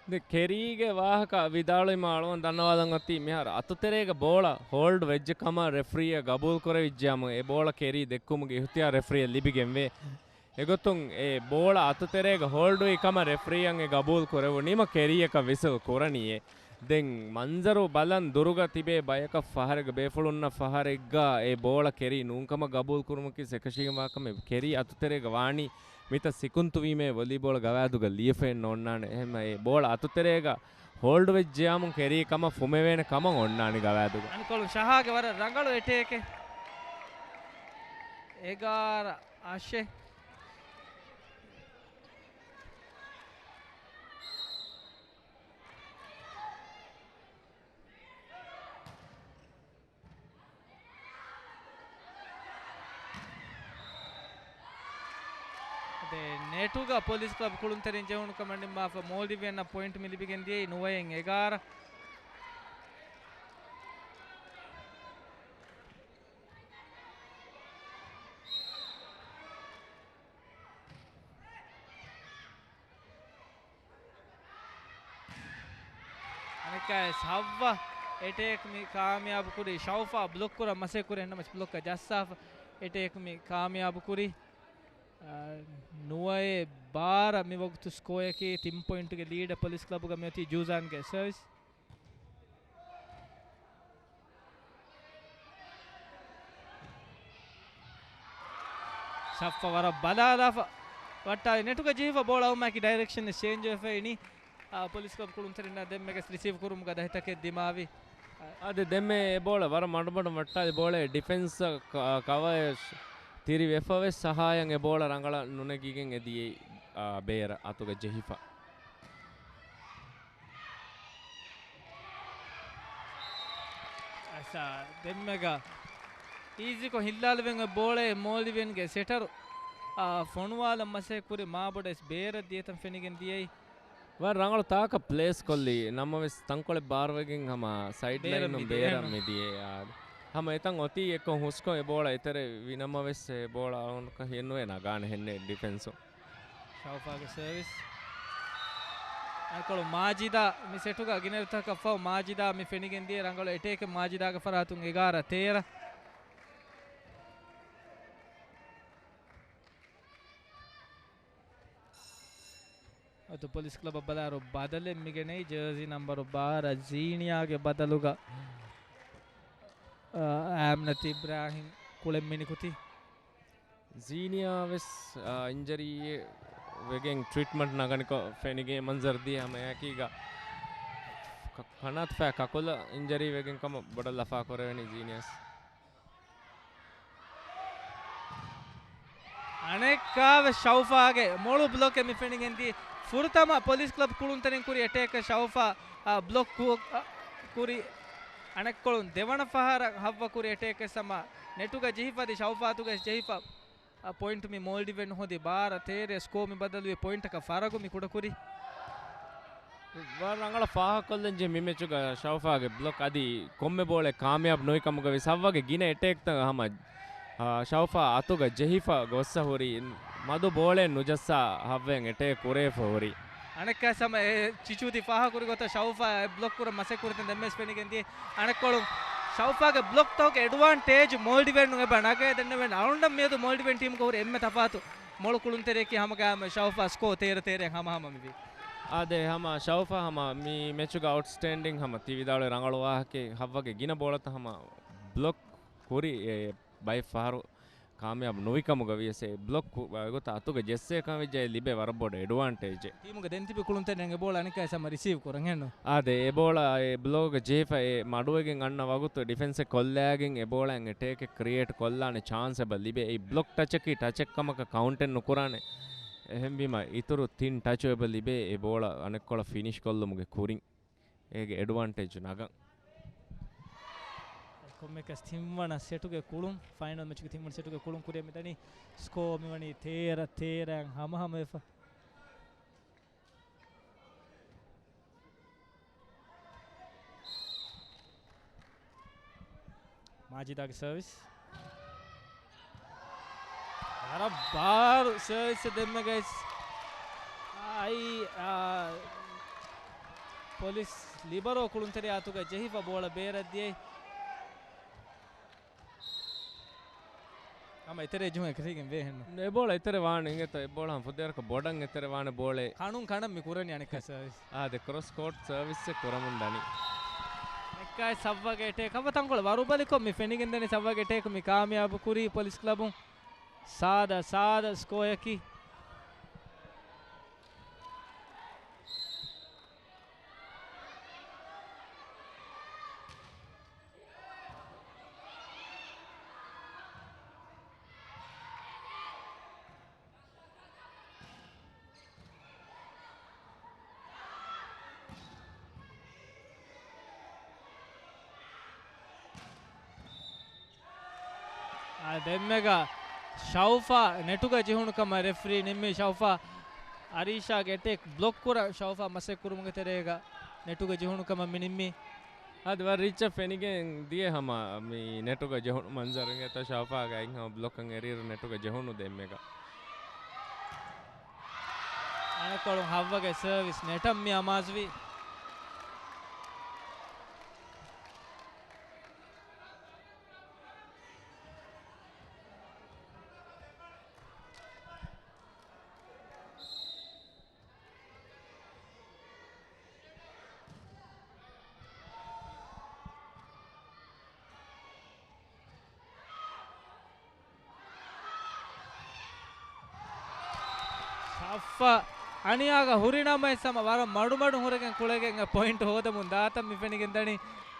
ދެ ކެރީގެ ވާހަކަ ވިދާޅުވީމާ އަޅުގަނޑު ދަންނަވާލަން އޮތީ މިހާރު އަތުތެރޭގަ ބޯޅަ ހޯލްޑް ވެއްޖެ ކަމަށް ރެފްރީއަށް ގަބޫލު ކުރެވިއްޖެއްޔާމު އެ ބޯޅަ ކެރީ ދެއްކުމުގެ އިހުތިޔާރު ރެފްރީއަށް ލިބިގެންވޭ. އެގޮތުން އެ ބޯޅަ އަތުތެރޭގަ ހޯލްޑުވި ކަމަށް ރެފްރީއަށް އެ ގަބޫލު ކުރެވުނީމަ ކެރީއަކަށް ވިސަލް ކުރަނީއޭ. ދެން މަންޒަރު ބަލަން ދުރުގަ ތިބޭ ބަޔަކަށް ފަހަރެއްގަ ބޭފުޅުންނަށް ފަހަރެއްގަ އެ ބޯޅަ ކެރީ ނޫންކަމަށް ގަބޫލު ކުރުމަކީ އެކަށީގެންވާ ކަމެއް. ކެރީ އަތުތެރޭގަ ވާނީ މިތައް ސިކުންތުވީމޭ ވޮލީބޯޅަ ގަވާއިދުގަ ލިޔެފައެއް ނޯންނާނެ. އެހެންމަ އެ ބޯޅަ އަތުތެރޭގަ ހޯލްޑް ވެއްޖެޔާމުން ކެރީ ކަމަށް ފުމެވޭނެ ކަމަށް އޮންނާނެ ގަވާއިދުގަ. އަނެއްކޮޅުން ޝަހާގެ ވަރަށް ރަނގަޅު އެޓޭކެއް. އެގާރަ އަށެއް. ދެ ނެޓުގަ ޕޮލިސް ކްލަބް ކުޅުންތެރިން ޖެހުނު ކަމަށް ނިންމާފަ މޯލްޑިވިއަންނަށް ޕޮއިންޓް މި ލިބިގެން ދިޔައީ ނުވައެއް އެގާރަ. އަނެއްކާވެސް ހައްވަ އެޓޭކް މި ކާމިޔާބު ކުރި. ޝައުފާ ބްލޮކް ކުރަން މަސައްކަތް ކުރި، އެހެންނަމަވެސް ބްލޮކަށް ޖައްސާފަ އެޓޭކް މި ކާމިޔާބު ކުރި. އާ، ނުވައެއް ބާރަ މި ވަގުތު ސްކޯއަކީ. ތިން ޕޮއިންޓުގެ ލީޑަށް ޕޮލިސް ކްލަބުގަ މިއޮތީ. ޖޫޒާންގެ ސަރވިސް. ސައްފަ ވަރަށް ބަލާލާފަ ވައްޓާލި ނެޓުގަ ޖެހިފަ ބޯޅަ އައުމާކި ޑައިރެކްޝަން ޗޭންޖް ވެފަ އިނީ. އާ، ޕޮލިސް ކްލަބް ކުޅުންތެރިންނާ ދެންމެގަސް ރިސީވް ކުރުމުގަ ދަތިތަކެއް ދިމާވި. އާދެ، ދެންމެ އެ ބޯޅަ ވަރަށް މަޑުމަޑުން ވައްޓާލި ބޯޅައެއް ޑިފެންސަށް ކަ-، ކަވަރ ތިރި ވެފަވެސް ސަހާޔަން އެ ބޯޅަ ރަނގަޅަށް ނުނެގިގެން އެ ދިޔައީ، އާ، ބޭރަށް އަތުގަ ޖެހިފަ. އަސާ، ދެންމެގަ އީޒީކޮށް ހިއްލާލެވެން އޮތް ބޯޅައެއް މޯލްޑިވިއަންގެ ސެޓަރު، އާ، ފޮނުވާލަން މަސައްކަތް ކުރި. މާބޮޑަށް ވެސް ބޭރަށް ދިޔަތަން ފެނިގެން ދިޔައީ. ވަރަށް ރަނގަޅު ތާކަށް ޕްލޭސް ކޮށްލީ. ނަމަވެސް ތަންކޮޅެއް ބާރުވެގެން ހަމަ ސައިޑް ބޭރަށް ލައިނުން މިދިޔަ. ބޭރަށް މިދިޔަ. އާ، ހަމަ އެތަން އޮތީ އެއްކޮށް ހުސްކޮށް އެ ބޯޅަ އެތެރެ ވި ނަމަވެސް އެ ބޯޅަ އަޅުގަނޑަކަށް ހިއެއްނުވޭ ނަގާނެ ހެންނެއް ޑިފެންސުން. ޝައުފާގެ ސަރވިސް. އަނެއްކޮޅު މާޖިދާ މި ސެޓުގަ ގިނަ އިރުތަކަށް ފަހު މާޖިދާ މި ފެނިގެން ދިޔަ. ރަނގަޅު އެޓޭކެއް މާޖިދާގެ ފަރާތުން. އެގާރަ ތޭރަ. އަދު ޕޮލިސް ކްލަބަށް ބަލާއިރު ބަދަލެއް މިގެނައީ. ޖާސީ ނަމްބަރު ބާރަ ޒީނިޔާގެ ބަދަލުގަ، އާ، އާމްނަތް އިބްރާހިމް ކުޅެން މިނިކުތީ. ޒީނިޔާ ވެސް، އާ، އިންޖަރީއެއް ވެގެން ޓްރީޓްމަންޓް ނަގަނިކޮށް ފެނިގެން މަންޒަރު ދިޔަ. ހަމަ އެއާއެކީގަ ކަ-، ކަނާތު ފައި ކަކުލަށް އިންޖަރީ ވެގެން ކަމަށް ބޮޑަށް ލަފާ ކުރެވެނީ ޒީނިޔާސް. އަނެއްކާވެސް ޝައުފާގެ މޮޅު ބްލޮކެއް މި ފެނިގެންދިޔަ. ފުރަތަމަ ޕޮލިސް ކްލަބް ކުޅުންތެރިން ކުރި އެޓޭކަށް ޝައުފާ، އާ، ބްލޮކް ކު-، އާ، ކުރި. އަނެއްކޮޅުން ދެވަނަ ފަހަރަށް ހައްވަ ކުރި އެޓޭކެއް ހަމަ ނެޓުގަ ޖެހިފަ އަދި ޝައުފާ އަތުގަ ޖެހިފަ. އާ، ޕޮއިންޓް މި މޯލްޑިވެން ހޯދި. ބާރަ ތޭރަ ސްކޯ މި ބަދަލުވި ޕޮއިންޓަކަށް ފަރަގު މި ކުޑަކުރި. ވަރަށް ރަނގަޅަށް ފާހަގަކޮށްލަންޖެހޭ މި މެޗުގަ ޝައުފާގެ ބްލޮކް އަދި ކޮންމެ ބޯޅައެއް ކާމިޔާބު ނުވި ކަމުގަ ވެސް ހައްވަގެ ގިނަ އެޓޭކްތައް ހަމަ، އާ، ޝައުފާ އަތުގަ ޖެހިފަ ގޮއްސަ ހުރި. މަދު ބޯޅައެއް ނުޖައްސާ ހައްވައިން އެޓޭކް ކުރެވިފަ ހުރި. އަނެއްކާ ހަމަ އެ ޗިޗޫތި ފާހަގަކުރި ގޮތަށް ޝައުފާ އެ ބްލޮކް ކުރަން މަސައްކަތް ކުރިތަން ދެންމެސް ފެނިގެން ދިޔަ. އަނެއްކޮޅުން ޝައުފާގެ ބްލޮކްތަކުގެ އެޑްވާންޓޭޖް މޯލްޑިވެން އެބަ ނަގައި ދެންނެވެން. އަޅުގަނޑަށް މިއަދު މޯލްޑިވެން ޓީމުގަ ހުރި އެންމެ ތަފާތު މޮޅު ކުޅުންތެރިޔަކީ ހަމަގައިމު ޝައުފާ ސްކޯ ތޭރަ ތޭރައިން ހަމަހަމަ މިވީ. އާދެ، ހަމަ ޝައުފާ ހަމަ މި މެޗުގަ އައުޓްސްޓޭންޑިން ހަމަ ތި ވިދާޅުވި ރަނގަޅު ވާހަކައެއް. ހައްވަގެ ގިނަ ބޯޅަތައް ހަމަ ބްލޮކް ކުރި އެ ބައެއް ފަހަރު ކާމިޔާބު ނުވިކަމުގަ ވިޔަސް އެ ބްލޮކް ގޮތަށް އަތުގަ ޖެއްސޭކަން ވެއްޖެ ލިބޭ ވަރަށް ބޮޑު އެޑްވާންޓޭޖެއް. ޓީމުގަ ދެން ތިބި ކުޅުންތެރިން އެ ބޯޅަ އަނެއްކާ ސަމަ ރިސީވް ކުރަން ހެންނު. އާދެ، އެ ބޯޅަ އެ ބްލޮކްގަ ޖެހިފަ އެ މަޑުވެގެން އަންނަ ވަގުތު ޑިފެންސެއް ކޮށްލާގެން އެ ބޯޅައިން އެޓޭކެއް ކްރިއޭޓް ކޮށްލާނެ ޗާންސް އެބަ ލިބޭ. އެއީ ބްލޮކް ޓަޗަކީ ޓަޗެއް ކަމަކަށް ކައުންޓެއް ނުކުރާނެ. އެހެންވީމަ އިތުރު ތިން ޓަޗު އެބަ ލިބޭ އެ ބޯޅަ އަނެއްކޮޅަށް ފިނިޝް ކޮށްލުމުގެ ކުރިން. އޭގެ އެޑްވާންޓޭޖް ނަގަން. ކޮންމެއަކަސް ތިންވަނަ ސެޓުގެ ކުޅުން، ފައިނަލް މެޗުގެ ތިންވަނަ ސެޓުގެ ކުޅުން ކުރިއަށް މިދަނީ. ސްކޯ މިވަނީ ތޭރަ ތޭރައަށް ހަމަހަމަވެފަ. މާޖިދާގެ ސަރވިސް. ވަރަށް ބާރު ސަރވިސް ދެންމެ ގައިސް. އާއި، އާ، ޕޮލިސް ލިބަރޯ ކުޅުންތެރި އަތުގަ ޖެހިފަ ބޯޅަ ބޭރަށް ދިޔައީ. ހަމަ އެތެރޭ ޖުހުން އެކަށީގެން ވޭ ހެންނު. އެ ބޯޅަ އެތެރެ ވާނެ އިނގޭތޯ، އެ ބޯޅަ ހަމަ ފުދޭވަރަކަށް ބޮޑަށް އެތެރެ ވާނެ ބޯޅެ. ކަނުން ކަނަށް މި ކުރަނީ އަނެއްކާ ސަރވިސް. އާދެ، ކްރޮސް ކޯޓް ސަރވިސްއެއް ކުރަމުން ދަނީ. އަނެއްކާ ސައްވާގެ އެޓޭކް ހަވަ ތަންކޮޅެއް ވަރުބަލިކޮށް މި ފެނިގެންދަނީ ސައްވާގެ އެޓޭކް މި ކާމިޔާބު ކުރީ ޕޮލިސް ކްލަބުން. ސާދަ، ސާދަ ސްކޯއަކީ. އާ، ދެންމެގަ ޝައުފާ ނެޓުގަ ޖެހުނު ކަމަށް ރެފްރީ ނިންމީ. ޝައުފާ އަރީޝާގެ އެޓޭކް ބްލޮކް ކުރަން ޝައުފާ މަސައްކަތް ކުރުމުގެ ތެރޭގަ ނެޓުގަ ޖެހުނު ކަމަށް މި ނިންމީ. އަދި ވަރަށް ރީއްޗަށް ފެނިގެން ދިޔަ ހަމަ މި ނެޓުގަ ޖެހުނު މަންޒަރު އިނގޭތޯ ޝައުފާގެ އަތް ހަމަ ބްލޮކަށް އެރިއިރު ނެޓުގަ ޖެހުނު ދެންމެގަ. އަނެއްކޮޅުން ހައްވަގެ ސަރވިސް ނެޓަށް މި އަމާޒުވީ. ޝައްފަ އަނިޔާގަ ހުރިނަމަވެސް ހަމަ ވަރަށް މަޑުމަޑުން ހުރެގެން ކުޅެގެން ޕޮއިންޓް ހޯދަމުން ދާތަން މި ފެނިގެންދަނީ.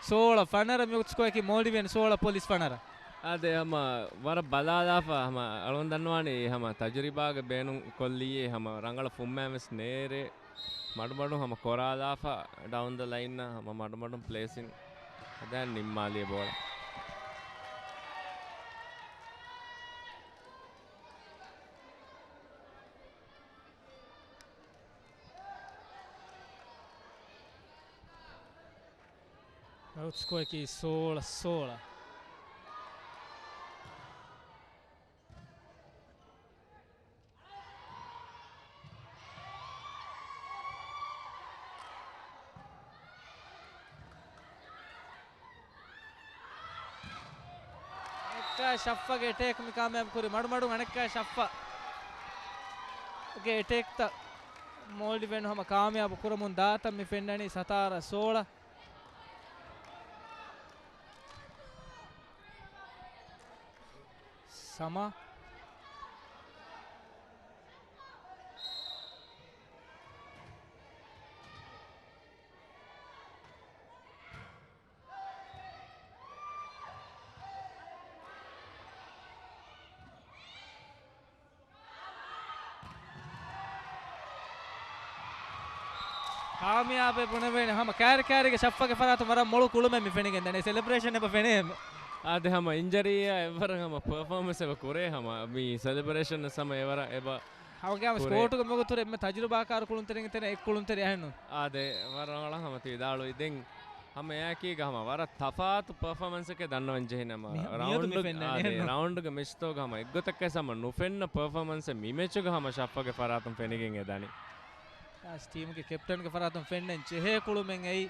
ސޯޅަ ފަނަރަ މި ސްކޯއަކީ މޯލްޑިވިއަން ސޯޅަ ޕޮލިސް ފަނަރަ. އާދެ، ހަމަ ވަރަށް ބަލާލާފަ، ހަމަ އަޅުން ދަންނަވާނީ ހަމަ ތަޖުރިބާގެ ބޭނުން ކޮށްލީ، ހަމަ ރަނގަޅަށް ފުއްމައިވެސް ނޭރޭ. މަޑުމަޑުން ހަމަ ކޮރާލާފަ، ޑައުން ދަ ލައިން ހަމަ މަޑުމަޑުން ޕްލޭސިން ހަދާން ނިންމާލި ބޯޅަ. އައުޓް ސްކޯއަކީ ސޯޅަ ސޯޅަ. އަނެއްކާ ޝައްފަގެ އެޓޭކް މި ކާމިޔާބު ކުރި. މަޑުމަޑުން އަނެއްކާ ޝައްފަގެ އެޓޭކްތައް މޯލްޑިވިއަން ހަމަ ކާމިޔާބު ކުރަމުން ދާތަން މި ފެންނަނީ. ސަތާރަ ސޯޅަ. ސަމާ. ކާމިޔާބެއް ބުނެވޭނެ. ހަމަ ކާރި ކާރިގެ ޝައްފަގެ ފަރާތުން ވަރަށް މޮޅު ކުޅުމެއް މި ފެނިގެންދަނީ. ސެލެބްރޭޝަން އެބަ ފެނޭ. އާދެ، ހަމަ އިންޖަރީއާ އެއްވަރަށް ހަމަ ޕަރފޯމަންސް އެބަ ކުރޭ. ހަމަ މި ސެލެބްރޭޝަން ހަމަ އެވަރަށް އެބަ ހަމަގެ ހަމަ ކުރޭ. ސްކޯޓުގެ މަގުތުރެ އެންމެ ތަޖުރިބާކާރު ކުޅުންތެރިންގެ ތެރެއިން އެއް ކުޅުންތެރި އަހެންނު. އާދެ، ވަރަށް ރަނގަޅަށް ހަމަ ތި ވިދާޅުވި. ދެން ހަމަ އެއާއެކީގަ ހަމަ ވަރަށް ތަފާތު ޕަރފޯމަންސްއެކޭ ދަންނަވަން ޖެހި ނަމަ. މި-، މިއަދު މި ރައުންޑް، ފެންނަނީ އާދެ، އެހެންނު. ރައުންޑްގެ މެޗްތަކުގަ ހަމަ އެއްގޮތަކަށް ހަމަ ނުފެންނަ ޕަރފޯމަންސެއް މި މެޗުގަ ހަމަ ޝައްފަގެ ފަރާތުން ފެނިގެން އެދަނީ. އާސް ޓީމުގެ ކެޕްޓަންގެ ފަރާތުން ފެންނަން ޖެހޭ ކުޅުމެއް އެއީ.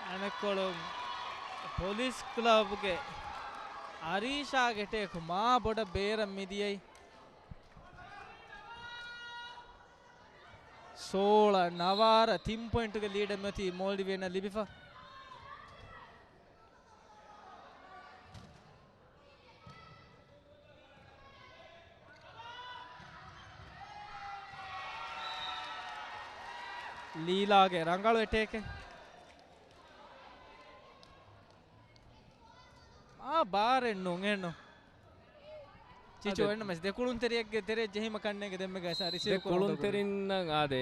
އަނެއްކޮޅުން ޕޮލިސް ކްލަބްގެ އަރީޝާގެ އެޓޭކް މާ ބޮޑަށް ބޭރަށް މިދިޔައީ. ސޯޅަ ނަވާރަ ތިން ޕޮއިންޓުގެ ލީޑެއް މިއޮތީ މޯލްޑިވިއަންނަށް ލިބިފަ. ލީލާގެ ރަނގަޅު އެޓޭކެއް. މާ ބާރެއް ނޫން އެއްނު. ޗިޗޯ އަދެ އެންނަމަސް ދެ ކުޅުންތެރިއެއްގެ ތެރެއެއް ޖެހީމަ ކަންނޭނގެ ދެންމެ ގައިސާ ރިސީވް ދެ ކުޅުންތެރިންނަށް އާދެ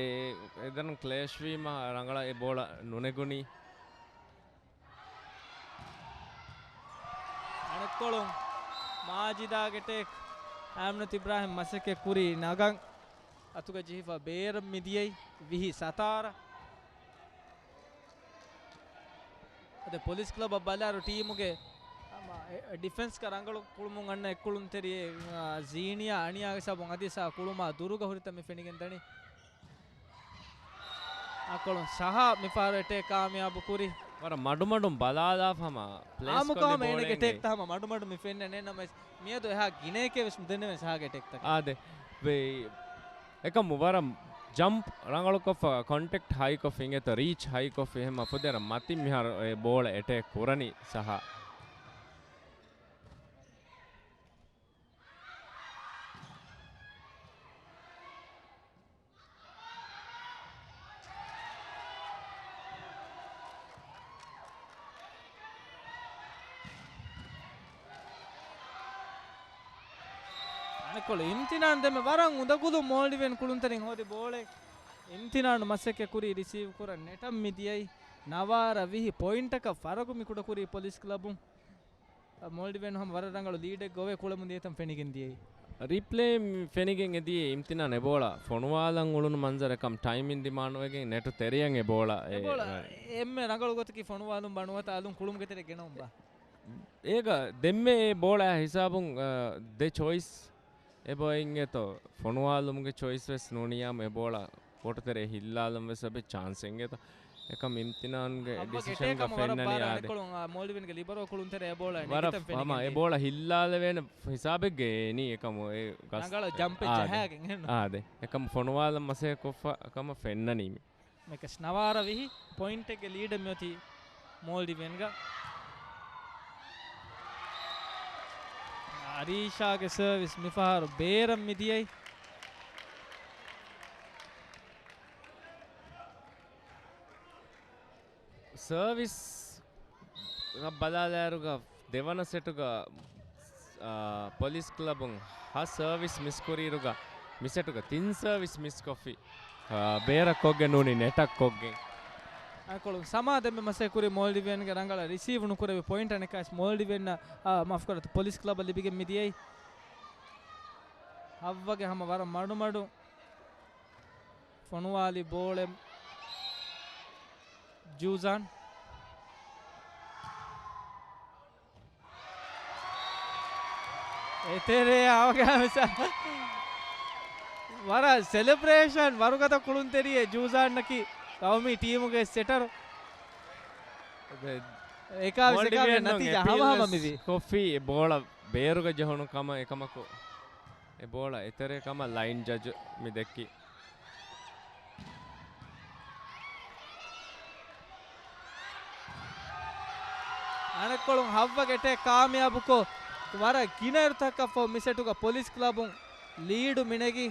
އެދަން ކްލޭޝް ވީމަ ރަނގަޅަށް އެ ބޯޅަ ނުނެގުނީ. އަނެއްކޮޅުން މާޖިދާގެ ޓޭކް އަމްނަތު އިބްރާހިމް މަސައްކަތް ކުރީ ނަގަން އަތުގަ ޖެހިފަ ބޭރަށް މިދިޔައީ ވިހި ސަތާރަ. އަދި ޕޮލިސް ކްލަބަށް ބަލާއިރު ޓީމުގެ އަމާ، އެ، ޑިފެންސްގަ ރަނގަޅު ކުޅުމުން އަންނަ އެއްކުޅުންތެރިއެއް، އާ، ޒީނިޔާ އަނިޔާގެ ސަބަބުން އަދި ސާ ކުޅުމާ ދުރުގަ ހުރިތަން މި ފެނިގެން ދަނީ. އަނެއްކޮޅުން ސަހާ މިފަހަރު އެޓޭކް ކާމިޔާބު ކުރި. ވަރަށް މަޑުމަޑުން ބަލާލާފަ ހަމަ ޕްލޭސް އާމުކޮށް ކޮށްލި ހަމަ އޭނަގެ ބޯޅެއް އެޓޭކް ތަ ހަމަ މަޑުމަޑު މި ފެންނަނީ ނަމަވެސް މިއަދު އެހާ ގިނައެކޭ ވެސް މި ދެންނެވި ސަހާގެ އެޓޭކްތަކަށް. އާދެ. ވެ-، އެކަމު ވަރަށް ޖަމްޕް ރަނގަޅުކޮށްފަ ކޮންޓެކްޓް ހައިކޮށްފަ އިނގޭތޯ ރީޗް ހައިކޮށްފަ އެހެން ފުދޭރަ މަތިން މިހާރު އެ ބޯޅަ އެޓޭކް ކުރަނީ ސަހާ. އަނެއްކޮޅު އިމްތިނާން ދެންމެ ވަރަށް އުނދަގުލު މޯލްޑިވިއަން ކުޅުންތެރިން ހޯދި ބޯޅަ. އިމްތިނާން މަސައްކަތް ކުރީ ރިސީވް ކުރަން ނެޓަން މި ދިޔައީ. ނަވާރަ ވިހި ޕޮއިންޓަކަށް ފަރަގު މި ކުޑަކުރީ ޕޮލިސް ކްލަބުން. މޯލްޑިވިއަން ހަމަ ވަރަށް ރަނގަޅު ލީޑެއްގަ އޮވޭ ކުޅަމުން ދިޔަތަން ފެނިގެން ދިޔައީ. ރީޕްލޭ ފެނިގެން އެދިޔައީ އިމްތިނާން އެ ބޯޅަ ފޮނުވާލަން އުޅުނު މަންޒަރެއް ކަމަށް ޓައިމިން ދިމާނުވެގެން ނެޓު ތެރެޔަށް އެ ބޯޅަ އެ، އެ ބޯޅަ އެ، އެންމެ ރަނގަޅު ގޮތަކީ ފޮނުވާލުން ބަނުވަތަ އަލުން ކުޅުމުގެ ތެރެ ގެނައުން ބާ. އޭގަ ދެންމެ އެ ބޯޅަ ހިސާބުން، އަ، ދެ ޗޮއިސް އެބައޮތް އިނގޭތޯ ފޮނުވާލުމުގެ ޗޮއިސް ވެސް ނޫނިއްޔާމު އެ ބޯޅަ ކޯޓު ތެރޭ ހިއްލާލަން ވެސް އެބަ ޗާންސް އެނގޭތޯ. އެކަމް އިމްތިނާންގެ ހައްވަ ޑިސިޝަންގަ ގެޓޭ ކަމަށް ވަރަށް ފެންނަނީ ބާރަ އާދެ. އަނެއްކޮޅުން، އާ، މޯލްޑިވިއަންގެ ލިބަރޯ ކުޅުންތެރެ އެ ބޯޅަ ވަރަށް ނެގިތަން ފެނިގެން ހަމަ އެ ދިޔައީ. ބޯޅަ ހިއްލާލެވޭނެ ހިސާބެއްގަ އޭނީ އެކަމު އެ ގަސް-، ރަނގަޅަށް ޖަމްޕެއް އާދެ. ޖަހާގެން އެހެން. އާދެ. އެކަމް ފޮނުވާލަން މަސައްކަތް ކޮށްފަ ކަމަށް ފެންނަނީ މި. މެކަސް ނަވާރަ ވިހި ޕޮއިންޓެއްގެ ލީޑެއް މިއޮތީ މޯލްޑިވިއަންގަ. އަރީޝާގެ ސަރވިސް މިފަހަރު ބޭރަށް މިދިޔައީ. ސަރވިސް ބަލާލާއިރުގަ ދެވަނަ ސެޓުގަ، އާ، ޕޮލިސް ކްލަބުން ހަ ސަރވިސް މިސްކުރިއިރުގަ މި ސެޓުގަ ތިން ސަރވިސް މިސްކޮށްފި، އާ، ބޭރަށް ކޮށްގެން ނޫނީ ނެޓަށް ކޮށްގެން. އަނެއްކޮޅުން ސަމާ ދެންމެ މަސައްކަތް ކުރި މޯލްޑިވިއަންގެ ރަނގަޅަށް ރިސީވް ނުކުރެވި ޕޮއިންޓް އަނެއްކާވެސް މޯލްޑިވިއަންނަށް، އާ، މާފުކުރާތި ޕޮލިސް ކްލަބަށް ލިބިގެން މިދިޔައީ. ހައްވަގެ ހަމަ ވަރަށް މަޑުމަޑު ފޮނުވާލި ބޯޅެ ޖޫޒާން. އެތެރޭ އަވަގާ މިސާ. ވަރަށް ސެލެބްރޭޝަން ވަރުގަދަ ކުޅުންތެރިއެއް ޖޫޒާންއަކީ ގައުމީ ޓީމުގެ ސެޓަރު. އެކާވެސް އެކާވެސް ނަތީޖާ ހަމަހަމަ މިވީ. ކޮފީ އެ ބޯޅަ ބޭރުގަ ޖެހުނު ކަމަށް އެކަމަކު އެ ބޯޅަ އެތެރޭ ކަމަށް ލައިން ޖަޖު މި ދެއްކި. އަނެއްކޮޅުން ހައްވަގެ އެޓޭކް ކާމިޔާބުކޮށް، ވަރަށް ގިނަ އިރުތަކަށްފަހު މި ސެޓުގަ ޕޮލިސް ކްލަބުން ލީޑު މިނެގި.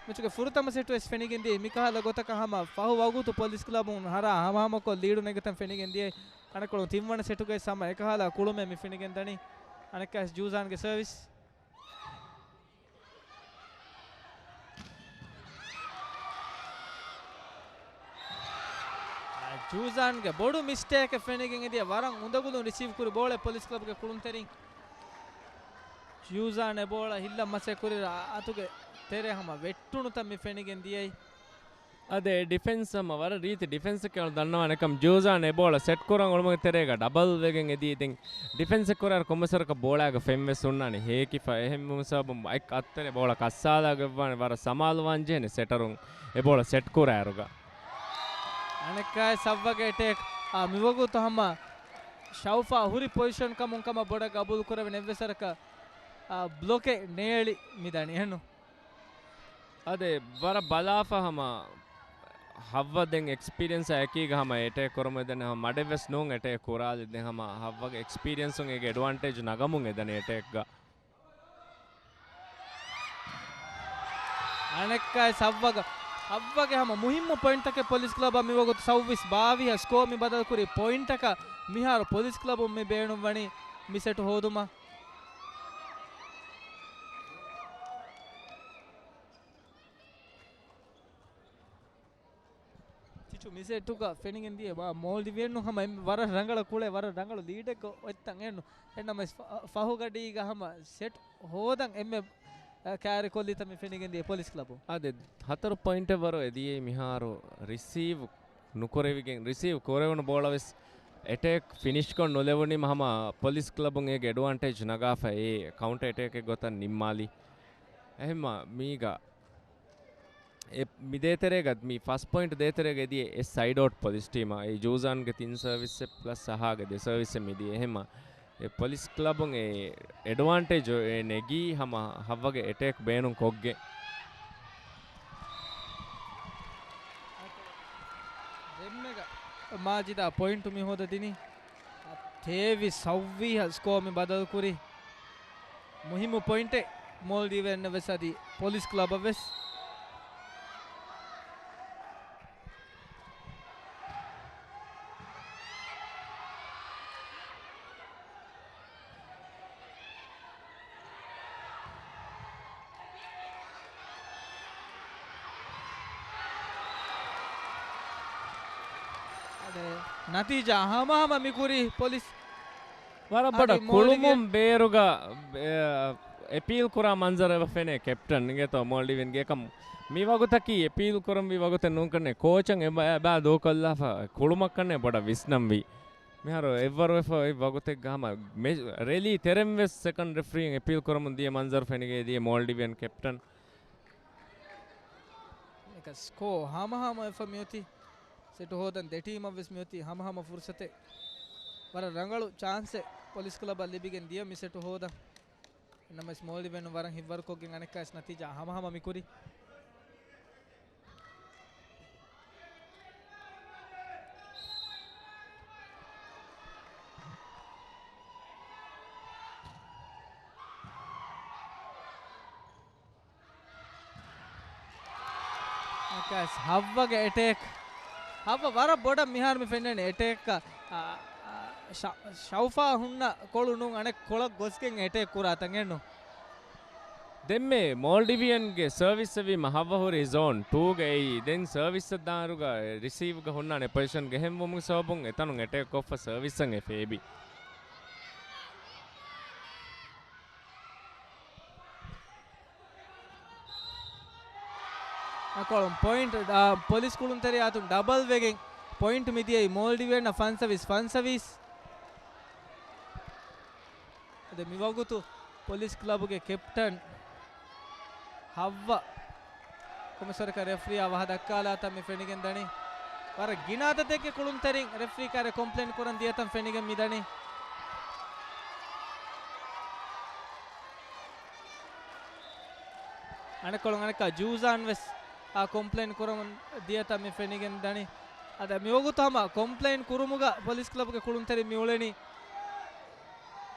މެޗުގެ ފުރަތަމަ ސެޓު ވެސް ފެނިގެން ދިޔައީ މިކަހަލަ ގޮތަކަށް ހަމަ ފަހު ވަގުތު ޕޮލިސް ކްލަބުން ހަރާ ހަމަހަމަކޮށް ލީޑު ނެގިތަން ފެނިގެން ދިޔައީ. އަނެއްކޮޅުން ތިންވަނަ ސެޓުގައި ހަމަ އެކަހަލަ ކުޅުމެއް މި ފެނިގެން ދަނީ. އަނެއްކާވެސް ޖޫޒާންގެ ސަރވިސް. ޖޫޒާންގެ ބޮޑު މިސްޓޭކެއް ފެނިގެން އެދިޔަ ވަރަށް އުނދަގުލުން ރިސީވް ކުރި ބޯޅަ ޕޮލިސް ކްލަބުގެ ކުޅުންތެރިން. ޖޫޒާން އެ ބޯޅަ ހިއްލަ މަސައްކަތް ކުރި އަތުގެ ތެރޭ ހަމަ ވެއްޓުނުތަން މި ފެނިގެން ދިޔައީ. އަދެ ޑިފެންސް ހަމަ ވަރަށް ރީތި ޑިފެންސް ކަމަށް ދަންނަވާނެ ކަމަށް ޖޫޒާން އެ ބޯޅަ ސެޓް ކުރަން އުޅުމުގެ ތެރޭގަ ޑަބަލް ވެގެން އެދީ ދެން ޑިފެންސް ކުރާ ކޮންމެސް ވަރަކަށް ބޯޅައިގަ ފެން ވެސް ހުންނާނެ. ހޭކިފަ އެހެން ސަބަބުން އަތް އައްތަރެ ބޯޅަ ކައްސާލާގެ ވާނެ ވަރަށް ސަމާލުވާން ޖެހޭނެ ސެޓަރުން އެ ބޯޅަ ސެޓް ކުރާއިރުގަ. އަނެއްކާވެސް ހައްވަގެ އެޓޭކް، އާ، މިވަގުތު ހަމަ ޝައުފާ ހުރި ޕޮޒިޝަން ކަމުން ކަމަށް ބޮޑަށް ގަބޫލު ކުރެވެން އެއްވެސް ވަރަކަށް، އާ، ބްލޮކެއް ނޭޅި މިދަނީ އެހެންނު. އަދެ ވަރަށް ބަލާފަ ހަމަ ހައްވަ ދެން އެކްސްޕީރިއަންސް އެކީގަ ހަމަ އެޓޭކް ކުރަމުން ދެން ހަމަ މަޑެއްވެސް ނޫން އެޓޭކް ކުރާލި ދެން ހަމަ ހައްވަގެ އެކްސްޕީރިއަންސުން އޭގެ އެޑްވާންޓޭޖް ނަގަމުން އެދަނީ އެޓޭކްގަ. އަނެއްކާވެސް ހައްވަގަ ހައްވަގެ ހަމަ މުހިއްމު ޕޮއިންޓްތަކެއް ޕޮލިސް ކްލަބަށް މިވަގުތު ސައުވީސް ބާވީހަށް ސްކޯ މި ބަދަލުކުރި ޕޮއިންޓަކަށް މިހާރު ޕޮލިސް ކްލަބުން މި ބޭނުންވަނީ މި ސެޓު ހޯދުމަށް. ޗިޗު މި ސެޓުގަ ފެނިގެން ދިޔަ މާ މޯލްޑިވިއަން ހަމަ އެންމެ ވަރަށް ރަނގަޅަށް ކުޅޭ، ވަރަށް ރަނގަޅު ލީޑެއްގަ އޮތްތަން އެންނު. އެންނަމަވެސް ފަ-، ފަހުގަޑީގަ ހަމަ ސެޓް ހޯދަން އެންމެ، އަ، ކައިރިކޮށްލިތަ މި ފެނިގެން ދިޔަ ޕޮލިސް ކްލަބު. އާދެ، ހަތަރު ޕޮއިންޓެއް ވަރު އެދިޔައީ މިހާރު ރިސީވް ނުކުރެވިގެން، ރިސީވް ކުރެވުނު ބޯޅަވެސް އެޓޭކް ފިނިޝްކޮށް ނުލެވުނީމަ ހަމަ ޕޮލިސް ކްލަބުން އޭގެ އެޑްވާންޓޭޖް ނަގާފަ އެ ކައުންޓަ އެޓޭކެއް ގޮތަށް ނިންމާލި. އެހެންމަ މީގަ އެ މި ދޭތެރޭގަ، މި ފަސް ޕޮއިންޓް ދޭތެރޭގަ އެދިޔަ އެ ސައިޑް އައުޓް ޕޮލިސް ޓީމަށް އެ ޖޫޒާންގެ ތިން ސަރވިސްއެއް ޕްލަސް ސަހާގެ ދެ ސަރވިސްއެއް މިދިޔަ. އެހެންމަ އެ ޕޮލިސް ކްލަބުން އެ އެޑްވާންޓޭޖް އެ ނެގީ ހަމަ ހައްވަގެ އެޓޭކް ބޭނުން ކޮށްގެން. ދެންމެގަ މާޖިދާ ޕޮއިންޓު މި ހޯދަ ދިނީ. ތޭވީސް ސައުވީހަށް ސްކޯ މި ބަދަލުކުރި. މުހިއްމު ޕޮއިންޓެއް މޯލްޑިވިއަން ވެސް އަދި ޕޮލިސް ކްލަބަށް ވެސް. ނަތީޖާ ހަމަހަމަ މިކުރީ ޕޮލިސް. ވަރަށް ބޮޑަށް އަދި މޯލްޑިވިއަން ކުޅުމުން ބޭރުގަ، އެ، އެޕީލް ކުރާ މަންޒަރު އެބަ ފެނޭ ކެޕްޓަން އިނގޭތޯ މޯލްޑިވިއަންގެ. އެކަމް މި ވަގުތަކީ އެޕީލް ކުރަންވީ ވަގުތެއް ނޫންކަންނޭ، ކޯޗަށް އެބަ، އެބަ ދޫކޮށްލާފަ ކުޅުމަށްކަންނޭ ބޮޑަށް ވިސްނަންވީ. މިހާރު އެއްވަރުވެފަ އޮތް ވަގުތެއްގަ ހަމަ މެ-، ރެލީ ތެރެން ވެސް ސެކަންޑް ރެފްރީން އެޕީލް ކުރަމުން ދިޔަ މަންޒަރު ފެނިގެ ދިޔަ މޯލްޑިވިއަން ކެޕްޓަން. އެކަ ސްކޯ ހަމަހަމަ ވެފަ މިއޮތީ. ސެޓު ހޯދަން ދެ ޓީމަށް ވެސް މިއޮތީ ހަމަހަމަ ފުރުސަތެއް. ވަރަށް ރަނގަޅު ޗާންސެއް ޕޮލިސް ކްލަބަށް ލިބިގެން ދިޔަ މި ސެޓު ހޯދަން. ނަމަވެސް މޯލްޑިވިއަން ވަރަށް ހިތްވަރުކޮށްގެން އަނެއްކާވެސް ނަތީޖާ ހަމަހަމަ މިކުރީ. އެކަސް ހައްވަގެ އެޓޭކް. ހައްވަ ވަރަށް ބޮޑަށް މިހާރު މި ފެންނަނީ އެޓޭކް، އާ، އާ، ޝަ-، ޝައުފާ ހުންނަ ކޮޅު ނޫން އަނެއް ކޮޅަށް ގޮސްގެން އެޓޭކް ކުރާތަން އެންނު. ދެންމެ މޯލްޑިވިއަންގެ ސަރވިސް އެވީމަ ހައްވަ ހުރީ ޒޯން ޓޫގައި. ދެން ސަރވިސް ދާއިރުގަ ރިސީވްގަ ހުންނާނެ ޕޮޒިޝަންގަ ހެންވުމުގެ ސަބަބުން އެތަނުން އެޓޭކް ކޮށްފަ ސަރވިސްއަށް އެ ފޭބި. އަކޮޅުން ޕޮއިންޓް، އާ، ޕޮލިސް ކުޅުންތެރިޔާ އަތުން ޑަބަލް ވެގެން ޕޮއިންޓް މިދިޔައީ މޯލްޑިވިއަންނަށް ފަންސަވީސް ފަންސަވީސް. އަދި މިވަގުތު ޕޮލިސް ކްލަބުގެ ކެޕްޓަން ހައްވަ ކޮމިސަރަކަށް ރެފްރީއާ ވަހަ ދައްކާލާތަން މި ފެނިގެން ދަނީ. ވަރަށް ގިނަ އަދަދެއްގެ ކުޅުންތެރިން ރެފްރީ ކާރެއް ކޮމްޕްލެއިން ކުރަން ދިޔަތަން ފެނިގެން މިދަނީ. އަނެއްކޮޅުން އަނެއްކާ ޖޫޒާން ވެސް އާ ކޮމްޕްލެއިން ކުރަމުން ދިޔަތަން މި ފެނިގެން ދަނީ. އަދި މިވަގުތު ހަމަ ކޮމްޕްލެއިން ކުރުމުގަ ޕޮލިސް ކްލަބުގެ ކުޅުންތެރިން މި އުޅެނީ.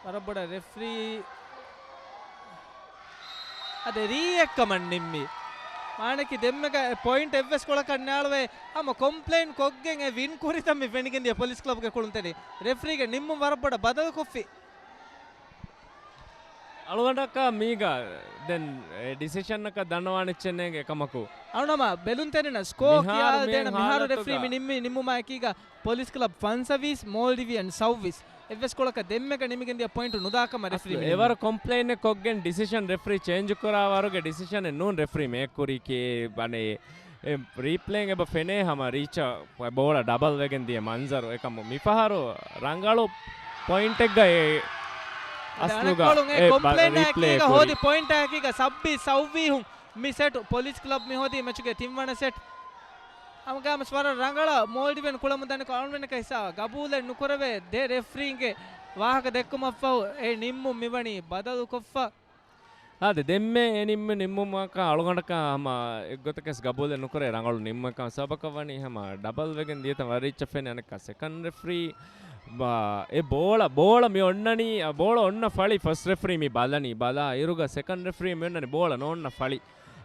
ވަރަށް ބޮޑަށް ރެފްރީ. އަދި ރީއެއްކަމަށް ނިންމި. މާނަކީ ދެންމެގަ އެ ޕޮއިންޓް އެއްވެސް ކޮޅަކަށް ނާޅުވެ ހަމަ ކޮމްޕްލެއިން ކޮށްގެން އެ ވިން ކުރިތަން މި ފެނިގެން ދިޔަ ޕޮލިސް ކްލަބުގެ ކުޅުންތެރިން. ރެފްރީގެ ނިންމުން ވަރަށް ބޮޑަށް ބަދަލުކޮށްފި. އަޅުގަނޑަކަށް މީގަ ދެން އެ ޑިސިޝަނަކަށް ދަންނަވާނެ އެއްޗެއް ނޭނގެ އެކަމަކު. އަޅުނަމަ ބެލުންތެރިންނަށް ސްކޯ މިހާރު ކިޔާލަދޭނަ މިހާރު ރެފްރީ މި ނިންމި ނިންމުމާއެކީގަ ޕޮލިސް ކްލަބް ފަންސަވީސް، މޯލްޑިވިއަން ސައުވީސް. އެއްވެސް ކޮޅަކަށް ދެންމެގަ ނިމިގެން ދިޔަ ޕޮއިންޓު ނުދާކަމަށް ރެފްރީ އަސްލު މި ނިންމީ. އެވަރު ކޮމްޕްލެއިނެއް ކޮށްގެން ޑިސިޝަން ރެފްރީ ޗޭންޖު ކުރާ ވަރުގެ ޑިސިޝަނެއް ނޫން ރެފްރީ މޭކް ކުރީކީ. އަނެއް އެ ރީޕްލޭން އެބަ ފެނޭ ހަމަ ރީޗަށް ބޯޅަ ޑަބަލް ވެގެން ދިޔަ މަންޒަރު. އެކަމު މިފަހަރު ރަނގަޅު ޕޮއިންޓެއްގަ އެ އަސްލުގަ އަނެއްކޮޅުން އެ އެ ބަ-، ކޮމްޕްލެއިން ރީޕްލޭ އެކީގަ ކުރި. ހޯދި ޕޮއިންޓާ އެކީގަ ސައްބީސް ސައުވީހުން މި ސެޓު ޕޮލިސް ކްލަބް މި ހޯދީ މެޗުގެ ތިންވަނަ ސެޓް. ހަމަގާމަސް ވަރަށް ރަނގަޅަށް މޯލްޑިވިއަން ކުޅަމުން ދަނިކޮށް އަޅުގަނޑަކަށް ހިސާބަށް ގަބޫލެއް ނުކުރެވޭ ދެ ރެފްރީންގެ ވާހަކަ ދެއްކުމަށްފަހު އެ ނިންމުން މިވަނީ ބަދަލުކޮށްފަ. އާދެ، ދެންމެ އެ ނިންމު ނިންމުމަކަށް އަޅުގަނޑަކަށް ހަމަ އެއްގޮތަކަސް ގަބޫލެއް ނުކުރޭ ރަނގަޅު ނިންމުމެއްކަމަށް. ސަބަބަކަށް ވަނީ ހަމަ ޑަބަލް ވެގެން ދިޔަތަން ވަރަށް ރީއްޗަށް ފެނި އަނެއްކާ ސެކަންޑް ރެފްރީ ބާ-، އެ ބޯޅަ، ބޯޅަ މި އޮންނަނީ، އަ، ބޯޅަ އޮންނަ ފަޅި ފަސްޓް ރެފްރީ މި ބަލަނީ. ބަލާ އިރުގަ ސެކަންޑް ރެފްރީ މި އޮންނަނީ ބޯޅަ ނޯންނަ ފަޅި.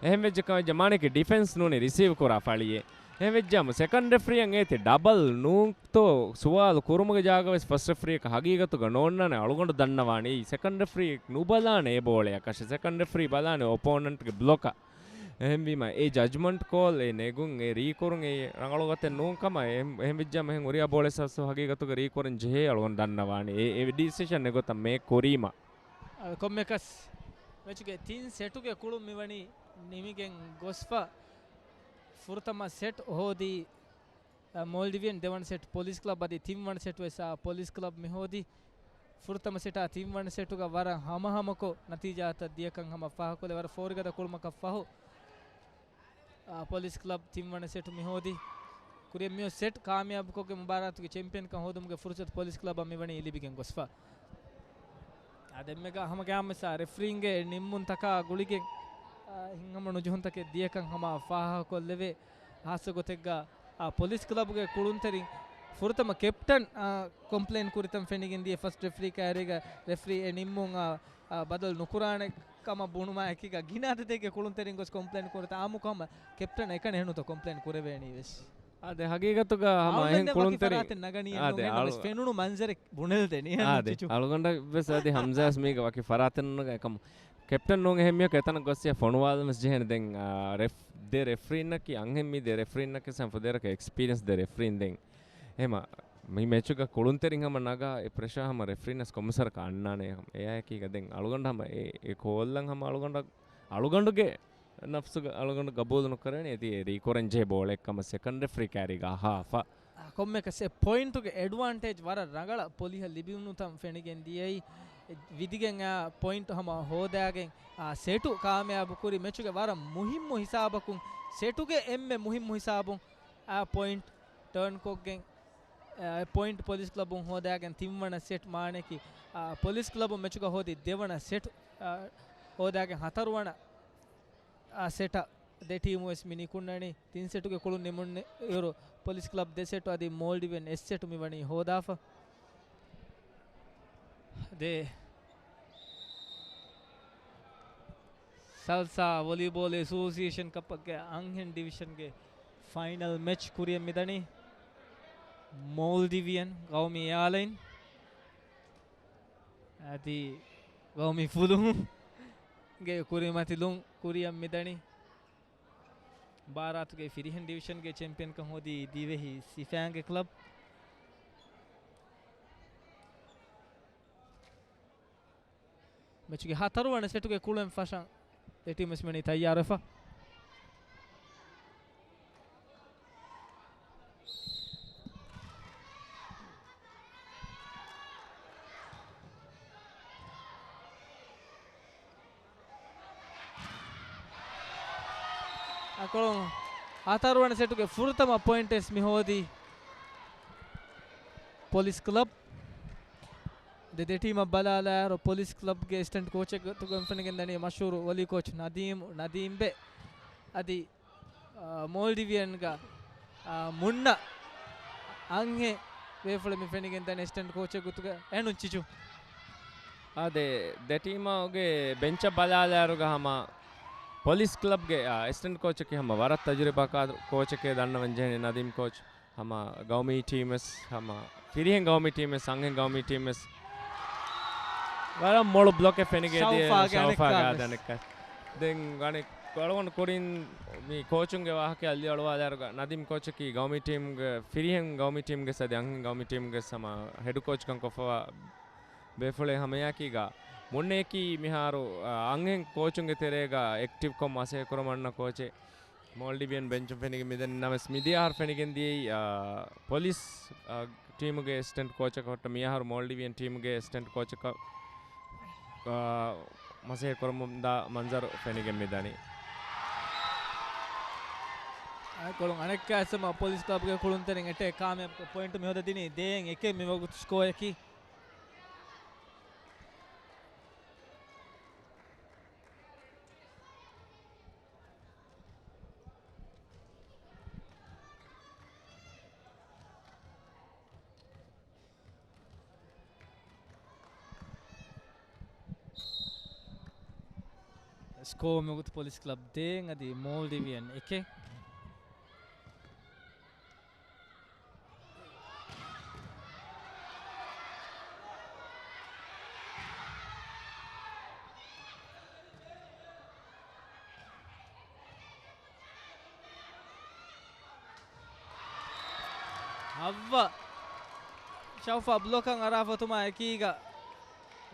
އެހެން ވެއްޖެ ކަމަށް މާނައަކީ ޑިފެންސް ނޫނީ ރިސީވް ކުރާ ފަޅިއެއް. އެހެން ވެއްޖާމަ ސެކަންޑް ރެފްރީއަށް އޭތި ޑަބަލް ނޫންތޯ ސުވާލު ކުރުމުގެ ޖާގަ ވެސް ފަސްޓް ރެފްރީއަކަށް ހަގީގަތުގަ ނޯންނާނެ. އަޅުގަނޑު ދަންނަވާނީ ސެކަންޑް ރެފްރީ ނުބަލާނެ އެ ބޯޅަޔަކަށް. ސެކަންޑް ރެފްރީ ބަލާނެ އޮޕޯނަންޓްގެ ބްލޮކަށް. އެހެންވީމަ އެ ޖަޖްމަންޓް ކޯލް އެ ނެގުން އެ ރީކުރުން އެ ރަނގަޅު ގޮތެއް ނޫން ކަމަށް އެ-، އެހެން ވެއްޖާމަ އެހެން ހުރިހާ ބޯޅަ ސަސް ހަގީގަތުގަ ރީކުރަން ޖެހޭ އަޅުގަނޑު ދަންނަވާނީ. އެ، އެ ޑިސިޝަން އެގޮތަށް މޭކް ކުރީމަ. އަ، ކޮންމެކަސް މެޗުގެ ތިން ސެޓުގެ ކުޅުން މިވަނީ ނިމިގެން ގޮސްފަ. ފުރަތަމަ ސެޓް ހޯދީ، އަ، މޯލްޑިވިއަން، ދެވަނަ ސެޓް ޕޮލިސް ކްލަބް އަދި ތިންވަނަ ސެޓް ވެސް، އަ، ޕޮލިސް ކްލަބް މި ހޯދީ. ފުރަތަމަ ސެޓާ ތިންވަނަ ސެޓުގަ ވަރަށް ހަމަހަމަކޮށް ނަތީޖާތައް ދިޔަކަން ހަމަ ފާހަގަކޮށްލެވޭ ވަރަށް ފޯރިގަދަ ކުޅުމަކަށް ފަހު، އާ، ޕޮލިސް ކްލަބް ތިންވަނަ ސެޓު މި ހޯދި. ކުރިއަށް މިއޮތް ސެޓް ކާމިޔާބުކޮށްގެން މުބާރާތުގެ ޗެމްޕިއަންކަން ހޯދުމުގެ ފުރުސަތު ޕޮލިސް ކްލަބަށް މިވަނީ ލިބިގެން ގޮސްފަ. އާ، ދެންމެގަ ހަމަ ގާމްވެސް ރެފްރީންގެ ނިންމުންތަކާ ގުޅިގެން، އާ، ހިތްހަމަނުޖެހުންތަކެއް ދިޔަކަން ހަމަ ފާހަގަކޮށްލެވޭ. ހާއްސަ ގޮތެއްގަ، އާ، ޕޮލިސް ކްލަބުގެ ކުޅުންތެރިން ފުރަތަމަ ކެޕްޓަން، އާ، ކޮމްޕްލެއިން ކުރިތަން ފެނިގެން ދިޔަ ފަސްޓް ރެފްރީ ކައިރީގަ ރެފްރީ އެ ނިންމުން، އާ، އާ، ބަދަލު ނުކުރާނެ ކަމަށް ބުނުމާ އެކީގަ ގިނަ އަދަދެއްގެ ކުޅުންތެރިން ގޮސް ކޮމްޕްލެއިން ކުރިތަން އާއްމުކޮށް ހަމަ ކެޕްޓަން އެކަނި އެހެންނުތޯ ކޮމްޕްލެއިން ކުރެވޭނީ ވެސް. އާ، ދެ ހަގީގަތުގަ ހަމަ އަޅުގަނޑު އެހެން ދެން ވަކި ކުޅުންތެރި-، ފަރާތެއް ނަގަނީ އާ، ދެ ނުހެންނަމަވެސް އަޅު-، ފެނުނު މަންޒަރެއް ބުނެލްދެނީ އާ، އެހެން ދެ ޗިޗު. އަޅުގަނޑަށް ވެސް އަދި ހަމްޒާސް މީގަ ވަކި ފަރާތެއް ނުނަގަ އެކަމު ކެޕްޓަން ނޫން އެހެން މީހަކު އެތަނަށް ގޮއްސިޔާ ފޮނުވާލަމެސް ޖެހޭނެ. ދެން، އާ، ރެފް-، ދެ ރެފްރީންނަކީ އަންހެން މި ދެ ރެފްރީންނަކީ ސަން ފުދޭރަކަށް އެކްސްޕީރިއެންސް ދެ ރެފްރީން ދެން. އެހެމަ މި މެޗުގަ ކުޅުންތެރިން ހަމަ ނަގާ އެ ޕްރެޝާ ހަމަ ރެފްރީންނަސް ކޮމިސަރަކަށް އަންނާނެ. އެހެމަ އެއާއެކީގަ ދެން އަޅުގަނޑު ހަމަ އެ، އެ ކޯލްއަށް ހަމަ އަޅުގަނޑަށް، އަޅުގަނޑުގެ ނަފްސުގަ އަޅުގަނޑު ގަބޫލު ނުކުރޭނެ އެދި އެ ރީކުރަން ޖެހޭ ބޯޅައެއްކަމަށް ސެކަންޑް ރެފްރީ ކައިރީގަ އަހާފަ. އާ، ކޮންމެކަސް އެ ޕޮއިންޓުގެ އެޑްވާންޓޭޖް ވަރަށް ރަނގަޅަށް ޕޮލިހަށް ލިބިވުނުތަން ފެނިގެން ދިޔައީ. ވިދިގެން އާ ޕޮއިންޓު ހަމަ ހޯދާގެން އާ ސެޓު ކާމިޔާބު ކުރި މެޗުގެ ވަރަށް މުހިއްމު ހިސާބަކުން، ސެޓުގެ އެންމެ މުހިއްމު ހިސާބުން އާ ޕޮއިންޓް ޓާން ކޮށްގެން، އާ، ޕޮއިންޓް ޕޮލިސް ކްލަބުން ހޯދާގެން ތިންވަނަ ސެޓް މާނައަކީ، އާ، ޕޮލިސް ކްލަބުން މެޗުގަ ހޯދި ދެވަނަ ސެޓް، އާ، ހޯދާގެން ހަތަރުވަނަ، އާ، ސެޓަށް ދެ ޓީމު ވެސް މި ނިކުންނަނީ. ތިން ސެޓުގެ ކުޅުން ނިމުނު އިރު، ޕޮލިސް ކްލަބް ދެ ސެޓު އަދި މޯލްޑިވިއަން އެއް ސެޓު މި ވަނީ ހޯދާފަ. ދެ ސަލްސާ ވޮލީބޯލް އެސޯސިއޭޝަން ކަޕްގެ އަންހެން ޑިވިޝަންގެ ފައިނަލް މެޗް ކުރިއަށް މިދަނީ މޯލްޑިވިއަން ގައުމީ އެއާލައިން އަދި ގައުމީ ފުލުހުންގެ ކުރިމަތިލުން ކުރިއަށް މިދަނީ. ބާރާތުގެ ފިރިހެން ޑިވިޝަންގެ ޗެމްޕިއަންކަން ހޯދީ ދިވެހި ސިފައިންގެ ކްލަބް. މެޗުގެ ހަތަރުވަނަ ސެޓުގެ ކުޅެން ފަށަން ދެ ޓީމް ވެސް މިވަނީ ތައްޔާރުވެފަ. އަޅުގަނޑު ހަތަރުވަނަ ސެޓުގެ ފުރަތަމަ ޕޮއިންޓް ވެސް މި ހޯދީ ޕޮލިސް ކްލަބް. ދެ ދެ ޓީމަށް ބަލާލާއިރު، ޕޮލިސް ކްލަބްގެ އެސިސްޓެންޓް ކޯޗެއް ގޮތުގަ ފެނިގެން ދަނީ މަޝްހޫރު ވޮލީ ކޯޗް ނަދީމް، ނަދީމް ބެ. އަދި، އާ، މޯލްޑިވިއަންގަ، އާ، މުންނަ އަންހެން ބޭފުޅެއް މި ފެނިގެން ދަނީ އެސިސްޓެންޓް ކޯޗެއް ގޮތުގަ އެހެން ޗިޗު. އާ، ދެ، ދެ ޓީމުގެ ބެންޗަށް ބަލާލާއިރުގަ ހަމަ ޕޮލިސް ކްލަބްގެ، އާ، އެސިސްޓެންޓް ކޯޗަކީ ހަމަ ވަރަށް ތަޖުރިބާކާރު ކޯޗެކޭ ދަންނަވަން ޖެހެނީ ނަދީމް ކޯޗް. ހަމަ ގައުމީ ޓީމް ވެސް، ހަމަ ފިރިހެން ގައުމީ ޓީމް ވެސް، އަންހެން ގައުމީ ޓީމް ވެސް ވަރަށް މޮޅު ބްލޮކެއް ފެނިގެން ދިޔަ ޝައުފާގެ ޝައުފާގެ އަނެއްކާ އާދެ ވެސް. އަނެއްކާ. ދެން އަނެއް އަޅުގަނޑު ކުރިން މި ކޯޗުންގެ ވާހަކަ އަލި އަޅުވާލާއިރުގަ ނަދީމް ކޯޗަކީ ގައުމީ ޓީމްގެ ފިރިހެން ގައުމީ ޓީމްގެ ސަދި އަންހެން ގައުމީ ޓީމްގެ ހަމަ ހެޑް ކޯޗްކަން ކޮށްފަވާ ބޭފުޅެއް ހަމައެއާއެކީގަ މުންނައަކީ މިހާރު، އާ، އަންހެން ކޯޗުންގެ ތެރޭގަ އެކްޓިވްކޮށް މަސައްކަތް ކުރަމަންނަ ކޯޗެއް. މޯލްޑިވިއަން ބެންޗުން ފެނިގެން މިދަނީ ނަމަވެސް މިދިޔަ އަހަރު ފެނިގެން ދިޔައީ، އާ، ޕޮލިސް، އާ، ޓީމުގެ އެސިސްޓެންޓް ކޯޗަކަށް ހުއްޓަ މިއަހަރު މޯލްޑިވިއަން ޓީމުގެ އެސިސްޓެންޓް ކޯޗަކަށް، އާ، މަސައްކަތް ކުރަމުންދާ މަންޒަރު ފެނިގެން މިދަނީ. އަޅުގަނޑު އަނެއްކާވެސް ހަމަ ޕޮލިސް ކްލަބްގެ ކުޅުންތެރިން އެޓޭކް ކާމިޔާބު ޕޮއިންޓު މި ހޯދަ ދިނީ ދޭއް އެކެއް މިވަގުތު ސްކޯއަކީ. ސްކޯ މިވަގުތު ޕޮލިސް ކްލަބް ދޭއް އަދި މޯލްޑިވިއަން އެކެއް. ހައްވަ ޝައުފާ ބްލޮކަށް އަރާފަ އޮތުމާ އެކީގަ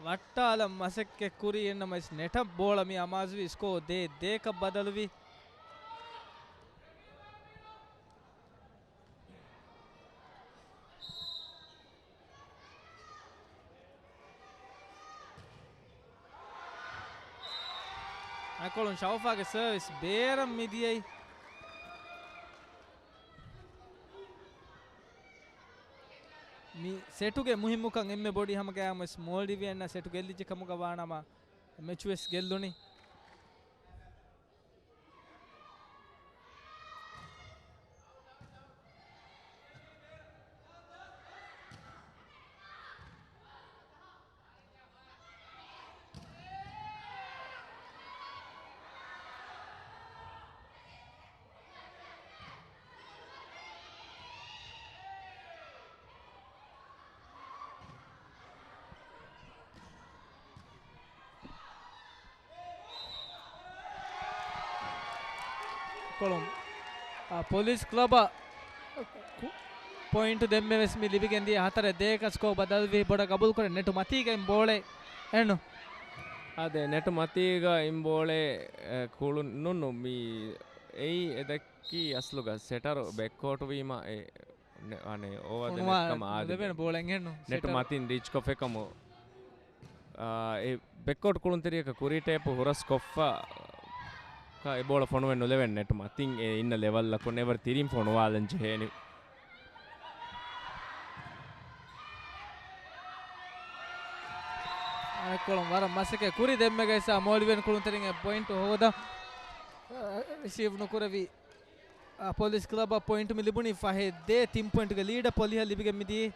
ވައްޓާލަން މަސައްކަތް ކުރީ. އެހެންނަމަވެސް ނެޓަށް ބޯޅަ މި އަމާޒުވި. ސްކޯ ދޭއް ދޭކަށް ބަދަލުވި. އަޅުކަން ޝައުފާގެ ސަރވިސް ބޭރަށް މިދިޔައީ. މި ސެޓުގެ މުހިއްމުކަން އެންމެ ބޮޑީ ހަމަ ގަޔާމުވެސް މޯލްޑިވިއަންނަށް ސެޓު ގެއްލިއްޖެ ކަމުގަ ވާނަމަ މެޗުވެސް ގެއްލުނީ. ކޮޅުން. އާ، ޕޮލިސް ކްލަބަށް ކު-، ޕޮއިންޓު ދެންމެވެސް މި ލިބިގެން ދިޔަ. ހަތަރެއް ދޭކަށް ސްކޯ ބަދަލުވި. ބޮޑަށް ގަބޫލުކުރޭ ނެޓު މަތީގަ އިން ބޯޅައެއް އެންނު. އާދެ، ނެޓު މަތީގަ އިން ބޯޅައެއް، އެ، ކުޅުން ނުންނު މި އެއީ އެ ދެއްކީ އަސްލުގަ ސެޓަރު ބެކްކޯޓު ވީމަ އެ ނެ-، އަނެއް އޯވާ ފޮނުވާ ދެން ނެތްކަމަށް އާދެ، ނުލެވޭނެ ބޯޅައެއް އެންނު. ނެޓު ސެޓަރު. މަތިން ރީޗް ކޮށްފެކަމު، އާ، އެ ބެކްކޯޓް ކުޅުންތެރިޔަކަށް ކުރީ ޓޭޕު ހުރަސް ކޮށްފަ ކާ އެ ބޯޅަ ފޮނުވެ ނުލެވެން ނެޓު މަތިން އެ އިންނަ ލެވަލްއަކުން އެވަރު ތިރިން ފޮނުވާލަން ޖެހޭނެ. އަނެއްކޮޅުން ވަރަށް މަސައްކަތް ކުރި ދެންމެގައިސާ މޯލްޑިވިއަން ކުޅުންތެރިން އެ ޕޮއިންޓު ހޯދަ، އަ، ރިސީވް ނުކުރެވި. އާ، ޕޮލިސް ކްލަބަށް ޕޮއިންޓު މި ލިބުނީ ފަހެއް ދޭއް. ތިން ޕޮއިންޓުގެ ލީޑަށް ޕޮލިހަށް ލިބިގެން މިދިޔަ.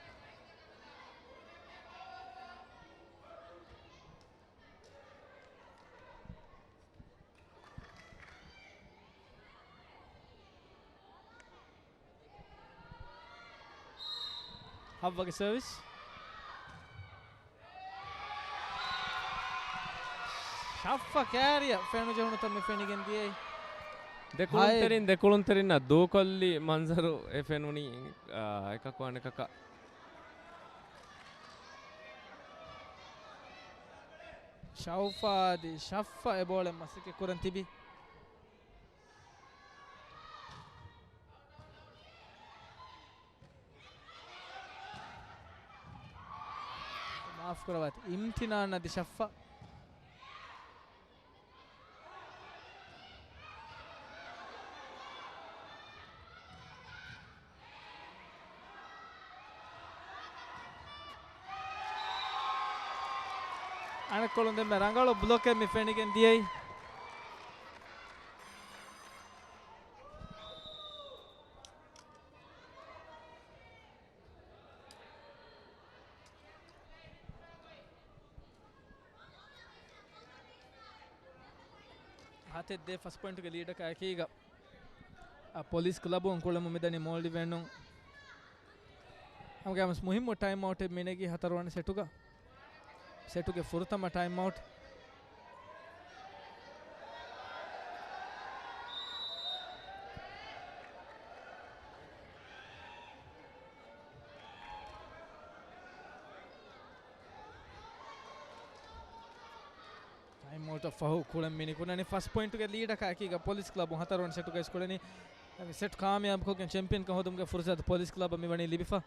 ހައްވަގެ ސަރވިސް. ޝައްފަ ކާރިއަށް ފެނުޖެހުނުތަން މި ފެނިގެން ދިޔައީ. ދެކުޅުންތެރިން، ދެކުޅުންތެރިންނަށް ދޫކޮށްލި މަންޒަރު އެ ފެނުނީ، އާ، އެކަކު އަނެކަކަށް. ޝައުފާ އަދި ޝައްފަ އެ ބޯޅަ މަސައްކަތް ކުރަން ތިބި. މާފު ކުރަވާތި. އިމްތިނާން އަދި ޝައްފަ. އަނެއްކޮޅުން ދެންމެ ރަނގަޅު ބްލޮކެއް މި ފެނިގެން ދިޔައީ. ހަތެއް ދޭއް ފަސް ޕޮއިންޓުގެ ލީޑަކާ އެކީގަ، އަ، ޕޮލިސް ކްލަބުން ކުޅެމުން މިދަނީ މޯލްޑިވިއަނުން. ހަމަގައިމުވެސް މުހިއްމު ޓައިމް އައުޓެއް މިނެގީ ހަތަރުވަނަ ސެޓުގަ. ސެޓުގެ ފުރަތަމަ ޓައިމް އައުޓް. ޓައިމް އައުޓަށް ފަހު ކުޅެން މި ނިކުންނަނީ ފަސް ޕޮއިންޓުގެ ލީޑަކާ އެކީގަ ޕޮލިސް ކްލަބު ހަތަރުވަނަ ސެޓުގައި ކުޅެނީ. ސެޓް ކާމިޔާބުކޮށްގެން ޗެމްޕިއަންކަން ހޯދުމުގެ ފުރުސަތު ޕޮލިސް ކްލަބަށް މިވަނީ ލިބިފަ.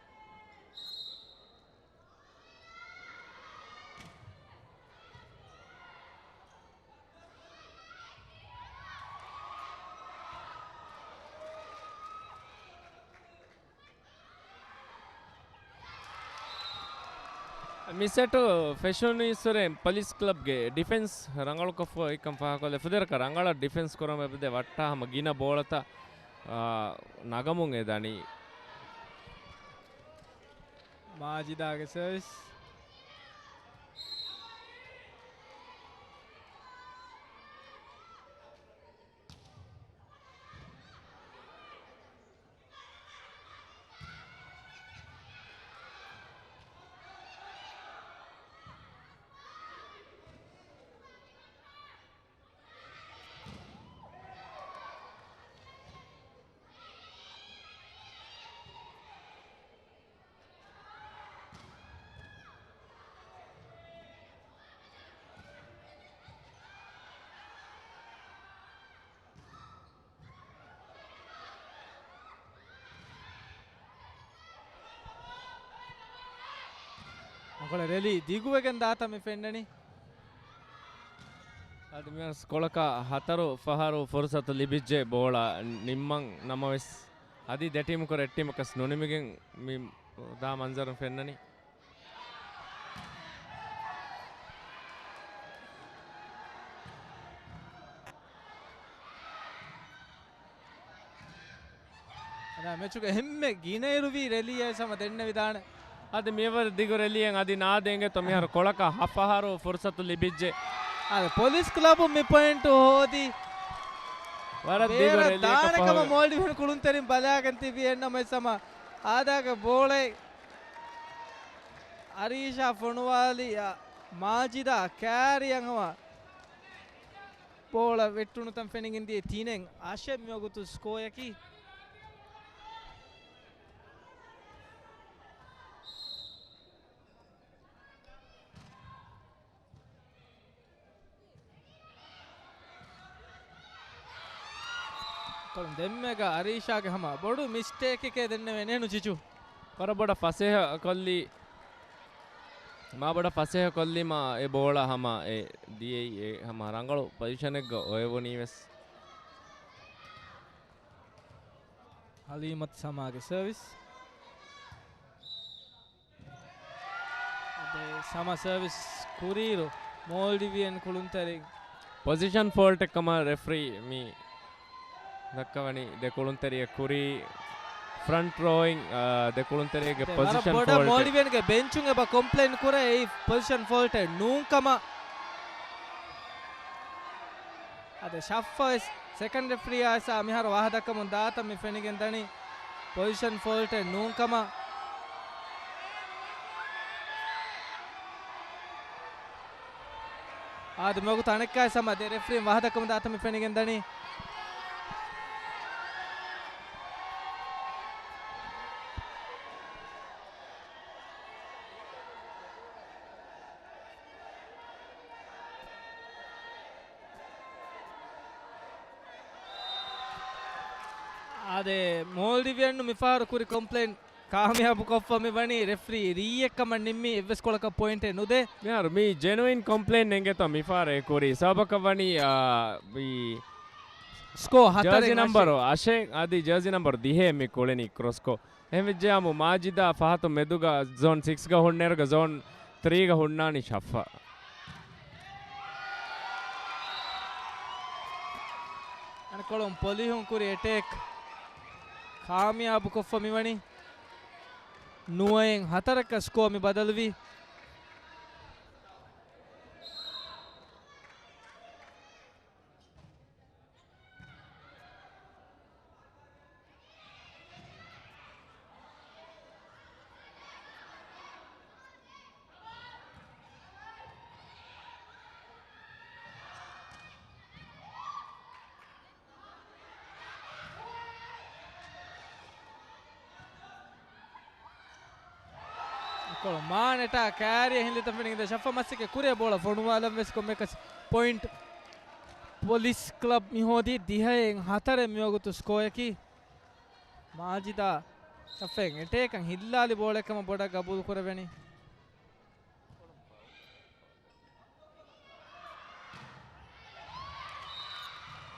މި ސެޓު ފެށުނީއްސުރެ ޕޮލިސް ކްލަބްގެ ޑިފެންސް ރަނގަޅުކޮށްފައިކަން ފާހަގަކޮށްލެ ފުދޭވަރަކަށް ރަނގަޅަށް ޑިފެންސް ކުރަމެ ބެދެ ވައްޓާ ހަމަ ގިނަ ބޯޅަތައް، އާ، ނަގަމުން އެ ދަނީ. މާޖިދާގެ ސަރވިސް. ރެލީ ދިގުވެގެން ދާތަން މި ފެންނަނީ. އަދި މި ކޮޅަކަށް ހަތަރު ފަހަރު ފުރުސަތު ލިބިއްޖެ ބޯޅަ ނިންމަން. ނަމަވެސް، އަދި ދެ ޓީމު ކުރެ އެއް ޓީމަކަސް ނުނިމިގެން މި ދާ މަންޒަރު ފެންނަނީ. އަދި މެޗުގެ އެންމެ ގިނައިރުވީ ރެލީއަށް ހަމަ ދެންނެވިދާނެ. އަދި މިއަވަރު ދިގު ރެލީއެއް އަދި ނާދެ އިނގޭތޯ މިހާރު ކޮޅަކަށް ހަ ފަހަރު ފުރުސަތު ލިބިއްޖެ. އަދި ޕޮލިސް ކްލަބު މި ޕޮއިންޓު ހޯދީ. ވަރަށް ދިގު ބޭރަށް ރެލީއަކަށް ދާނެ ކަމަށް މޯލްޑިވިން ކުޅުންތެރިން ބަލާގެން ތިބި އެއްނަމަވެސް ހަމަ އާދާގެ ބޯޅައެއް އަރީޝާ ފޮނުވާލި މާޖިދާ ކާރިއަށް ހަމަ ބޯޅަ ވެއްޓުނުތަން ފެނިގެން ދިޔަ ތިނެއް އަށެއް މިވަގުތު ސްކޯއަކީ. ކޮޅުން ދެންމެގަ އަރީޝާގެ ހަމަ ބޮޑު މިސްޓޭކެކޭ ދެންނެވޭނެ ނުޖިޖު. ވަރަށް ބޮޑަށް ފަސޭހަ ކޮށްލީ، މާ ބޮޑަށް ފަސޭހަ ކޮށްލީމާ އެ ބޯޅަ ހަމަ އެ ދިޔައީ އެ ހަމަ ރަނގަޅު ޕޮޒިޝަނެއްގަ އޮވެވުނީ ވެސް. ހަލީމަތު ސަމާގެ ސަރވިސް. އަދި ސަމާ ސަރވިސް ކުރިއިރު މޯލްޑިވިއަން ކުޅުންތެރިން. ޕޮޒިޝަން ފޯލްޓެއް ކަމަށް ރެފްރީ މި ދައްކަވަނީ ދެ ކުޅުންތެރިޔަށް ކުރީ ފްރަންޓް ރޯއިން، އާ، ދެ ކުޅުންތެރިޔެއްގެ އަދި ވަރަށް ޕޮޒިޝަން ބޮޑަށް ފޯލްޓެއް. މޯލްޑިވިއަންގެ ބެންޗުން އެބަ ކޮމްޕްލެއިން ކުރޭ އެއީ ޕޮޒިޝަން ފޯލްޓެއް ނޫން ކަމަށް. އަދި ޝައްފަ ވެސް ސެކަންޑް ރެފްރީއާ އައިސް މިހާރު ވާހަކަ ދައްކަމުން ދާތަން މި ފެނިގެން ދަނީ ޕޮޒިޝަން ފޯލްޓެއް ނޫން ކަމަށް. އާދެ، މިވަގުތު އަނެއްކާވެސް ހަމަ ދެ ރެފްރީން ވާހަކަ ދައްކަމުން ދާތަން މި ފެނިގެން ދަނީ. އާދެ، މޯލްޑިވިއަން މިފަހަރު ކުރި ކޮމްޕްލެއިން ކާމިޔާބު ކޮށްފަ މި ވަނީ ރެފްރީ ރީއެއް ކަމަށް ނިންމި އެއްވެސް ކޮޅަކަށް ޕޮއިންޓެއް ނުދޭ. މިހާރު މީ ޖެނުއިން ކޮމްޕްލެއިން އެނގޭތޯ މިފަހަރު އެ ކުރީ. ސަބަބަކަށް ވަނީ، އާ، މީ ސްކޯ ހަތަރެއް ޖާޒި ނަމްބަރު އަށެއް. އަށެއް އަދި ޖާޒި ނަމްބަރު ދިހައެއް މި ކުޅެނީ ކްރޮސްކޮށް. އެހެންވެއްޖެޔާމު މާޖިދާ ފަހަތު މެދުގަ ޒޯން ސިކްސްގަ ހުންނައިރުގަ ޒޯން ތްރީގަ ހުންނާނީ ޝައްފަ. އަނެއްކޮޅުން ޕޮލިހުން ކުރި އެޓޭކް ކާމިޔާބު ކޮށްފަ މިވަނީ. ނުވައެއް ހަތަރަކަށް ސްކޯ މި ބަދަލުވީ. ކޮޅު މާނެޓާ ކާރިއަށް ހިންދިތަން ފެނިގެންދިޔަ ޝައްފަ މަސްއެކޭ ކުރިއަށް ބޯޅަ ފޮނުވާލަން ވެސް ކޮންމެއަކަސް ޕޮއިންޓް. ޕޮލިސް ކްލަބް މި ހޯދީ ދިހައެއް ހަތަރެއް މިވަގުތު ސްކޯއަކީ. މާޖިދާ ޝައްފައިން އެޓޭކަށް ހިއްލާލި ބޯޅައެއް ކަމަށް ބޮޑަށް ގަބޫލު ކުރެވެނީ.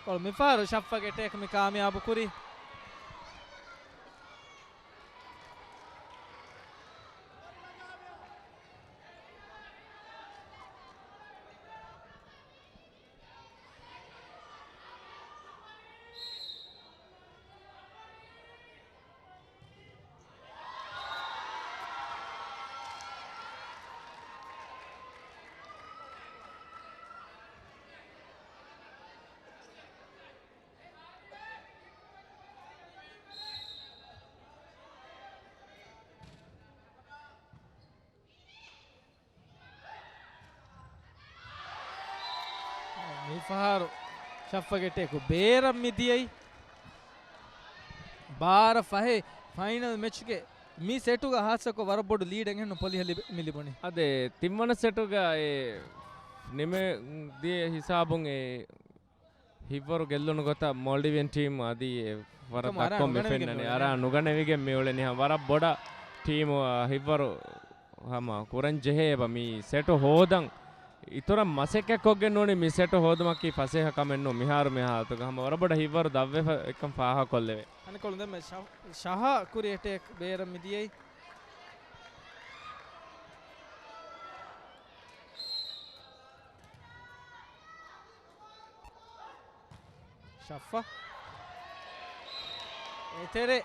ކޮޅު މިފަހަރު ޝައްފަގެ އެޓޭކް މި ކާމިޔާބު ކުރީ. މިފަހަރު ޝައްފަގެ އެޓޭކު ބޭރަށް މިދިޔައީ. ބާރަ ފަހެއް ފައިނަލް މެޗުގެ މި ސެޓުގަ ހާއްސަކޮށް ވަރަށް ބޮޑު ލީޑެއް އެހެން ޕޮލިހަށް ލިބި، މި ލިބުނީ. އަދެ ތިންވަނަ ސެޓުގަ އެ ނިމެ ދިޔަ ހިސާބުން އެ ހިއްވަރު ގެއްލުނު ގޮތަށް މޯލްޑިވިއަން ޓީމް އަދި އެ ވަރަށް އެކަމު އަރާ ދަށްކޮށް ނުގަނެވިގެން މިފެންނަނީ. މިއުޅެނީ. އަރާ ނުގަނެވިގެން މިއުޅެނީ. ހަމަ ވަރަށް ބޮޑަށް ޓީމު، އަ، ހިއްވަރު ހަމަ ކުރަން ޖެހޭ އެބަ މި ސެޓު ހޯދަން އިތުރަށް މަސައްކަތް ކޮށްގެން ނޫނީ މި ސެޓު ހޯދުމަކީ ފަސޭހަ ކަމެއް ނޫން. މިހާރު މި ހާލަތުގަ ހަމަ ވަރަށް ބޮޑަށް ހިތްވަރު ދަށްވެފަ އެކަން ފާހަގަކޮށްލެވޭ. އަނެއްކޮޅުން ދެންމެ ޝަ-، ޝަހާ ކުރި އެޓޭކް ބޭރަށް މި ދިޔައީ. ޝައްފަ. އެތެރެ.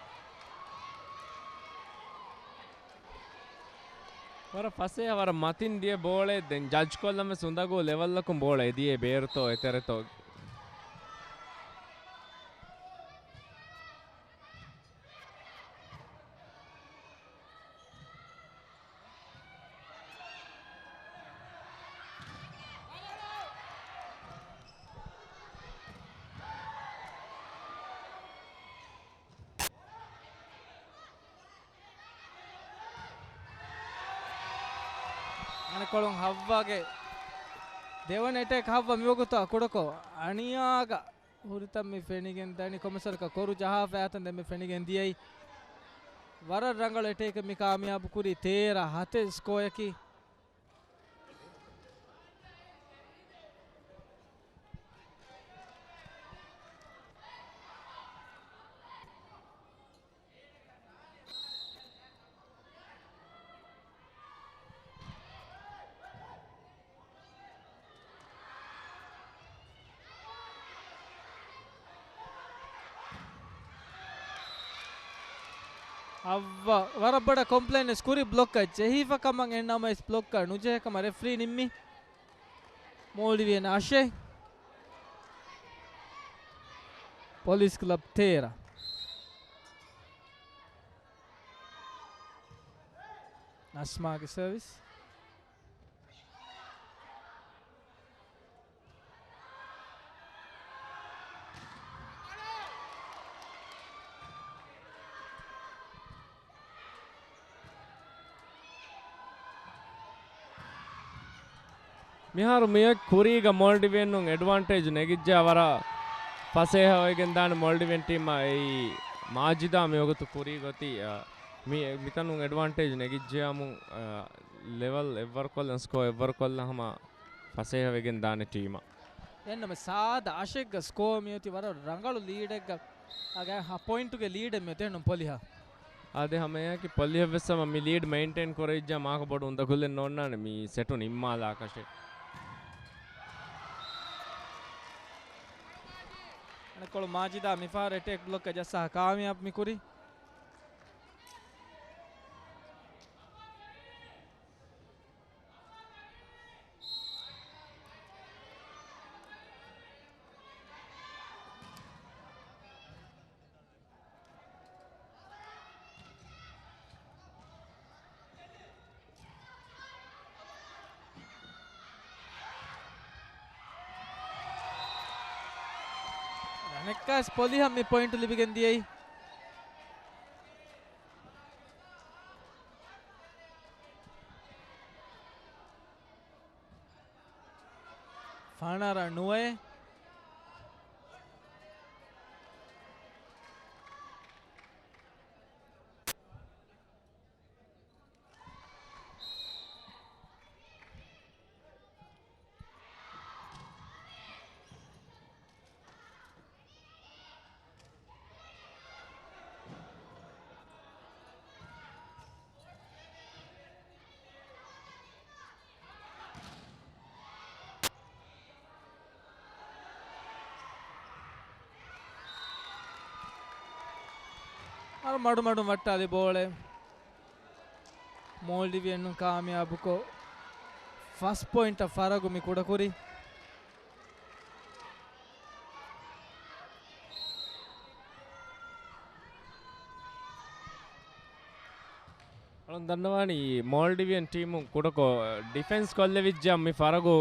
ވަރަށް ފަސޭހަ، ވަރަށް މަތިން ދިޔަ ބޯޅައެއް. ދެން ޖަޖް ކޮށްލަން ވެސް އުނދަގޫ ލެވަލްއަކުން ބޯޅަ އެދިޔޭ ބޭރުތޯ އެތެރެތޯ. އަނެއްކޮޅުން ހައްވާގެ ދެވަނަ އެޓޭކް. ހައްވާ މިވަގުތު ކުޑަކޮށް އަނިޔާގަ ހުރިތަން މި ފެނިގެން ދަނީ. ކޮމެސަރަކަށް ކޮރު ޖަހާފަ އައިތަން ދެން މި ފެނިގެން ދިޔައީ. ވަރަށް ރަނގަޅު އެޓޭކެއް މި ކާމިޔާބު ކުރީ. ތޭރަ ހަތެއް ސްކޯއަކީ. ހައްވާ ވަރަށް ބޮޑަށް ކޮމްޕްލޭން ވެސް ކުރި ބްލޮކަށް ޖެހިފަ ކަމަށް. އެހެންނަމަވެސް ބްލޮކަށް ނުޖެހޭ ކަމަށް ރެފްރީ ނިންމި. މޯލްޑިވިއަން އަށެއް. ޕޮލިސް ކްލަބް ތޭރަ. ނަސްމާގެ ސަރވިސް. މިހާރު މިއޮތް ކުރީގަ މޯލްޑިވިއަނުން އެޑްވާންޓޭޖް ނެގިއްޖެ ވަރަށް ފަސޭހަ އޮވެގެން ދާނެ މޯލްޑިވިއަން ޓީމަށް. އެއީ މާޖިދާ މިވަގުތު ކުރީ ގޮތީ، އަ، މި، މިތަނުން އެޑްވާންޓޭޖް ނެގިއްޖެއަމު، އަ، ލެވަލް އެއްވަރުކޮށްލަން، ސްކޯ އެއްވަރުކޮށްލަން ހަމަ ފަސޭހަވެގެން ދާނެ ޓީމަށް. އެހެންނަމަ ސާދަ އަށެއްގަ ސްކޯ މިއޮތީ ވަރަށް ރަނގަޅު ލީޑެއްގަ، އަގަ ހަ ޕޮއިންޓުގެ ލީޑެއް މިއޮތީ އެހެންނު ޕޮލިހަ. އާދެ ހަމައެއާއެކީ ޕޮލިހަށް ވެސް ހަމަ މި ލީޑް މެއިންޓެއިން ކުރެވިއްޖާ މާކަ ބޮޑު އުނދަގުލެއް ނޯންނާނެ މި ސެޓު ނިންމާލާކަށެއް. އަނެއްކޮޅު މާޖިދާ މިފަހަރު އެޓޭކް ބްލޮކް ޖައްސާ ކާމިޔާބު މި ކުރީ. ރަނެއްކާސް ޕޮލިހަށް މި ޕޮއިންޓު ލިބިގެން ދިޔައީ. ފަނަރަ ނުވައެއް. އަރު މަޑުމަޑުން ވައްޓާލި ބޯޅެއް. މޯލްޑިވިއަން ކާމިޔާބުކޮށް، ފަސް ޕޮއިންޓަށް ފަރަގު މި ކުޑަކުރީ. އަޅުން ދަންނަވާނީ މޯލްޑިވިއަން ޓީމުން ކުޑަކޮށް ޑިފެންސް ކޮށްލެވިއްޖެ މި ފަރަގު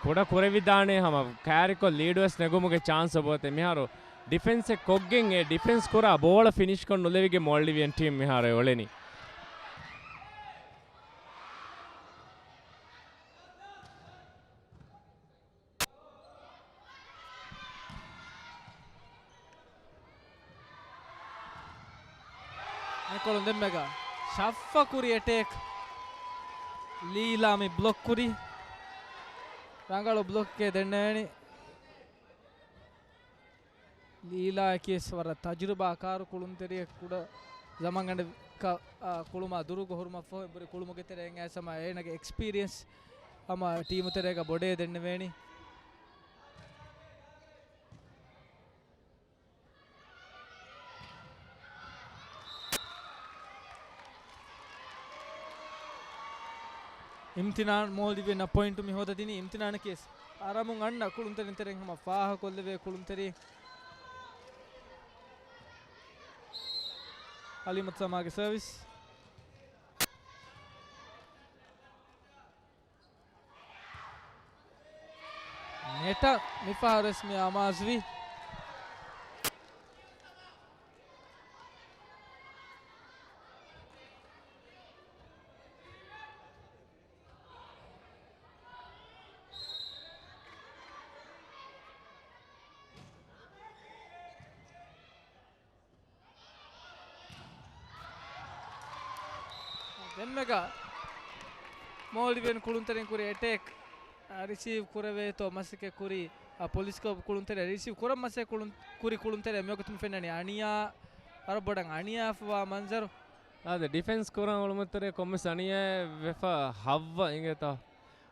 ކުޑަ ކުރެވިދާނެ ހަމަ ކާރިކޮށް ލީޑް ވެސް ނެގުމުގެ ޗާންސް އޮބޯތެ. މިހާރު ޑިފެންސެއް ކޮށްގެން އެ ޑިފެންސް ކުރާ ބޯޅަ ފިނިޝްކޮށް ނުލެވިގެ މޯލްޑިވިއަން ޓީމް މިހާރު އެ އުޅެނީ. އަނެއްކޮޅުން ދެންމެގަ ޝައްފަ ކުރި އެޓޭކް. ލީލާ މި ބްލޮކް ކުރީ. ރަނގަޅު ބްލޮކެއް ދެންނެވެނީ. ލީލާއަކީ ވެސް ވަރަށް ތަޖުރިބާކާރު ކުޅުންތެރިއެއް. ކުޑަ ޒަމާންގަނޑަކަށް، އާ، ކުޅުމާ ދުރުގަ ހުރުމަށްފަހު އެނބުރި ކުޅުމުގެ ތެރެއިން އައިސް ހަމަ އޭނަގެ އެކްސްޕީރިއެންސް ހަމަ ޓީމު ތެރޭގަ ބޮޑޭ ދެންނެވޭނީ. އިމްތިނާން މޯލްޑިވިއަން ޕޮއިންޓު މި ހޯދަދިނީ. އިމްތިނާނަކީ ވެސް އަރަމުން އަންނަ ކުޅުންތެރިން ތެރެއިން ހަމަ ފާހަގަކޮށްލެވޭ ކުޅުންތެރި. ހަލީމަތު ސަމާގެ ސަރވިސް. ނެޓަށް މިފަހަރުވެސް މި އަމާޒުވި. ދެންމެގަ މޯލްޑިވިއަން ކުޅުންތެރިން ކުރި އެޓޭކް، އާ، ރިސީވް ކުރެވޭތޯ މަސައްކަތް ކުރީ، އާ، ޕޮލިސް ކްލަބް ކުޅުންތެރި ރިސީވް ކުރަން މަސައްކަތް ކުޅުން، ކުރި ކުޅުންތެރި މިވަގުތު މި ފެންނަނީ އަނިޔާ، ވަރަށް ބޮޑަށް އަނިޔާފަވާ މަންޒަރު. އާދެ، ޑިފެންސް ކުރަން އުޅުމުތެރޭ ކޮންމެސް އަނިޔާ ވެފަ ހައްވަ އިނގޭތާ.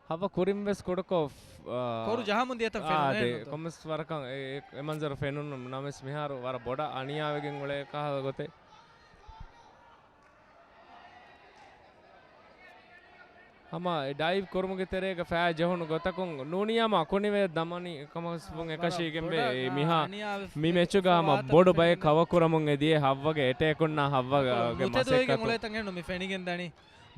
ހައްވަ ކުރިން ވެސް ކުޑަކޮށް، އާ، ކޮރު ޖަހަމުން ދިޔަތަން ފެނުނު އާދެ، ނޭނގެ ކޮންމެސް ވަރަކަށް އެ، އެ، އެ މަންޒަރު ފެނުނު ނަމަވެސް މިހާރު ވަރަށް ބޮޑަށް އަނިޔާވެގެން އުޅޭ ކަހަލަ ގޮތެއް. ހަމަ އެ ޑައިވް ކުރުމުގެ ތެރޭގަ ފައި ޖެހުނު ގޮތަކުން ނޫނީ ހަމަ އަކުނިވެ ދަމަނީ ކަމަށް ވަރަށް އެކަށީގެންވެ. ބޮޑަށް އެ މިހާ އަނިޔާވެ-، މި މެޗުގަ ހަމަ ބޮޑު ބައެއް ކަވަ ކުރަމުން އެދިޔަ ހައްވަގެ އެޓޭކުންނާ ހައްވަގެ މަސައްކަތު. މި ފެނިގެން ދަނީ.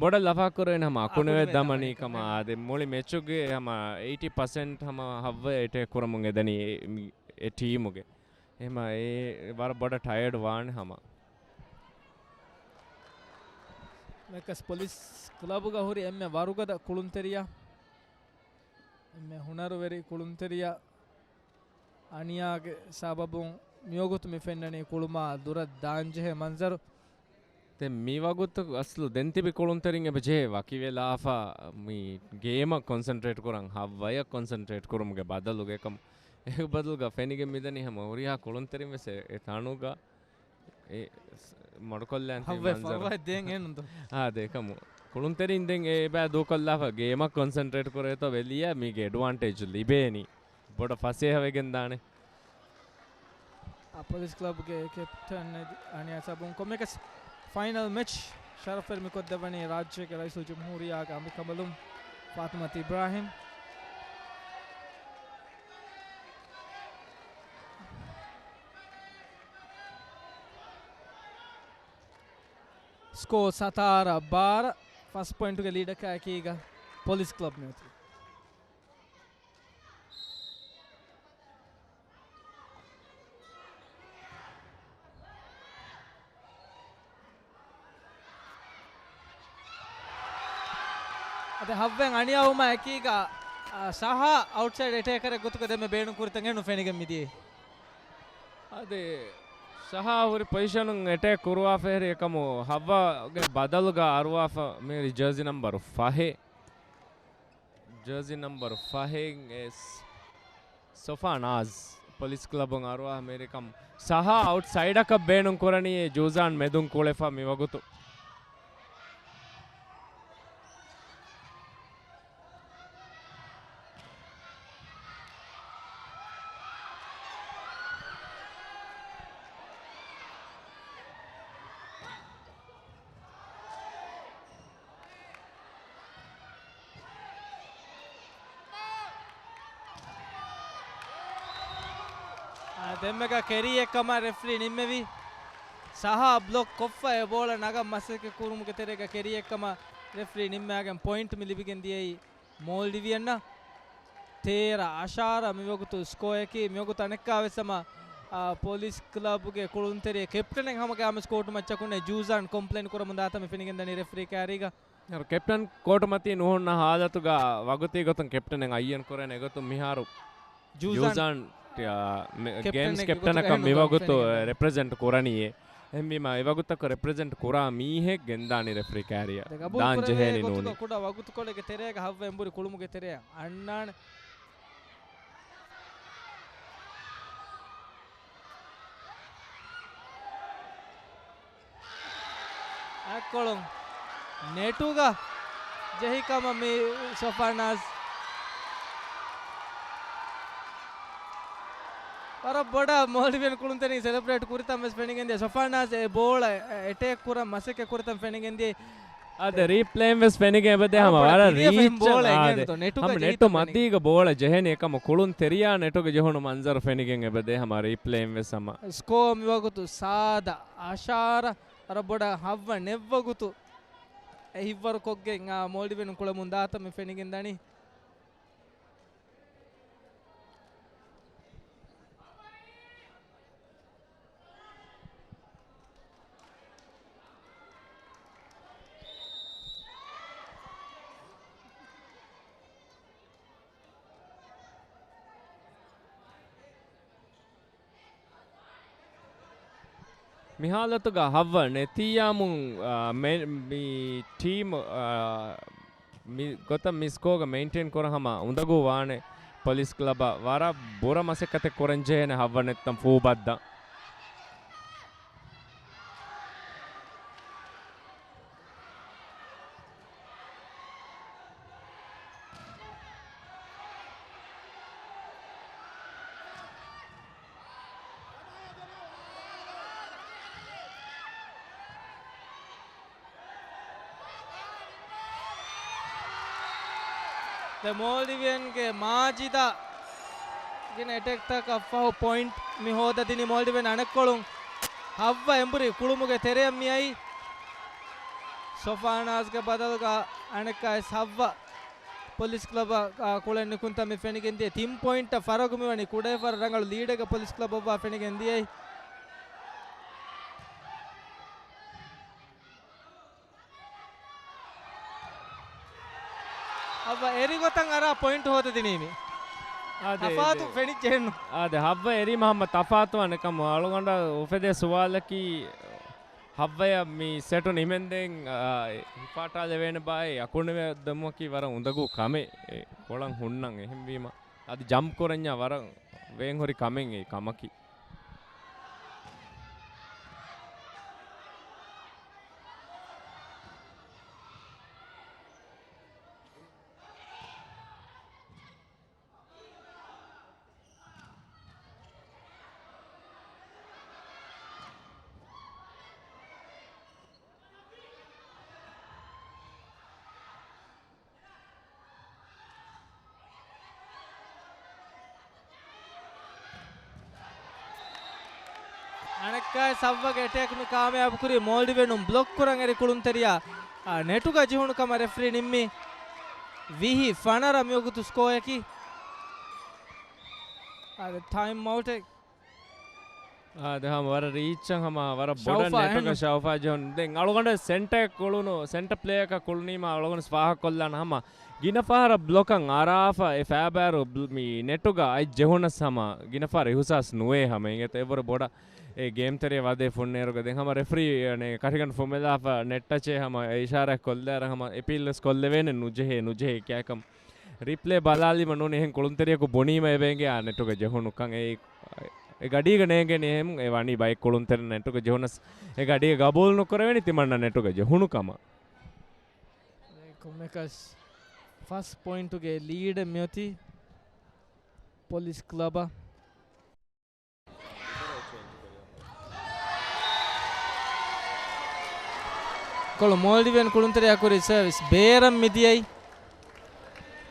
ބޮޑަށް ލަފާކުރެވެން ހަމަ އަކުނިވެ ދަމަނީ ކަމަށް. އާދެ، މުޅި މެޗުގެ ހަމަ އެއިޓީ ޕަސެންޓް ހަމަ ހައްވަ އެޓޭކް ކުރަމުން އެދަނީ އެ، މި، އެ ޓީމުގެ. އެހެމަ އެ ވަރަށް ބޮޑަށް ޓަޔަޑް ވާނެ ހަމަ. މެކަސް ޕޮލިސް ކްލަބުގަ ހުރި އެންމެ ވަރުގަދަ ކުޅުންތެރިޔާ، އެންމެ ހުނަރުވެރި ކުޅުންތެރިޔާ އަނިޔާގެ ސަބަބުން މިވަގުތު މި ފެންނަނީ ކުޅުމާ ދުރަށް ދާންޖެހޭ މަންޒަރު. ދެން މިވަގުތު އަސްލު ދެން ތިބި ކުޅުންތެރިން އެބަ ޖެހޭ ވަކިވެލާފަ މި ގޭމަށް ކޮންސެންޓްރޭޓް ކުރަން ހައްވަޔަށް ކޮންސެންޓްރޭޓް ކުރުމުގެ ބަދަލުގަ އެކަމު، އެ ބަދަލުގަ ފެނިގެން މިދަނީ ހަމަ ހުރިހާ ކުޅުންތެރިން ވެސް އެ، އެ ތަނުގަ އެ މޮޑުކޮށްލާން ތިބި ހައްވަ މަންޒަރު. ފައްވައެއް ދޭން އެނުންތޯ؟ އާ، ދޭ ކަމު. ކުޅުންތެރިން ދެން އެ ބައި ދޫކޮށްލާފަ ގޭމަށް ކޮންސެންޓްރޭޓް ކުރޭތޯ ވެލިޔާ މީގެ އެޑްވާންޓޭޖް ލިބޭނީ. ބޮޑަށް ފަސޭހަވެގެން ދާނެ. އާ، ޕޮލިސް ކްލަބްގެ ކެޕްޓަން އަނިޔާ ސަބުން ކޮންމެކަސް ފައިނަލް މެޗް ޝަރަފްވެރި މި ކޮށްދެއްވަނީ ރާއްޖޭގެ ރައީސުލް ޖުމްހޫރިއްޔާގެ އަނބިކަނބަލުން ފާތިމަތު އިބްރާހިމް. ސްކޯ ސަތާރަ ބާރަ، ފަސް ޕޮއިންޓުގެ ލީޑަކާއެކީގަ ޕޮލިސް ކްލަބް މިއޮތީ. އަދި ހައްވައިން އަނިޔާވުމާ އެކީގަ، އާ، ސަހާ އައުޓްސައިޑް އެޓޭކަރެއް ގޮތުގަ ދެންމެ ބޭނުން ކުރިތަން އެންނު ފެނިގެން މިދިޔައީ. އަދި ސަހާ ހުރި ޕޮޒިޝަނުން އެޓޭކް ކުރުވާފަ ހެރި އެކަމު ހައްވާގެ ބަދަލުގަ އަރުވާފަ މިހިރި ޖާޒީ ނަމްބަރު ފަހެއް. ޖާޒީ ނަމްބަރު ފަހެއް އެސް ސޮފާ ނާޒް ޕޮލިސް ކްލަބުން އަރުވާ މެރިކަމް ސަހާ އައުޓްސައިޑަކަށް ބޭނުން ކުރަނީ ޖޫޒާން މެދުން ކުޅެފަ މިވަގުތު. އާ، ދެންމެގަ ކެރީއެއްކަމަށް ރެފްރީ ނިންމެވި. ސަހާ ބްލޮކް ކޮށްފަ އެ ބޯޅަ ނަގަން މަސައްކަތް ކުރުމުގެ ތެރޭގަ ކެރީއެއްކަމަށް ރެފްރީ ނިންމާގެން ޕޮއިންޓް މި ލިބިގެން ދިޔައީ މޯލްޑިވިއަންނަށް. ތޭރަ އަށާރަ މިވަގުތު ސްކޯއަކީ. މިވަގުތު އަނެއްކާވެސް ހަމަ، އާ، ޕޮލިސް ކްލަބުގެ ކުޅުންތެރި ކެޕްޓަނެއް ހަމަގައިމުވެސް ކޯޓު މައްޗަކުންނޭ ޖޫޒާން ކޮމްޕްލެއިން ކުރަމުން ދާތަން މި ފެނިގެންދަނީ ރެފްރީ ކާރީގަ. ކެޕްޓަން ކޯޓު މަތީ ނުހުންނަ ހާލަތުގަ ވަގުތީ ގޮތުން ކެޕްޓަނެއް އައްޔަން ކުރޭނެ ގޮތުން މިހާރު ޖޫޒާން، ޖޫޒާން، އާ، މެ-، ގޭމްސް ކެޕްޓަނެއް ކެޕްޓަނަކަށް މިވަގުތު ރެޕްރެޒެންޓް ކުރަނީއޭ. އެހެންވީމާ، އެ ވަގުތަކު ރެޕްރެޒެންޓް ކުރާ މީހެއް ގެންދާނީ ރެފްރީ ކާރިއަށް. ދެން ގަބޫލު ދާން ކުރެވޭ ޖެހޭނީ ގޮތުގަ ނޫނީ. ކުޑަ ވަގުތުކޮޅެއްގެ ތެރޭގަ ހައްވަ އެނބުރި ކުޅުމުގެ ތެރެއަށް އަންނާނެ. އަތްކޮޅުން ނެޓުގަ ޖެހި ކަމަށް މި ސޮފާނާޒް ވަރަށް ބޮޑަށް މޯލްޑިވިއަން ކުޅުންތެރިން ސެލެބްރޭޓް ކުރިތަން ވެސް ފެނިގެންދިޔަ. ސޮފާނާޒް އެ ބޯޅަ އެޓޭކް ކުރަން މަސައްކަތް ކުރިތަން ފެނިގެންދިޔަ. އާދެ، ރީޕްލޭއިން ވެސް ފެނިގެން އެބަދޭ ހަމަ ވަރަށް ރީއެއް ފަހެން ރީއްޗަށް. ބޯޅަ އާދެ. އެނގެންތޯ؟ ނެޓުގަ ހަމަ ނެޓު ޖެހިތަން ފެނިގެން. މަތީގަ ބޯޅަ ޖެހެނީ އެކަމަ ކުޅުން ތެރިޔާ ނެޓުގަ ޖެހުނު މަންޒަރު ފެނިގެން އެބަދޭ ހަމަ ރީޕްލޭއިން ވެސް ހަމަ. ސްކޯ މިވަގުތު ސާދަ އަށާރަ ވަރަށް ބޮޑަށް ހައްވަ ނެއްވަގުތު އެ ހިއްވަރުކޮށްގެން އާ މޯލްޑިވިއަން ކުޅަމުން ދާތަން މި ފެނިގެން ދަނީ. މި ހާލަތުގަ ހައްވަ ނެތިއްޔާމު، އާ، މެ-، މި ޓީމު، އާ، މި ގޮތަށް މި ސްކޯގަ މެއިންޓެއިން ކުރަން ހަމަ އުނދަގޫ ވާނެ. ޕޮލިސް ކްލަބަށް ވަރަށް ބުރަ މަސައްކަތެއް ކުރަން ޖެހޭނެ ހައްވަ ނެތްތަން ފޫބައްދަން. ދެ މޯލްޑިވިއަންގެ މާޖިދާ ގިނަ އެޓެކްތަކަށް ފަހު ޕޮއިންޓް މި ހޯދަދިނީ މޯލްޑިވިއަން. އަނެއްކޮޅުން ހައްވަ އެނބުރި ކުޅުމުގެ ތެރެއަށް މިއައީ. ސޮފާނާޒްގެ ބަދަލުގަ އަނެއްކާވެސް ހައްވަ ޕޮލިސް ކްލަބަށް، އާ، ކުޅެން ނިކުންތަން މި ފެނިގެންދިޔަ. ތިން ޕޮއިންޓަށް ފަރަގު މިވަނީ ކުޑައިފަރު ރަނގަޅު ލީޑެއްގަ ޕޮލިސް ކްލަބަށްވާ ފެނިގެން ދިޔައީ. ހައްވަ އެރި ގޮތަށް އަރާ ޕޮއިންޓް ހޯދަދިނީމި. އާދެ، ތަފާތު އާދެ. ފެނިއްޖެހެންނު. އާދެ، ހައްވަ އެރީމަ ހަމަ ތަފާތުވާނެ ކަމަށް އަޅުގަނޑަށް އުފެދޭ ސުވާލަކީ، ހައްވަޔަށް މި ސެޓު ނިމެންދެން، އާ، ހިފާޓާލެވޭނެ ބާއޭ އަކުނިވެ ދެމުމަކީ ވަރަށް އުނދަގޫ ކަމެއް. އެ ކޮޅަށް ހުންނަން އެހެންވީމަ، އަދި ޖަމްޕް ކުރަންޏާ ވަރަށް ވޭންހުރި ކަމެއް އެ ކަމަކީ. އަނެއްކާވެސް ހައްވަގެ އެޓޭކް މި ކާމިޔާބު ކުރީ މޯލްޑިވިއަނުން ބްލޮކް ކުރަން އެރި ކުޅުންތެރިޔާ، އާ، ނެޓުގަ ޖެހުނު ކަމަށް ރެފްރީ ނިންމީ. ވިހި ފަނަރަ މިވަގުތު ސްކޯއަކީ. އާ، ޓައިމް އައުޓެއް. އާ، ދެ ހަމަ ވަރަށް ރީއްޗަށް ހަމަ ވަރަށް ބޮޑަށް ޝައުފާ ނެޓުގަ އެހެން. ޝައުފާ ޖެހުން. ދެން އަޅުގަނޑަށް ސެންޓަރ ކުޅުނު، ސެންޓަރ ޕްލޭއަކަށް ކުޅުނީމަ އަޅުގަނޑު ފާހަގަކޮށްލާނަ ހަމަ ގިނަ ފަހަރަށް ބްލޮކަށް އަރާފަ އެ ފައިބާރު ބްލ-، މި ނެޓުގަ އަތް ޖެހުނަސް ހަމަ ގިނަ ފަހަރަށް އިހުސާސް ނުވޭ ހަމަ އިނގޭތަ އެވަރު ބޮޑަށް އެ ގޭމް ތެރެއަށް ވަދެ ފުންނޭރުގަ ދެން ހަމަ ރެފްރީ އަނެ ކަށިގަނޑު ފުމެލާފަ ނެޓް ޓަޗެއް ހަމަ އިޝާރާތް ކޮށްލާއިރަށް ހަމަ އެޕީލް ވެސް ކޮށްލެވޭނެ ނުޖެހޭ، ނުޖެހޭ ކިޔާކަމަށް. ރީޕްލޭ ބަލާލީމަ ނޫނީ އެހެން ކުޅުންތެރިޔަކު ބުނީމަ އެބައިނގޭ އާ ނެޓުގަ ޖެހުނުކަން. އެ، އެ ގަޑީގަ ނޭނގެނީ އެހެން އެ ވަނީ ބައެއް ކުޅުންތެރިން ނެޓުގަ ޖެހުނަސް އެ ގަޑީގަ ގަބޫލު ނުކުރެވެނީ ތިމަންނަ ނެޓުގަ ޖެހުނު ކަމަށް. ކޮންމެކަސް ފަސް ޕޮއިންޓުގެ ލީޑެއް މިއޮތީ ޕޮލިސް ކްލަބަށް. ކޮޅު މޯލްޑިވިއަން ކުޅުންތެރިޔާ ކުރި ސަރވިސް ބޭރަށް މިދިޔައީ.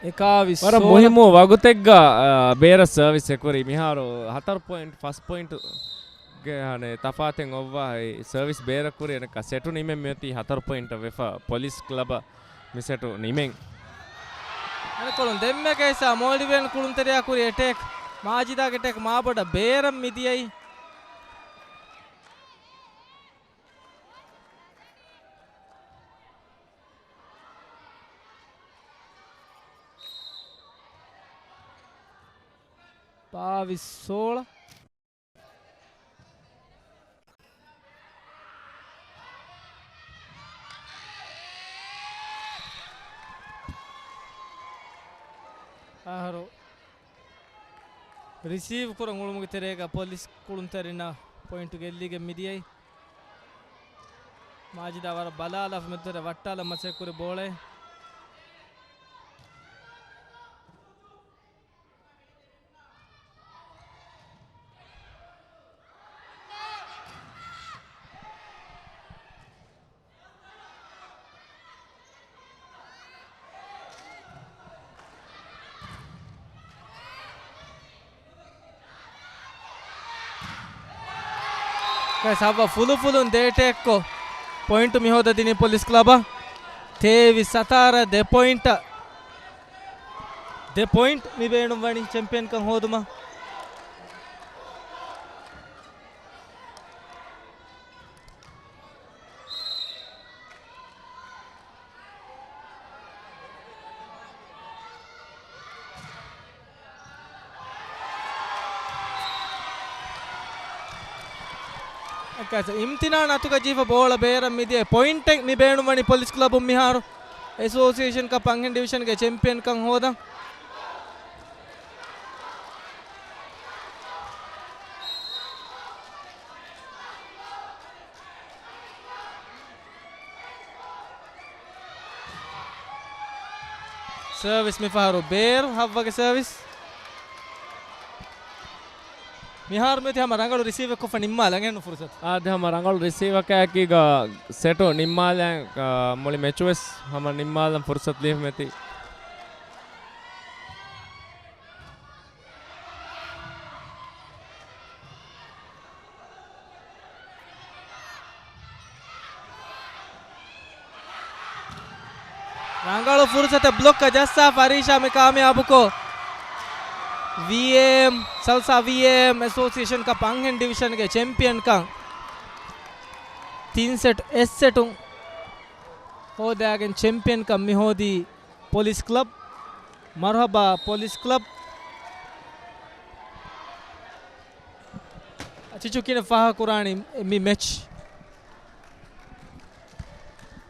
އެކާވީސް ވަރަށް ސޯޅަ. މުހިއްމު ވަގުތެއްގަ، އާ، ބޭރަށް ސަރވިސް އެކުރި މިހާރު ހަތަރު ޕޮއިންޓް، ފަސް ޕޮއިންޓް ގެ އަނެ ތަފާތެއް އޮއްވާ ސަރވިސް ބޭރަށް ކުރި އަނެއްކާ ސެޓު ނިމެން މިއޮތީ ހަތަރު ޕޮއިންޓަށް ވެފަ ޕޮލިސް ކްލަބަށް މި ސެޓު ނިމެން. އަނެއްކޮޅުން ދެންމެ ކޭސްއާ މޯލްޑިވިއަން ކުޅުންތެރިޔާ ކުރި އެޓޭކް މާޖިދާގެ އެޓޭކް މާބޮޑަށް ބޭރަށް މިދިޔައީ. ބާވީސް ސޯޅަ. އަހަރު ރިސީވް ކުރަން އުޅުމުގެ ތެރޭގަ ޕޮލިސް ކުޅުންތެރިންނަށް ޕޮއިންޓު ގެއްލިގެން މިދިޔައީ. މާޖިދާ ވަރަށް ބަލާލާފަ މެދުތެރެ ވައްޓާލަން މަސައްކަތްކުރި ބޯޅައެއް. ސައްވަ ފުލުފުލުން ދޭޓެއްކޮށް ޕޮއިންޓު މިހޯދަ ދިނީ ޕޮލިސް ކްލަބަށް. ތޭވީސް ސަތާރަ ދެ ޕޮއިންޓަށް. ދެ ޕޮއިންޓް މި ބޭނުން ވަނީ ޗެމްޕިއަންކަން ހޯދުމަށް. އެކަސް އިމްތިނާން އަތުގަ ޖީފަ ބޯޅަ ބޭރަށް މިދިޔަ ޕޮއިންޓެއް މި ބޭނުންވަނީ ޕޮލިސް ކްލަބުން މިހާރު އެސޯސިއޭޝަން ކަޕް އަންހެން ޑިވިޝަންގެ ޗެމްޕިއަންކަން ހޯދަން. ސަރވިސް މިފަހަރު ބޭރު ހައްވަގެ ސަރވިސް. މިހާރު މިއޮތީ ހަމަ ރަނގަޅު ރިސީވެއްކޮށްފަ ނިންމާލަން އެހެންނު ފުރުސަތު. އާދެ، ހަމަ ރަނގަޅު ރިސީވަކާއެކީގަ ސެޓު ނިންމާލަން، އާ، މުޅި މެޗުވެސް ހަމަ ނިންމާލަން ފުރުސަތު ލިބިފަ މިއޮތީ. ރަނގަޅު ފުރުސަތެއް ބްލޮކަށް ޖައްސާ ފަރީޝާ މި ކާމިޔާބުކޮށް، ވީއޭއެމް، ސަލްސާ ވީއޭއެމް އެސޯސިއޭޝަން ކަޕް އަންހެން ޑިވިޝަންގެ ޗެމްޕިއަންކަން ތިން ސެޓް އެއް ސެޓުން ހޯދާގެން ޗެމްޕިއަންކަން މި ހޯދީ ޕޮލިސް ކްލަބް. މަރުހަބާ ޕޮލިސް ކްލަބް. ޗިޗު ކިނެ ފާހަ ކުރާނީ މި މެޗް.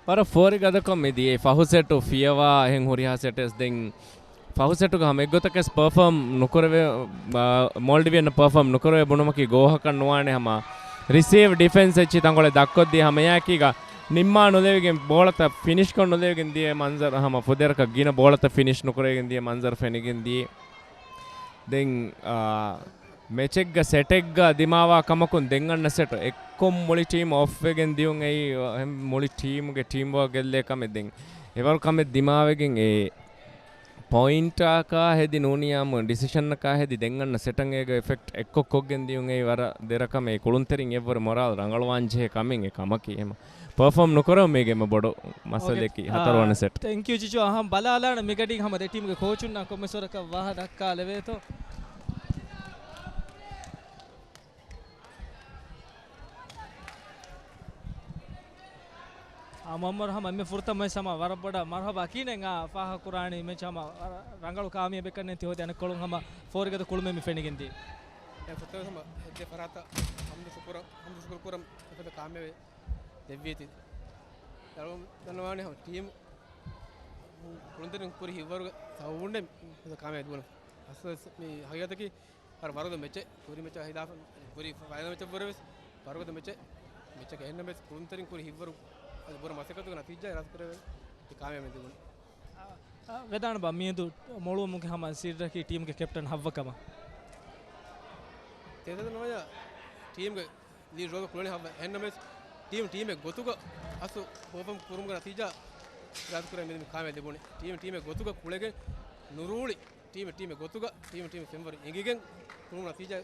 ވަރަށް ފޯރި ގަދަކޮށް މި ދިޔައީ. ފަހު ސެޓު ފިޔަވާ އެހެން ހުރިހާ ސެޓެސް ދެން ފަހު ސެޓުގަ ހަމަ އެއްގޮތަކަސް ޕަރފޯމް ނުކުރެވޭ، މާ، މޯލްޑިވިއަން ޕަރފޯމް ނުކުރެވޭ ބުނުމަކީ ގޯހަކަށް ނުވާނެ. ހަމަ ރިސީވް ޑިފެންސް އެއްޗި ތަންކޮޅެއް ދައްކޮށްދިޔަ ހަމައެއާއެކީގަ ނިންމާ ނުލެވިގެން ބޯޅަތައް ފިނިޝްކޮށް ނުލެވިގެން ދިޔަ މަންޒަރު ހަމަ ފުދޭވަރަކަށް ގިނަ ބޯޅަތައް ފިނިޝް ނުކުރެވިގެން ދިޔަ މަންޒަރު ފެނިގެން ދިޔަ. ދެން، އާ، މެޗެއްގަ ސެޓެއްގަ ދިމާވާ ކަމަކުން ދެން އަންނަ ސެޓް އެއްކޮށް މުޅި ޓީމް އޮފްވެގެން ދިޔުން އެއީ، އެހެން މުޅި ޓީމުގެ ޓީމް ވޯކް ގެއްލޭ ކަމެއް. ދެން އެވަރު ކަމެއް ދިމާވެގެން އެ ޕޮއިންޓާކާ ހެދި ނޫނިޔާމު ޑިސިޝަންއަކާ ހެދި ދެން އަންނަ ސެޓަށް އޭގަ އެފެކްޓް އެއްކޮށް ކޮށްގެން ދިޔުން އެއީ ވަރަށް ދެރަ ކަމެއް. ކުޅުންތެރިން އެއްވަރު މޮރާލް ރަނގަޅުވާން ޖެހޭ ކަމެއް އެ ކަމަކީ. އެމަ ޕަރފޯމް ނުކުރެވުމީގެ އެމަ ބޮޑު މައްސަލައަކީ. އޯކޭ. ހަތަރުވަނަ ސެޓް. ތެންކް ޔޫ ޗިޗު. އަހަން ބަލާލާނަ މިގަޑީގަ ހަމަ ދެ ޓީމުގެ ކޯޗުންނާ ކޮންމެސް ވަރަކަށް ވާހަ ދައްކާލެވޭތޯ. އާ، މައްމަރު ހަމަ އެންމެ ފުރަތަމަ ވެސް ހަމަ ވަރަށް ބޮޑަށް މަރުހަބާ ކީނެން އާ ފާހަ ކުރާނީ މެޗް ހަމަ ވަރަށް ރަނގަޅު ކާމިޔަބެއްކަން ނެތި ހޯދި އަނެއްކޮޅުން ހަމަ ފޯރިގަދަ ކުޅުމެއް މި ފެނިގެންދީ. އެ ފުރަތަމަ ހަމަ ހެއްދޭ ފަރާތަށް ހަމްދު ޝުކުރަށް، ހަމްދު ޝުކުރު ކުރަން އެފަދަ ކާމިޔަބެއް ދެއްވީތީ. ދަންނަވާނެ ހަމަ ޓީމު ކުޅުންތެރިން ކުރި ހިއްވަރުގެ ސަބަބުންނޭ މި ކާމިޔާބު ދެވުނު. އަސްލު މި ހަގީގަތަކީ ވަރަށް ވަރުގަދަ މެޗެއް، ކުރި މެޗާ ހިލާފަށް، ކުރި ފައިނަލް މެޗަށް ވުރެ ވެސް ވަރުގަދަ މެޗެއް. މެޗަކަށް އެހެންނަމަވެސް ކުޅުންތެރިން ކުރި ހިއްވަރު އަދި ބުރަ މަސައްކަތުގެ ނަތީޖާ ރާސް ކުރެވެ މި ކާމިޔާބު ދެވުނު. އަ، ވެދާނެ ބާ މިއަދު މޮޅުވުމުގެ ހަމަ ސިއްރަކީ ޓީމްގެ ކެޕްޓަން ހައްވަ ކަމަށް. ތެދަދަ ނޯޔާ ޓީމްގެ ލީޑް ރޯލް ކުޅެނީ ހައްވަ. އެހެންނަމަވެސް ޓީމް ޓީމެއް ގޮތުގަ އަސްލު ޕަރފޯމް ކުރުމުގެ ނަތީޖާ ރާސް ކުރެވެ މި ކާމިޔާބު ލިބުނީ. ޓީމް ޓީމެއް ގޮތުގަ ކުޅެގެން ނުރޫޅި ޓީމެއް ޓީމެއް ގޮތުގަ ޓީމެއް ޓީމެއް ފެންވަރު އެނގިގެން ކުޅުމުގެ ނަތީޖާ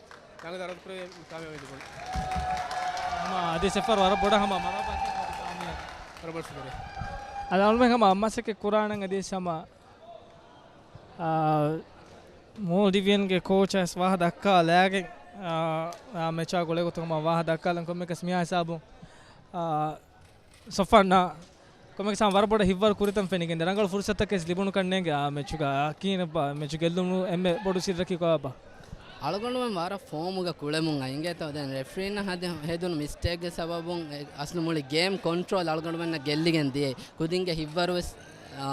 ރާސް ކުރެވެ މި ކާމިޔާބު ލިބުނީ. ހަމަ އަދި ސެފަރް ވަރަށް ބޮޑަށް ހަމަ މަރާބާ ކާމިޔާ. ވަރަށް ބޮޑަށް ޝުކުރިއްޔާ. އަދި އަޅުމެން ހަމަ މަސައްކަތް ކުރާނަން އަދި ހަމަ އާ، މޯލްޑިވިއަންގެ ކޯޗަށް ވާހަ ދައްކާލާގެން، އާ، އާ، މެޗާ ގުޅޭގޮތުން ހަމަ ވާހަ ދައްކާލަން ކޮންމެއަކަސް މިހާ ހިސާބުން، އާ، ސޮފާން ކޮންމެއަކަސް ވަރަށް ބޮޑަށް ހިއްވަރު ކުރިތަން ފެނިގެންދޭ. ރަނގަޅު ފުރުސަތަކެސް ލިބުނު ކަންނޭނގެ އާ މެޗުގަ ކީނެއްބާ މެޗު ގެއްލުނު އެންމެ ބޮޑު ސިއްރަކީ ކޮބާ؟ އަޅުގަނޑުމެން ވަރަށް ފޯމުގަ ކުޅެމުން އައިނގޭތޯ. ދެން ރެފްރީންނަށް ހަދެ-، ހެދުނު މިސްޓޭކްގެ ސަބަބުން އެ އަސްލު މުޅި ގޭމް ކޮންޓްރޯލް އަޅުގަނޑުމެންނަށް ގެއްލިގެން ދިޔައީ. ކުދިންގެ ހިއްވަރު ވެސް އާ،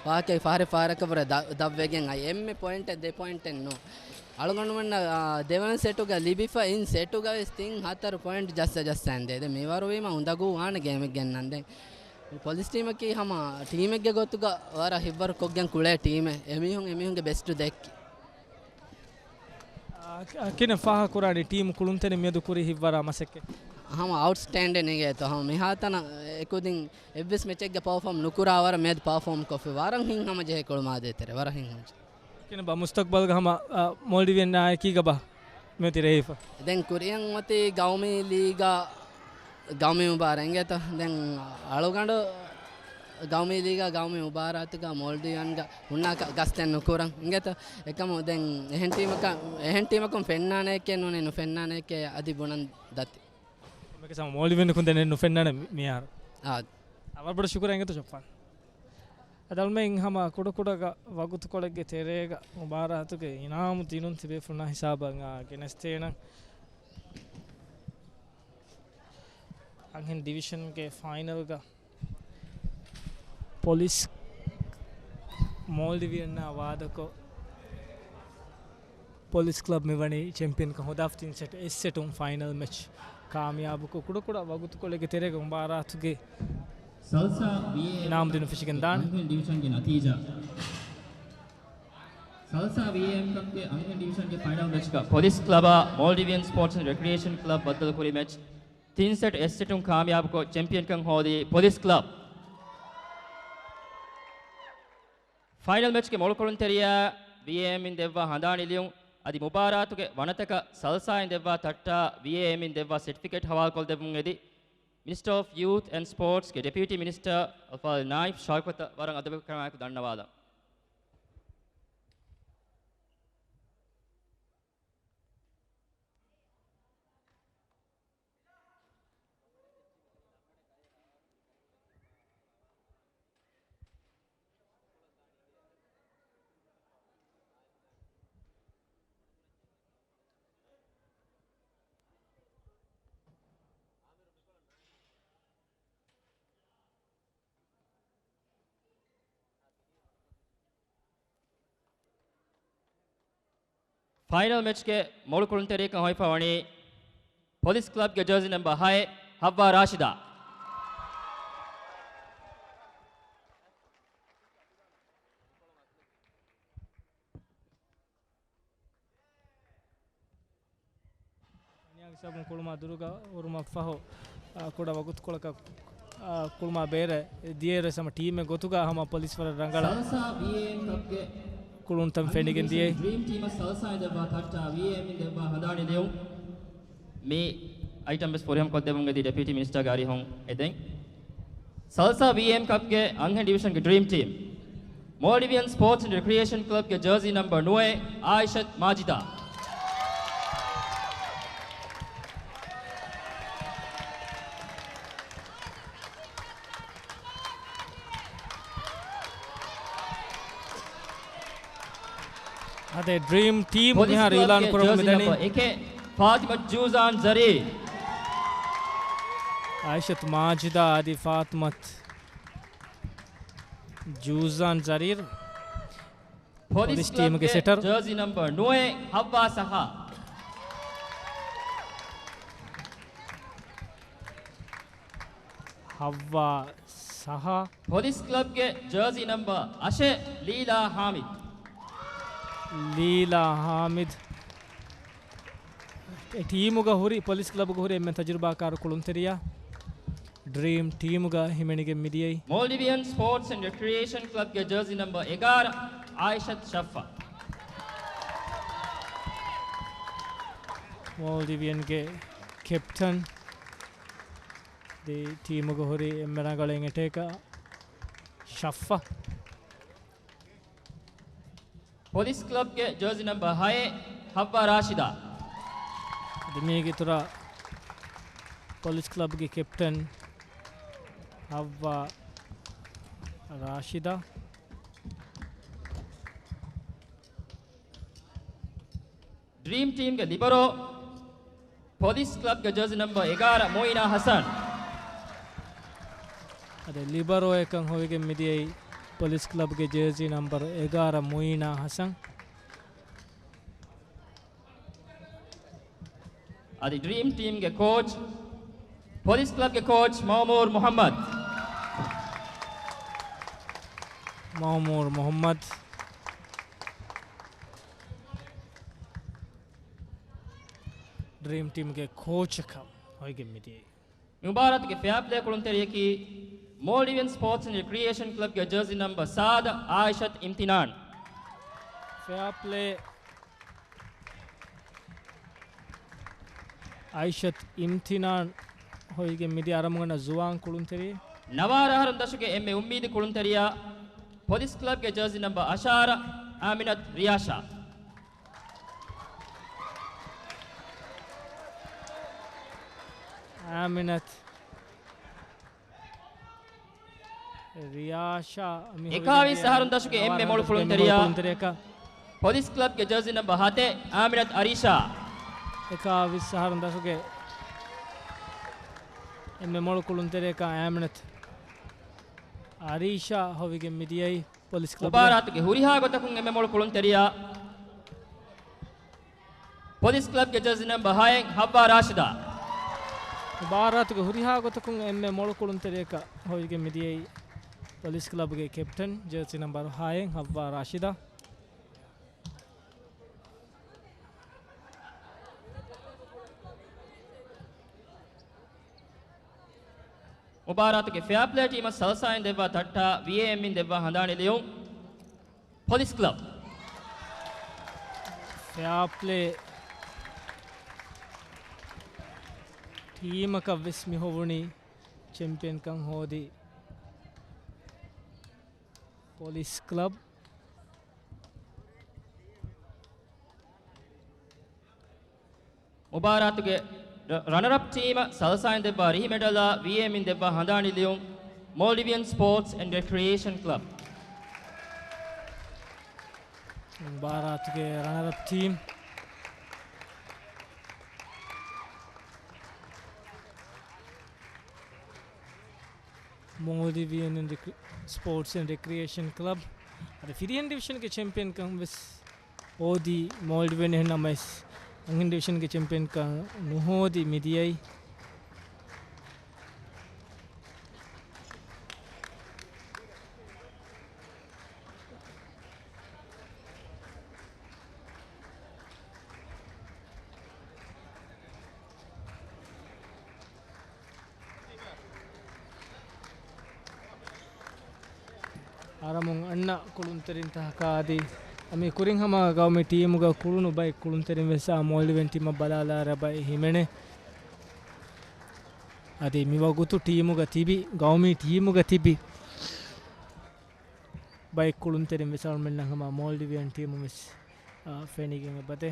ވާހަކައި ފަހަރެއް ފަހަރަކަށް ވުރެ ދަ-، ދަށްވެގެން އައި. އެންމެ ޕޮއިންޓެއް ދެ ޕޮއިންޓެއް ނޫން. އަޅުގަނޑުމެންނަށް، އާ، ދެވަނަ ސެޓުގަ ލިބިފަ އިން ސެޓުގަ ވެސް ތިން ހަތަރު ޕޮއިންޓް ޖައްސަ ޖައްސަ އިނދޭ. ދެ މިވަރުވީމަ އުނދަގޫ ވާނެ ގޭމެއް ގެންނަން. ދެން މި ޕޮލިސް ޓީމަކީ ހަމަ ޓީމެއްގެ ގޮތުގަ ވަރަށް ހިތްވަރު ކޮށްގެން ކުޅޭ ޓީމެއް. އެމީހުން އެމީހުންގެ ބެސްޓު ދެއްކި. އާ، ކި-، ކިނެއް ފާހަގަކުރާނީ ޓީމު ކުޅުންތެރިން މިއަދު ކުރި ހިތްވަރާ މަސައްކަތް؟ ހަމަ އައުޓްސްޓޭންޑިން އިނގޭތޯ. ހަމަ މިހާތަނަށް އެކުދިން އެއްވެސް މެޗެއްގެ ޕަރފޯމް ނުކުރާ ވަރަށް މިއަދު ޕަރފޯމް ކޮށްފި. ވަރަށް ހިތްހަމަޖެހޭ ކުޅުމާ ދޭތެރޭ. ވަރަށް ހިތްހަމަޖެހޭ. ކިނެއްބާ މުސްތަޤްބަލްގަ ހަމަ، އަ، މޯލްޑިވިއަން އާއެކީގަބާ މިއޮތީ ރޭވިފަ؟ ދެން ކުރިއަށް އޮތީ ގައުމީ ލީގާ، ގައުމީ މުބާރާތް އިނގޭތޯ. ދެން އަޅުގަނޑު ގައުމީ ލީގާ، ގައުމީ މުބާރާތުގަ މޯލްޑިވިއަންގަ ހުންނާކަށް ގަސްތެއް ނުކުރަން އިނގޭތޯ. އެކަމު ދެން އެހެން ޓީމަކަށް، އެހެން ޓީމަކުން ފެންނާނެއެކޭ ނޫނީ ނުފެންނާނެއެކޭ އަދި ބުނަން ދަތި. މަގޭ ސަމަ މޯލްޑިވިއަން ކުން ދެނެއް ނުފެންނާނެ މި-، މިހާރު. އާ. އަވަރ ބޮޑަށް ޝުކުރާ އިނގޭތޯ ޝައްފާން. އަދަލްމެއިން ހަމަ ކުޑަކުޑަ ވަގުތުކޮޅެއްގެ ތެރޭގަ މުބާރާތުގެ އިނާމު ދިނުން ތިބޭފުޅުންނާ ހިސާބަށް އާ ގެނެސްދޭނަން. އަންހެން ޑިވިޝަންގެ ފައިނަލްގަ ޕޮލިސް މޯލްޑިވިއަންނާ ވާދަކޮށް، ޕޮލިސް ކްލަބް މިވަނީ ޗެމްޕިއަންކަން ހޯދާފަ ތިން ސެޓް އެއް ސެޓުން ފައިނަލް މެޗް ކާމިޔާބުކޮށް، ކުޑަކުޑަ ވަގުތުކޮޅެއްގެ ތެރޭގަ މުބާރާތުގެ ސަލްސާ ވީއޭ އިނާމު ދިނުން ފެށިގެންދާނެ. އަންހެން ޑިވިޝަންގެ ނަތީޖާ. ސަލްސާ ވީއޭއެމް ކަޕްގެ އަންހެން ޑިވިޝަންގެ ފައިނަލް މެޗްގަ ޕޮލިސް ކްލަބާ މޯލްޑިވިއަން ސްޕޯޓްސް އެންޑް ރެކްރިއޭޝަން ކްލަބް ބައްދަލުކުރި މެޗް ތިން ސެޓް އެއް ސެޓުން ކާމިޔާބުކޮށް، ޗެމްޕިއަންކަން ހޯދީ ޕޮލިސް ކްލަބް. ފައިނަލް މެޗްގެ މޮޅުކޮޅުންތެރިޔާ ވީއޭއެމްއިން ދެއްވާ ހަނދާނީ ލިޔުން، އަދި މުބާރާތުގެ ވަނަތަކަށް ސަލްސާއިން ދެއްވާ ތައްޓާ ވީއޭއެމްއިން ދެއްވާ ސެޓްފިކެޓް ހަވާލުކޮށްދެއްވުން އެދި، މިނިސްޓަރ އޮފް ޔޫތް އެންޑް ސްޕޯޓްސްގެ ޑެޕިއުޓީ މިނިސްޓަރ އަލްފާޟިލް ނާއިފް ޝައުކަތަށް ވަރަށް އަދަބުކަމާއެކު ދަންނަވާލަން. ފައިނަލް މެޗްގެ މޮޅު ކުޅުންތެރިޔަކަށް ހޮވިފަ ވަނީ ޕޮލިސް ކްލަބްގެ ޖާޒީ ނަމްބަރ ހައެއް، ހައްވާ ރާޝިދާ. އަނިޔާގެ ސަބަބުން ކުޅުމާ ދުރުގަ ހުރުމަށްފަހު، އާ، ކުޑަ ވަގުތުކޮޅަކަށް، އާ، ކުޅުމާ ބޭރަށް ދިޔައިރު ހަމަ ޓީމެއް ގޮތުގަ ހަމަ ޕޮލިސް ވަރަށް ރަނގަޅަށް ސަލްސާ ވީއޭއެމް ކަޕްގެ ކުޅުންތައް އަންހެން ފެނިގެން ދިޔައީ. ޑްރީމް ޓީމަށް ސަލްސާއިން ދެއްވާ ތައްޓާ ވީއޭއެމްއިން ދެއްވާ ހަނދާނީ ލިޔުން. މި އައިޓަމް ވެސް ފުރިހަމަ ކޮށްދެއްވުން އެދި ޑެޕިއުޓީ މިނިސްޓަރގެ އަރިހުން އެދެން. ސަލްސާ ވީއޭއެމް ކަޕްގެ އަންހެން ޑިވިޝަންގެ ޑްރީމް ޓީމް، މޯލްޑިވިއަން ސްޕޯޓްސް އެންޑް ރެކްރިއޭޝަން ކްލަބްގެ ޖާޒީ ނަމްބަރ ނުވައެއް، އާއިޝަތް މާޖިދާ. އަދި ޑްރީމް ޓީމް މިހާރު އިއުލާން ކުރަމުން މިދަނީ. އެކެއް، ފާތިމަތު ޖޫޒާން ޒަރީ. އާއިޝަތު މާޖިދާ އަދި ފާތިމަތު ޖޫޒާން ޒަރީރް. ޕޮލިސް ޓީމުގެ ސެޓަރ. ޖާޒީ ނަމްބަރ ނުވައެއް، ހައްވާ ސަހާ. ހައްވާ ސަހާ. ޕޮލިސް ކްލަބްގެ ޖާޒީ ނަމްބަރ އަށެއް، ލީލާ ހާމިދު. ލީލާ ހާމިދު. އެ ޓީމުގަ ހުރި، ޕޮލިސް ކްލަބުގަ ހުރި އެންމެ ތަޖުރިބާކާރު ކުޅުންތެރިޔާ. ޑްރީމް ޓީމުގަ ހިމެނިގެން މިދިޔައީ. މޯލްޑިވިއަން ސްޕޯޓްސް އެންޑް ރެކްރިއޭޝަން ކްލަބްގެ ޖާޒީ ނަމްބަރ އެގާރަ، އާއިޝަތު ޝައްފާ. މޯލްޑިވިއަންގެ ކެޕްޓަން. ދެ ޓީމުގަ ހުރި އެންމެ ރަނގަޅު އެޓޭކަރ ޝައްފާ. ޕޮލިސް ކްލަބްގެ ޖާޒީ ނަމްބަރ ހައެއް، ހައްވާ ރާޝިދާ. ދެމީގެ އިތުރަށް ޕޮލިސް ކްލަބްގެ ކެޕްޓަން ހައްވާ ރާޝިދާ. ޑްރީމް ޓީމްގެ ލިބަރޯ، ޕޮލިސް ކްލަބްގެ ޖާޒީ ނަމްބަރ އެގާރަ، މުއިނާ ހަސަން. އަދި ލިބަރޯއެއްކަން ހޮވިގެން މިދިޔައީ ޕޮލިސް ކްލަބްގެ ޖާޒީ ނަމްބަރު އެގާރަ މުއީނާ ހަސަން. އަދި ޑްރީމް ޓީމްގެ ކޯޗް، ޕޮލިސް ކްލަބްގެ ކޯޗް މައުމޫރު މުޙައްމަދު. މައުމޫރު މުޙައްމަދު ޑްރީމް ޓީމްގެ ކޯޗަކަށް ހޮވިގެން މިދިޔައީ. މި މުބާރާތުގެ ފެއާޕްލޭ ކުޅުންތެރިޔަކީ މޯލްޑިވިއަން ސްޕޯޓްސް އެންޑް ރެކްރިއޭޝަން ކްލަބްގެ ޖާޒީ ނަމްބަރު ސާދަ އާއިޝަތު އިމްތިނާން. ފެއާޕްލޭ އާއިޝަތު އިމްތިނާން ހޮވިގެން މިދިޔަ އަރަމުގަނޑަށް ޒުވާން ކުޅުންތެރި. ނަވާރަ އަހަރުން ދަށުގެ އެންމެ އުއްމީދު ކުޅުންތެރިޔާ ޕޮލިސް ކްލަބްގެ ޖާޒީ ނަމްބަރު އަށާރަ އާމިނަތު ރިޔާޝާ. އާމިނަތު ރިޔާޝާ މި ހޮވިގެން އެކާވީސް އަހަރުން ދަށުގެ އެންމެ މޮޅު ކުޅުންތެރިޔާ ކުޅުންތެރިޔަކަށް ޕޮލިސް ކްލަބްގެ ޖާޒީ ނަމްބަރު ހަތެއް އާމިނަތު އަރީޝާ. އެކާވީސް އަހަރުން ދަށުގެ އެންމެ މޮޅު ކުޅުންތެރިޔަކަށް އާމިނަތު އަރީޝާ ހޮވިގެން މިދިޔައީ ޕޮލިސް ކްލަބްގެ. މުބާރާތުގެ ހުރިހާ ގޮތަކުން އެންމެ މޮޅު ކުޅުންތެރިޔާ ޕޮލިސް ކްލަބްގެ ޖާޒީ ނަމްބަރު ހައެއް ހައްވާ ރާޝިދާ. މުބާރާތުގެ ހުރިހާ ގޮތަކުން އެންމެ މޮޅު ކުޅުންތެރިޔަކަށް ހޮވިގެން މިދިޔައީ ޕޮލިސް ކްލަބްގެ ކެޕްޓަން ޖާޒީ ނަމްބަރު ހައެއް ހައްވާ ރާޝިދާ. މުބާރާތުގެ ފެއާޕްލޭ ޓީމަށް ސަލްސާއިން ދެއްވާ ތައްޓާ، ވީއޭއެމްއިން ދެއްވާ ހަނދާނީ ލިޔުން، ޕޮލިސް ކްލަބް. ފެއާޕްލޭ ޓީމަކަށް ވެސް މި ހޮވުނީ ޗެމްޕިއަންކަން ހޯދި ޕޮލިސް ކްލަބް. މުބާރާތުގެ ރަ-، ރަނަރަޕް ޓީމަށް ސަލްސާއިން ދެއްވާ ރިހި މެޑަލާ، ވީއޭއެމްއިން ދެއްވާ ހަނދާނީ ލިޔުން، މޯލްޑިވިއަން ސްޕޯޓްސް އެންޑް ރެކްރިއޭޝަން ކްލަބް. މުބާރާތުގެ ރަނަރަޕް ޓީމް މޯލްޑިވިއަން އެންޑް ރެކްރި-، ސްޕޯޓްސް އެންޑް ރެކްރިއޭޝަން ކްލަބް. އަދި ފިރިހެން ޑިވިޝަންގެ ޗެމްޕިއަންކަން ވެސް ހޯދީ މޯލްޑިވިއަން އެހެން ނަމަވެސް، އަންހެން ޑިވިޝަންގެ ޗެމްޕިއަންކަން ނުހޯދި މިދިޔައީ. އަރަމުން އަންނަ ކުޅުންތެރިންތަކަކާ އަދި މި ކުރިން ހަމަ ގައުމީ ޓީމުގަ ކުޅުނު ބައެއް ކުޅުންތެރިން ވެސް އާ މޯލްޑިވިއަން ޓީމަށް ބަލާލާ ރަ ބައެއް ހިމެނޭ. އަދި މިވަގުތު ޓީމުގަ ތިބި، ގައުމީ ޓީމުގަ ތިބި ބައެއް ކުޅުންތެރިން ވެސް އަޅުމެންނަށް ހަމަ މޯލްޑިވިއަން ޓީމުން ވެސް، އާ، ފެނިގެން އެބަދޭ.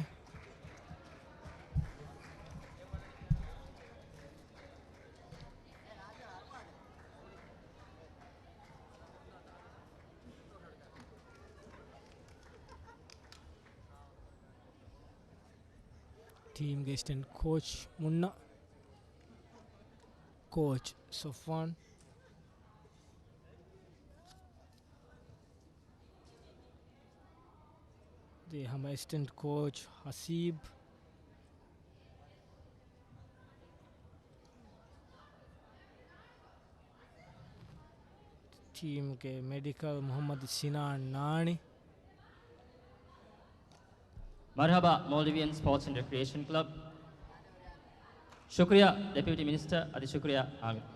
ޓީމްގެ އެސިސްޓެންޓް ކޯޗް މުންނަ، ކޯޗް ސޮފްވާން، ދެ ހަމަ އެސިސްޓެންޓް ކޯޗް ހަސީބް، ޓީމްގެ މެޑިކަލް މުޙައްމަދު ސިނާން ނާނި. މަރުޙަބާ މޯލްޑިވިއަން ސްޕޯޓްސް އެންޑް ރެކްރިއޭޝަން ކްލަބް. ޝުކުރިއްޔާ ޑެޕިއުޓީ މިނިސްޓަރ އަދި ޝުކުރިއްޔާ އާމިރު.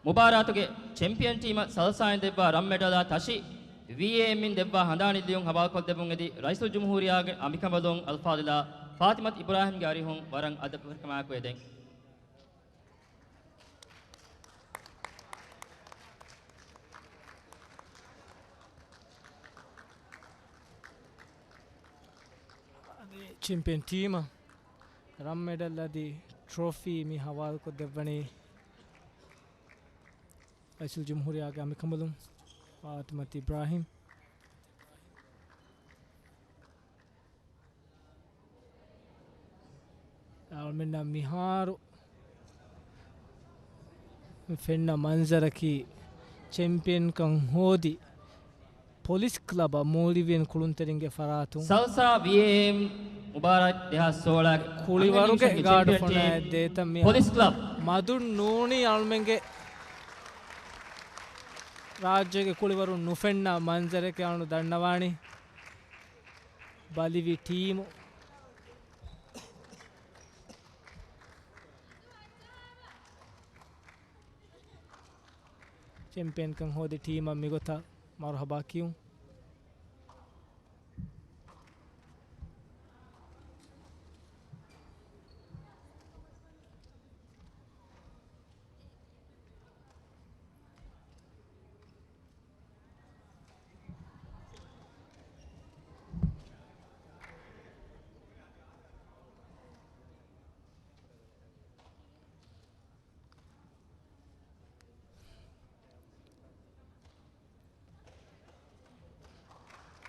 މުބާރާތުގެ ޗެމްޕިއަން ޓީމަށް ސަލްސާއިން ދެއްވާ ރަން މެޑަލާ ތަށި، ވީއޭއެމްއިން ދެއްވާ ހަނދާނީ ލިޔުން ހަވާލުކޮށްދެއްވުން އެދި ރައީސުލްޖުމްހޫރިއްޔާގެ އަނބިކަނބަލުން އަލްފާޟިލާ ފާތިމަތު އިބްރާހިމްގެ އަރިހުން ވަރަށް އަދަބުކަރިކަމާއެކު އެދެން. އަދި ޗެމްޕިއަން ޓީމަށް ރަން މެޑަލް އަދި ޓްރޮފީ މި ހަވާލުކޮށްދެއްވަނީ ރައީސުލްޖުމްހޫރިއްޔާގެ އަނބިކަނބަލުން ފާތިމަތު އިބްރާހިމް. އަޅުމެންނަށް މިހާރު ފެންނަ މަންޒަރަކީ، ޗެމްޕިއަންކަން ހޯދި ޕޮލިސް ކްލަބަށް މޯލްޑިވިއަން ކުޅުންތެރިންގެ ފަރާތުން ސަލްސާ ވީއޭއެމް މުބާރާތް ދެހާސް ސޯޅަ ކުޅިވަރުގެ ގާޑު ފޮނާ ދޭތަން މި ޕޮލިސް ކްލަބް. މަދުން ނޫނީ އަޅުމެންގެ ރާއްޖޭގެ ކުޅިވަރުން ނުފެންނަ މަންޒަރެކޭ އަޅު ދަންނަވާނީ. ބަލިވި ޓީމު. ޗެމްޕިއަންކަން ހޯދި ޓީމަށް މިގޮތަށް މަރުހަބާ ކިޔުން.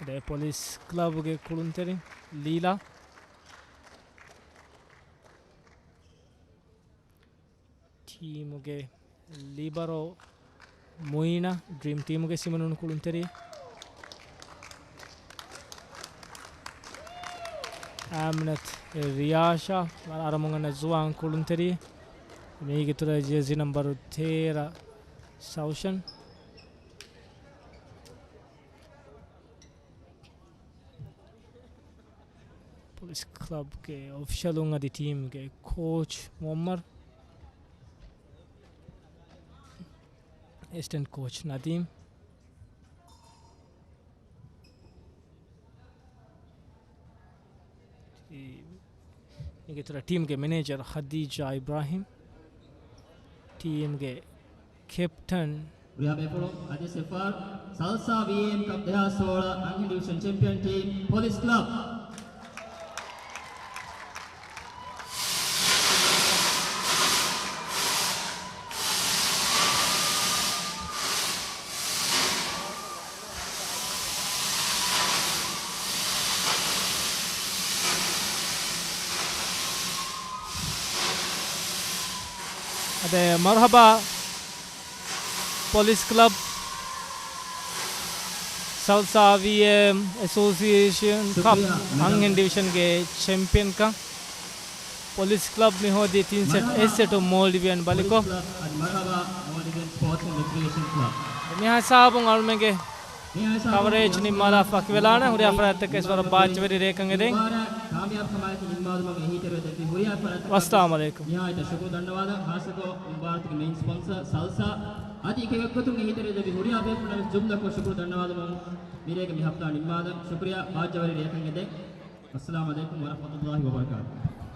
ދެ ޕޮލިސް ކްލަބުގެ ކުޅުންތެރިން ލީލާ. ޓީމުގެ ލިބަރޯ މުއިނާ، ޑްރީމް ޓީމުގެ ސިމަނުން ކުޅުންތެރި. އާމިނަތު ރިޔާޝާ، އަރަމުން އަންނަ ޒުވާން ކުޅުންތެރި. މީގެ ތުރަ ޖޭޒީ ނަމްބަރު ތޭރަ ސައުޝަން. ޕޮލިސް ކްލަބްގެ އޮފިޝަލުން އަދި ޓީމްގެ ކޯޗް މުއައްމަރު، އެސިސްޓެންޓް ކޯޗް ނަދީމް. މީގެ ތުރަ ޓީމްގެ މެނޭޖަރ ހަދީޖާ އިބްރާހިމް، ޓީމްގެ ކެޕްޓަން. ރިޔާ ބޭފުޅު އަދި ސެފާރް ސަލްސާ ވީއޭއެމް ކަޕް ދެހާސް ސޯޅަ އަންހެން ޑިވިޝަން ޗެމްޕިއަން ޓީމް ޕޮލިސް ކްލަބް. އަދި މަރުހަބާ ޕޮލިސް ކްލަބް، ސަލްސާ ވީއޭއެމް އެސޯސިއޭޝަން ކަޕް އަންހެން ޑިވިޝަންގެ ޗެމްޕިއަންކަން. ޕޮލިސް ކްލަބް މި ހޯދީ ތިން ސެޓް، އެއް ސެޓު މޯލްޑިވިއަން ބަލިކޮށް. މިހާ ހިސާބުން އަޅުމެންގެ ކަވަރޭޖް ނިންމާލާ ފަކިވެލާނެ. ހުރިހާ ފަރާތްތަކަށް ވަރަށް ބާއްޖަވެރި ރޭކަން އެދެން. ވައްސަލާމު ޢަލައިކުމް. ނިހާޔަތަށް ޝުކުރު ދަންނަވާލަން، ޚާއްޞަކޮށް މުބާރާތުގެ މެއިން ސްޕޮންސަ ސަލްސާ އަދި އެކަކުގެ ގޮތުން އެހީތެރި ދެއްވި ހުރިހާ ބޭފުޅުންނަށް ވެސް ޖުމްލަކޮށް ޝުކުރު ދަންނަވާލަމުން މިރޭގެ މި ހަފްތާ ނިންމާލަން. ޝުކުރިއްޔާ، ބާއްޖަވެރި ރޭކަން އެދެން. އައްސަލާމު ޢަލައިކުމް ވަރަޙްމަތުﷲި ވަބަރަކާތުހު.